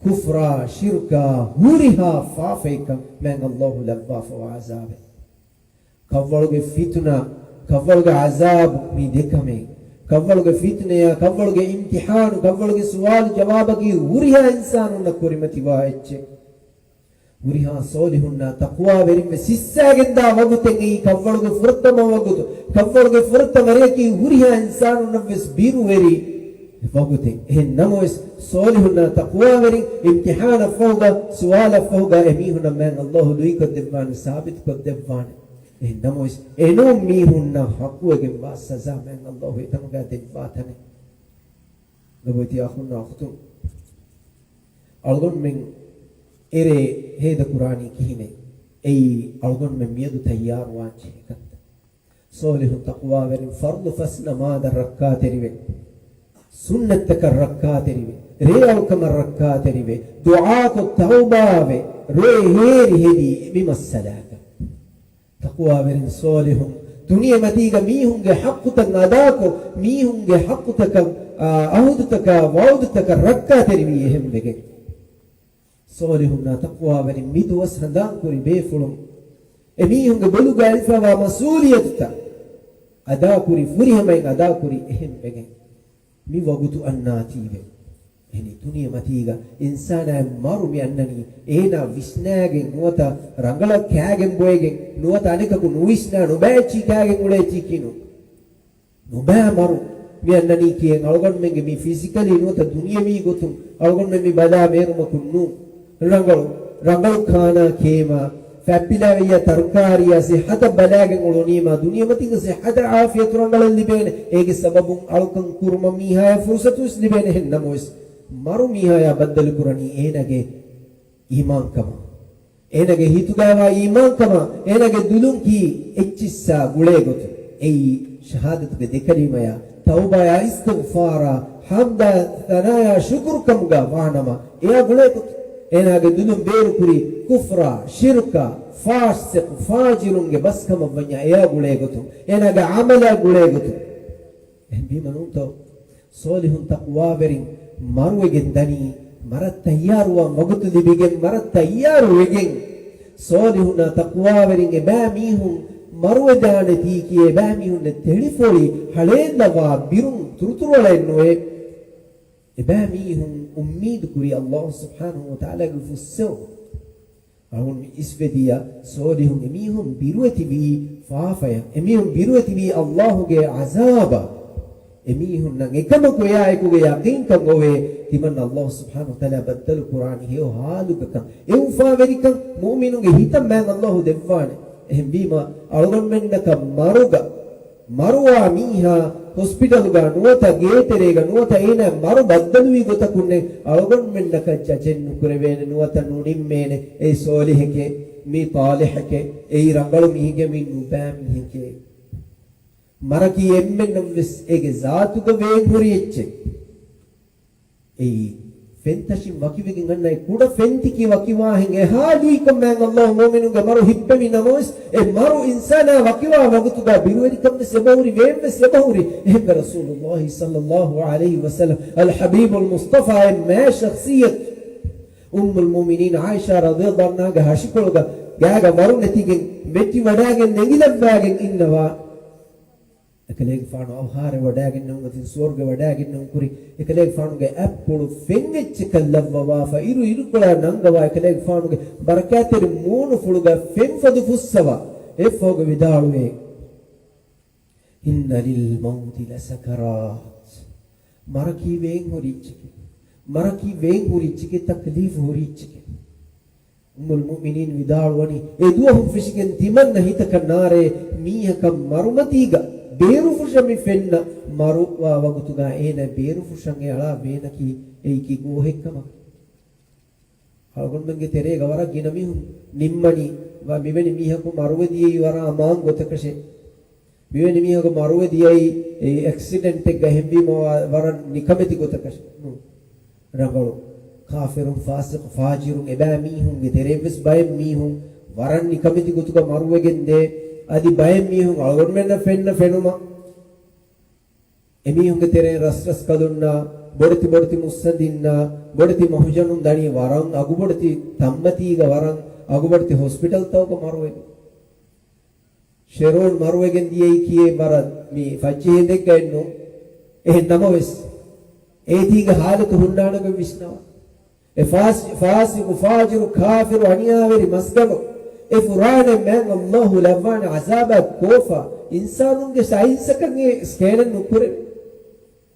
ކުފްރާ، ޝިރްކާ، ހުރިހާ ފާފައެއްކަން މާތް ﷲ ލައްވާފަވާ ޢަޒާބެއް. ކަށްވަޅުގެ ފިތުނަ، ކަށްވަޅުގެ ޢަޒާބު މި ދެކަމެއް. ކަށްވަޅުގެ ފިތުނަޔާ، ކަށްވަޅުގެ އިމްތިޙާނު، ކަށްވަޅުގެ ސުވާލު ޖަވާބަކީ ހުރިހާ އިންސާނުންނަށް ކުރިމަތިވާ އެއްޗެއް. ހުރިހާ ޞާލިޙުންނާ ތަޤްވާވެރިންވެސް ހިއްސާގެންދާ ވަގުތެއް އެއީ ކަށްވަޅުގެ ފުރަތަމަ ވަގުތު. ކަށްވަޅުގެ ފުރަތަމަ ރެޔަކީ ހުރިހާ އިންސާނުންނަށްވެސް ބިރުވެރި ވަގުތެއް. އެހެން ނަމަވެސް، ޞާލިޙުންނާ ތަޤްވާވެރިން އިމްތިޙާނަށްފަހުގަ، ސުވާލަށްފަހުގަ އެމީހުންނަށް މާތް ﷲ ލުއިކޮށްދެއްވާނެ، ސާބިތުކޮށްދެއްވާނެ. އެހެން ނަމަވެސް، އެނޫން މީހުންނަށް ޙައްޤުވެގެންވާ ސަޒާ މާތް ﷲ އެތަނުގަ ދެއްވާތަނެއް. ލޮބުވެތި އަޚުންނާ އުޚްތުން، އަޅުގަނޑުމެން އެރޭ ހޭދަކުރާނީ ކިހިނެއް؟ އެއީ އަޅުގަނޑުމެން މިއަދު ތައްޔާރުވާންޖެހޭ ކަންތައް. ޞާލިޙުން ތަޤްވާވެރިން ފަރްޟު ފަސް ނަމާދަށް ރައްކާތެރިވެ، ސުންނަތްތަކަށް ރައްކާތެރިވެ، ރޭއަޅުކަމަށް ރައްކާތެރިވެ، ދުޢާކޮށް ތައުބާވެ، ރޭ ހޭރި ހެދީ މި މައްސަލާގަ. ތަޤްވާވެރިން ޞާލިޙުން ދުނިޔެމަތީގަ މީހުންގެ ޙައްޤުތައް އަދާކޮށް، މީހުންގެ ޙައްޤުތަކަށް، އާ، ޢަހުދުތަކާ ވަޢުދުތަކަށް ރައްކާތެރިވީ އެހެންވެގެން. ޞާލިޙުންނާ ތަޤްވާވެރިން މި ދުވަސް ހަނދާންކުރި ބޭފުޅުން އެމީހުންގެ ބޮލުގަ އެޅިފަވާ މަސްއޫލިއްޔަތުތައް އަދާކުރި، ފުރިހަމައިން އަދާކުރި އެހެންވެގެން މި ވަގުތު އަންނާތީވެ. އެހެނީ ދުނިޔެމަތީގަ އިންސާނާއަށް މަރު މި އަންނަނީ އޭނާ ވިސްނާގެން ނުވަތަ ރަނގަޅަށް ކާގެން ބޮއެގެން ނުވަތަ އަނެކަކު ނުވިސްނާ ނުބައި އެއްޗިހި ކާގެން އުޅޭ އެއްޗިހި ކިނު. ނުބައި މަރު މި އަންނަނީކީ އަޅުގަނޑުމެންގެ މި ފިޒިކަލީ ނުވަތަ ދުނިޔަވީ ގޮތުން އަޅުގަނޑުމެން މި ބަލާ މޭރުމަކުން ނޫން. ރަނގަޅު، ރަނގަޅު ކާނާ ކޭމާ، ފަތްޕިލާވިއްޔާ ތަރުކާރިއާ ސިއްޙަތަށް ބަލާގެން އުޅުނީމާ، ދުނިޔެމަތީގަ ސިއްޙަތަށް ޢާފިޔަތު ރަނގަޅަށް ލިބޭނެ. އޭގެ ސަބަބުން އަޅުކަން ކުރުމަށް މީހާޔަށް ފުރުސަތުވެސް ލިބޭނެ. އެހެން ނަމަވެސް، މަރު މީހާޔާ ބައްދަލުކުރަނީ އޭނާގެ އީމާންކަމާ، އޭނާގެ ހިތުގައިވާ އީމާންކަމާ، އޭނާގެ ދުލުން ކީ އެއްޗިއްސާ ގުޅޭގޮތުން. އެއީ ޝަހާދަތުގެ ދެކަލިމަޔާ، ތައުބާޔާ އިސްތިޣްފާރާ، ޙަމްދާ ޘަނާޔާ ޝުކުރުކަމުގަ ވާނަމަ، އެޔާ ގުޅޭގޮތުން. އޭނާގެ ދުލުން ބޭރުކުރީ ކުފްރާ، ޝިރްކާ، ފާސިޤު، ފާޖިރުންގެ ބަސްކަމަށްވަންޏާ އެޔާ ގުޅޭގޮތުން. އޭނާގެ ޢަމަލާ ގުޅޭގޮތުން. އެހެންވީމަ ނޫންތޯ؟ ޞާލިޙުން ތަޤްވާވެރިން މަރުވެގެން ދަނީ، މަރަށް ތައްޔާރުވާން ވަގުތު ލިބިގެން، މަރަށް ތައްޔާރުވެގެން. ޞާލިޙުންނާ ތަޤްވާވެރިން އެބައިމީހުން މަރުވެދާނެތީކީ، އެބައިމީހުންނަށް ތެޅިފޮޅި ހަޅޭއްލަވާ ބިރުން ތުރުތުރުއަޅައެއް ނުވޭ. އެބައިމީހުން އުއްމީދުކުރީ ﷲ ސުބްޙާނަހޫ ވަތަޢާލާގެ ފުއްސެވުމަށް. އަޅުން އިސްވެދިޔަ ޞާލިޙުން އެމީހުން ބިރުވެތިވީ ފާފަޔަށް، އެމީހުން ބިރުވެތިވީ ﷲގެ ޢަޒާބަށް. އެމީހުންނަށް އެކަމަކު އެޔާއެކުގެ ޔަޤީންކަން އޮވޭ، ތިމަން ﷲ ސުބްޙާނަހޫ ވަތަޢާލާ ބައްދަލުކުރާނީ ހެޔޮ ޙާލުގަކަން. އެ އުފާވެރިކަން މުއުމިނުންގެ ހިތަށް މާތް ﷲ ދެއްވާނެ. އެހެންވީމަ، އަޅުގަނޑުމެންނަކަށް މަރުގަ މަރުވާ މީހާ ހޮސްޕިޓަލުގަ ނުވަތަ ގޭތެރޭގަ ނުވަތަ އޭނާ މަރު ބައްދަލުވި ގޮތަކުންނެއް އަޅުގަނޑުމެންނަކަށް ޖަޖެއް ނުކުރެވޭނެ ނުވަތަ ނުނިންމޭނެ. އެއީ ޞާލިޙެކޭ، މީ ޠާލިޙެކޭ، އެއީ ރަނގަޅު މީހެކޭ، މީ ނުބައި މީހެކޭ. މަރަކީ އެންމެންނަށްވެސް އޭގެ ޒާތުގަ ވޭންހުރި އެއްޗެއް. އެއީ، ފެންތަށިން ވަކިވެގެން އަންނަ އެ ކުޑަ ފެންތިކި ވަކިވާހެން އެހާ ލުއިކަން މާތް ﷲ މުއުމިނުންގެ މަރު ހިއްޕެވި ނަމަވެސް، އެ މަރު އިންސާނާ ވަކިވާ ވަގުތުގަ ބިރުވެރިކަން ވެސް އެބަހުރި، ވޭން ވެސް އެބަހުރި. އެހެންވެ ރަސޫލުﷲ ޞައްލަﷲ ޢަލައިހި ވަސައްލަމް، އަލް ޙަބީބުލް މުޞްޠަފާ އެއް މާތް ޝަޚްޞިއްޔަތު، އުއްމުލް މުއުމިނީން ޢާއިޝާ ރަޟިޔަﷲ ޢަންހާގެ ހަށިކޮޅުގަ ގާގަ ވަރު ނެތިގެން، މެއްޗި ވަޑާގެން ނެގިލައްވާގެން އިންނަވާ. އެކަލޭގެފާނު އަވަހާރަ ވަޑާގެންނެވުމަތިން ސުވަރުގެ ވަޑާގެންނެވުން ކުރި، އެކަލޭގެފާނުގެ އަތްޕުޅު ފެން އެއްޗަކަށް ލައްވަވާފަ، އިރު އިރުކޮޅާ ނަންގަވާ، އެކަލޭގެފާނުގެ ބަރަކާތްތެރި މޫނުފުޅުގަ ފެންފަދު ފުއްސަވާ، އެއަށްފަހުގަ ވިދާޅުވޭ، إن للموت لسكرات. މަރަކީ ވޭންހުރި އެއްޗެކޭ. މަރަކީ ވޭންހުރި އެއްޗެކޭ، ތަކްލީފު ހުރި އެއްޗެކޭ. އުއްމުލް މުއުމިނީން ވިދާޅުވަނީ، އެ ދުވަހުން ފެށިގެން ތިމަންނަ ހިތަކަށް ނާރޭ، މީހަކަށް މަރުމަތީގަ ބޭރުފުށަށް މި ފެންނަ މަރުވާ ވަގުތުގަ އޭނަ ބޭރުފުށަށް އެ އަޅާ ވޭނަކީ އެއީކީ ގޯހެއްކަމަށް. އަޅުގަނޑުމެންގެ ތެރޭގަ ވަރަށް ގިނަ މީހުން ނިންމަނީ، ވަ މިވެނި މީހަކު މަރުވެ ދިޔައީ ވަރަށް އަމާން ގޮތަކަށޭ. މިވެނި މީހަކު މަރުވެ ދިޔައީ އެ އެކްސިޑެންޓެއްގަ އެހެންވީމަ ވަ-، ވަރަށް ނިކަމެތި ގޮތަކަށް ނޫން. ރަނގަޅު ކާފިރުން، ފާސިޤު، ފާޖިރުން، އެބައި މީހުންގެ ތެރެއިން ވެސް ބައެއް މީހުން ވަރަށް ނިކަމެތި ގޮތުގަ މަރުވެގެން ދޭ. އަދި ބައެއް މީހުން އަޅުގަނޑުމެންނަށް ފެންނަ ފެނުމަށް އެމީހުންގެ ތެރެއިން ރަސްރަސްކަލުންނާ، ބޮޑެތި ބޮޑެތި މުއްސަނދިންނާ، ބޮޑެތި މަހުޖަނުން ދަނީ ވަރަށް އަގުބޮޑެތި ތަންމަތީގަ ވަރަށް އަގުބޮޑެތި ހޮސްޕިޓަލްތަކުގަ މަރުވެގެން. ޝެރޯން މަރުވެގެން ދިޔައީ ކިޔޭ ވަރަށް މި ފައްޗިހިނދެއްގައެއްނު. އެހެން ނަމަވެސް، އޭތީގެ ހާލަތު ހުންނާނެގޮތް ވިސްނަވާ. އެ ފާސި-، ފާސިޤު، ފާޖިރު، ކާފިރު، އަނިޔާވެރި މަސްގަނޑު، އެ ފުރާނައިން މާތް ﷲ ލައްވާނެ ޢަޒާބާ ކޯފާ، އިންސާނުންގެ ސައިންސަކަށް އެ ސްކޭނެއް ނުކުރެވޭ.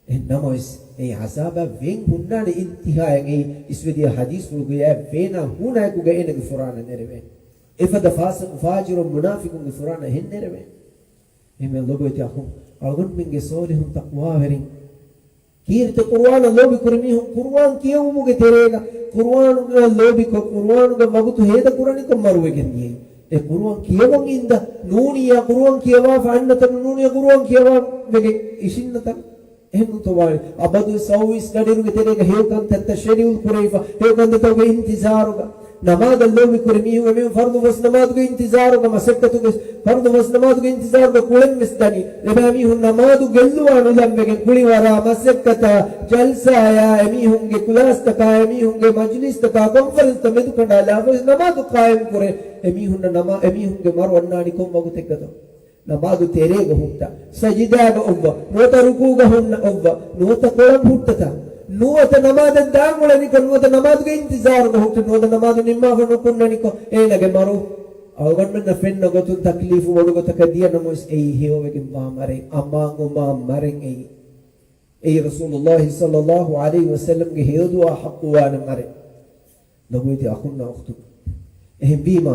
އެހެން ނަމަވެސް، އެ ޢަޒާބާ ވޭން ހުންނާނެ އިންތިހާއަށް އެއީ އިސްވެދިޔަ ޙަދީޘްފުޅުގައި ވޭނާ ހޫނާއެކުގައި އޭނަގެ ފުރާނަ ނެރެވޭނެ. އެފަދަ ފާސިޤު، ފާޖިރު، މުނާފިޤުންގެ ފުރާނަ އެހެން ނެރެވޭނެ. އެހެންވެ ލޮބުވެތި އަޚުން، އަޅުގަނޑުމެންގެ ޞޯލިޙުން ތަޤްވާވެރިން، ކީރިތި ޤުރުއާނަށް ލޯބިކުރި މީހުން ޤުރުއާން ކިޔެވުމުގެ ތެރޭގަ، ޤުރުއާނުގަ ލޯބިކޮށް، ޤުރުއާނުގެ ވަގުތު ހޭދަކުރަނިކޮށް މަރުވެގެން ދިޔައީ. އެ ޤުރުއާން ކިޔަވަން އިންދަ، ނޫނިއްޔާ ޤުރުއާން ކިޔަވާފަ އަންނަތަނު، ނޫނިއްޔާ ޤުރުއާން ކިޔަވާ ވެގެން އިށިންނަތަނު. އެހެންނުތޯ ވާނެ؟ އަބަދު ސައުވީސް ގަޑިއިރުގެ ތެރޭގަ ހެޔޮ ކަންތައްތައް ޝެޑިއުލް ކުރެވިފަ، ހެޔޮ ކަންތައްތަކުގެ އިންތިޒާރުގަ. ނަމާދަށް ލޯބިކުރި މީހުން އެމީހުން ފަރުޟު ފަސް ނަމާދުގެ އިންތިޒާރުގަ، މަސައްކަތުގެ، ފަރުޟު ފަސް ނަމާދުގެ އިންތިޒާރުގަ ކުޅެން ވެސް ދަނީ. އެބައިމީހުން ނަމާދު ގެއްލުވާން އުލަންވެގެން ކުޅިވަރާ މަސައްކަތާ، ޖަލްސާޔާ، އެމީހުންގެ ކްލާސްތަކާ، އެމީހުންގެ މަޖްލިސްތަކާ، ކޮންފަރެންސްތައް މެދުކަނޑާލާ ނަމާދު ޤާއިމް ކުރޭ. އެމީހުންނަށް ނަމާ-، އެމީހުންގެ މަރު އަންނާނީ ކޮން ވަގުތެއްގަތޯ؟ ނަމާދު ތެރޭގަ ހުއްޓާ، ސަޖިދާގަ އޮއްވާ، ނުވަތަ ރުކޫގަ ހުންނަ އޮއްވާ، ނުވަތަ ކޮޅަށް ހުއްޓަތާ، ނުވަތަ ނަމާދަށް ދާން އުޅެނިކޮށް، ނުވަތަ ނަމާދުގެ އިންތިޒާރުގަ ހުއްޓި، ނުވަތަ ނަމާދު ނިންމާފަ ނުކުންނަނިކޮށް، އޭނަގެ މަރު އަޅުގަނޑުމެންނަށް ފެންނަ ގޮތުން ތަކްލީފު ބޮޑު ގޮތަކަށް ދިޔަ ނަމަވެސް، އެއީ ހެޔޮވެގެންވާ މަރެއް، އަމާންވުމާ މަރެއް އެއީ. އެއީ ރަސޫލުﷲ ޞައްލަﷲ ޢަލައިހި ވަސައްލަމްގެ ހެޔޮދުޢާ ޙައްޤުވާނެ މަރެއް. ލޮބުވެތި އަޚުންނާ އުޚްތުން. އެހެންވީމާ،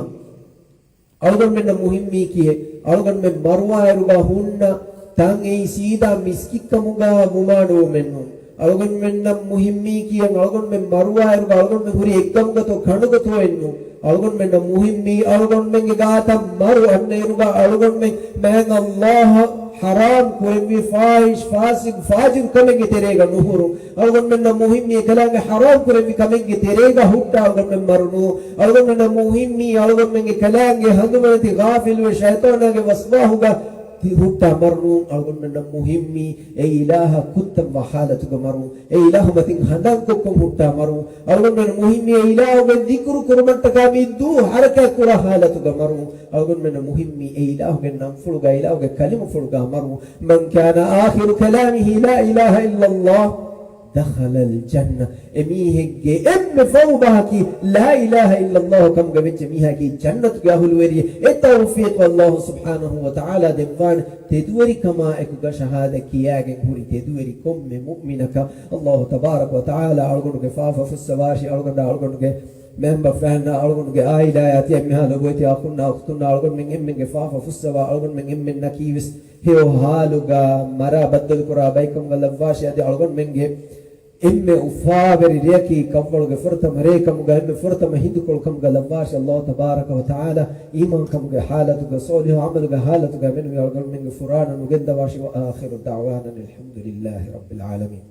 އަޅުގަނޑުމެންނަށް މުހިއްމީކީ، އަޅުގަނޑުމެން މަރުވާއިރުގަ ހުންނަ ތަން އެއީ ސީދާ މިސްކިތްކަމުގަ ވުމާނުވުމެއްނޫން. އަޅުގަނޑުމެންނަށް މުހިއްމީކީ، އަޅުގަނޑުމެން މަރުވާއިރުގަ އަޅުގަނޑުމެން ހުރި އެއްކަމުގަތޯ ކަނޑުގަތޯއެއްނޫން. އަޅުގަނޑުމެންނަށް މުހިއްމީ، އަޅުގަނޑުމެންގެ ގާތަށް މަރު އަންނައިރުގަ އަޅުގަނޑުމެން މާތް ﷲ އަށް ޙަރާމް ކުރެއްވި ފާޙިޝް، ފާސިޤް، ފާޖިރު ކަމެއްގެ ތެރޭގަ ނުހުރުން. އަޅުގަނޑުމެންނަށް މުހިއްމީ އެކަލާނގެ ޙަރާމް ކުރެއްވި ކަމެއްގެ ތެރޭގަ ހުއްޓާ އަޅުގަނޑުމެން މަރުނު. އަޅުގަނޑުމެންނަށް މުހިއްމީ އަޅުގަނޑުމެންގެ ކަލާނގެ ހަނދުމަނެތި ޣާފިލުވެ ޝައިޠާނާގެ ވަސްވާހުގަ ތި ހުއްޓާ މަރުނު. އަޅުގަނޑުމެންނަށް މުހިއްމީ އެ އިލާހަށް ކުށްތައްވާ ޙާލަތުގަ މަރުން. އެ އިލާހު މަތިން ހަނދާންކޮށްކޮށް ހުއްޓާ މަރުން. އަޅުގަނޑުމެން މުހިއްމީ އެ އިލާހުގެ ޛިކުރު ކުރުމަށްޓަކާ މި ދޫ ޙަރަކާތް ކުރާ ޙާލަތުގަ މަރުން. އަޅުގަނޑުމެންނަށް މުހިއްމީ އެ އިލާހުގެ ނަންފުޅުގަ، އިލާހުގެ ކަލިމަފުޅުގަ މަރުން. من كان آخر كلامه لا إله إلا الله دخل الجنة. އެމީހެއްގެ އެންމެ ފަހު ބަހަކީ لا إله إلا الله ކަމުގަ ވެއްޖެ މީހާގެ ޖަންނަތުގެ އަހުލުވެރި. އެ ތައުފީޤު ﷲ ސުބްޙާނަހޫ ވަތަޢާލާ ދެއްވާނެ. ތެދުވެރިކަމާ އެކުގަ ޝަހާދަތް ކިޔާގެން ހުރި ތެދުވެރި ކޮންމެ މުއުމިނަކަށް ﷲ ތަބާރަކަ ވަތަޢާލާ އަޅުގަނޑުގެ ފާފަ ފުއްސަވާށި، އަޅުގަނޑާ އަޅުގަނޑުގެ މައިންބަފައިންނާ އަޅުގަނޑުގެ ޢާއިލާއާ ތިޔަ އެންމެހާ ލޮބުވެތި އަޚުންނާ އުޚްތުންނާ އަޅުގަނޑުމެން އެންމެންގެ ފާފަ ފުއްސަވާ، އަޅުގަނޑުމެން އެންމެންނަކީވެސް ހެޔޮ ޙާލުގަ މަރާ ބައްދަލުކުރާ ބައެއްކަމުގަ ލައްވާށި. އަދި އަޅުގަނޑުމެންގެ އެންމެ އުފާވެރި ރެއަކީ ކަށްވަޅުގެ ފުރަތަމަ ރޭ ކަމުގަ އެންމެ ފުރަތަމަ ހިނދުކޮޅު ކަމުގަ ލައްވާށި. ﷲ ތަބާރަކަ ވަތަޢާލާ އީމާންކަމުގެ ޙާލަތުގަ، ޞޯލިޙު ޢަމަލުގެ ޙާލަތުގަ އެމެންވެ އަޅުގަނޑުމެންގެ ފުރާނަ ނުގެންދަވާށި. وآخر دعوانا أن الحمد لله رب العالمين.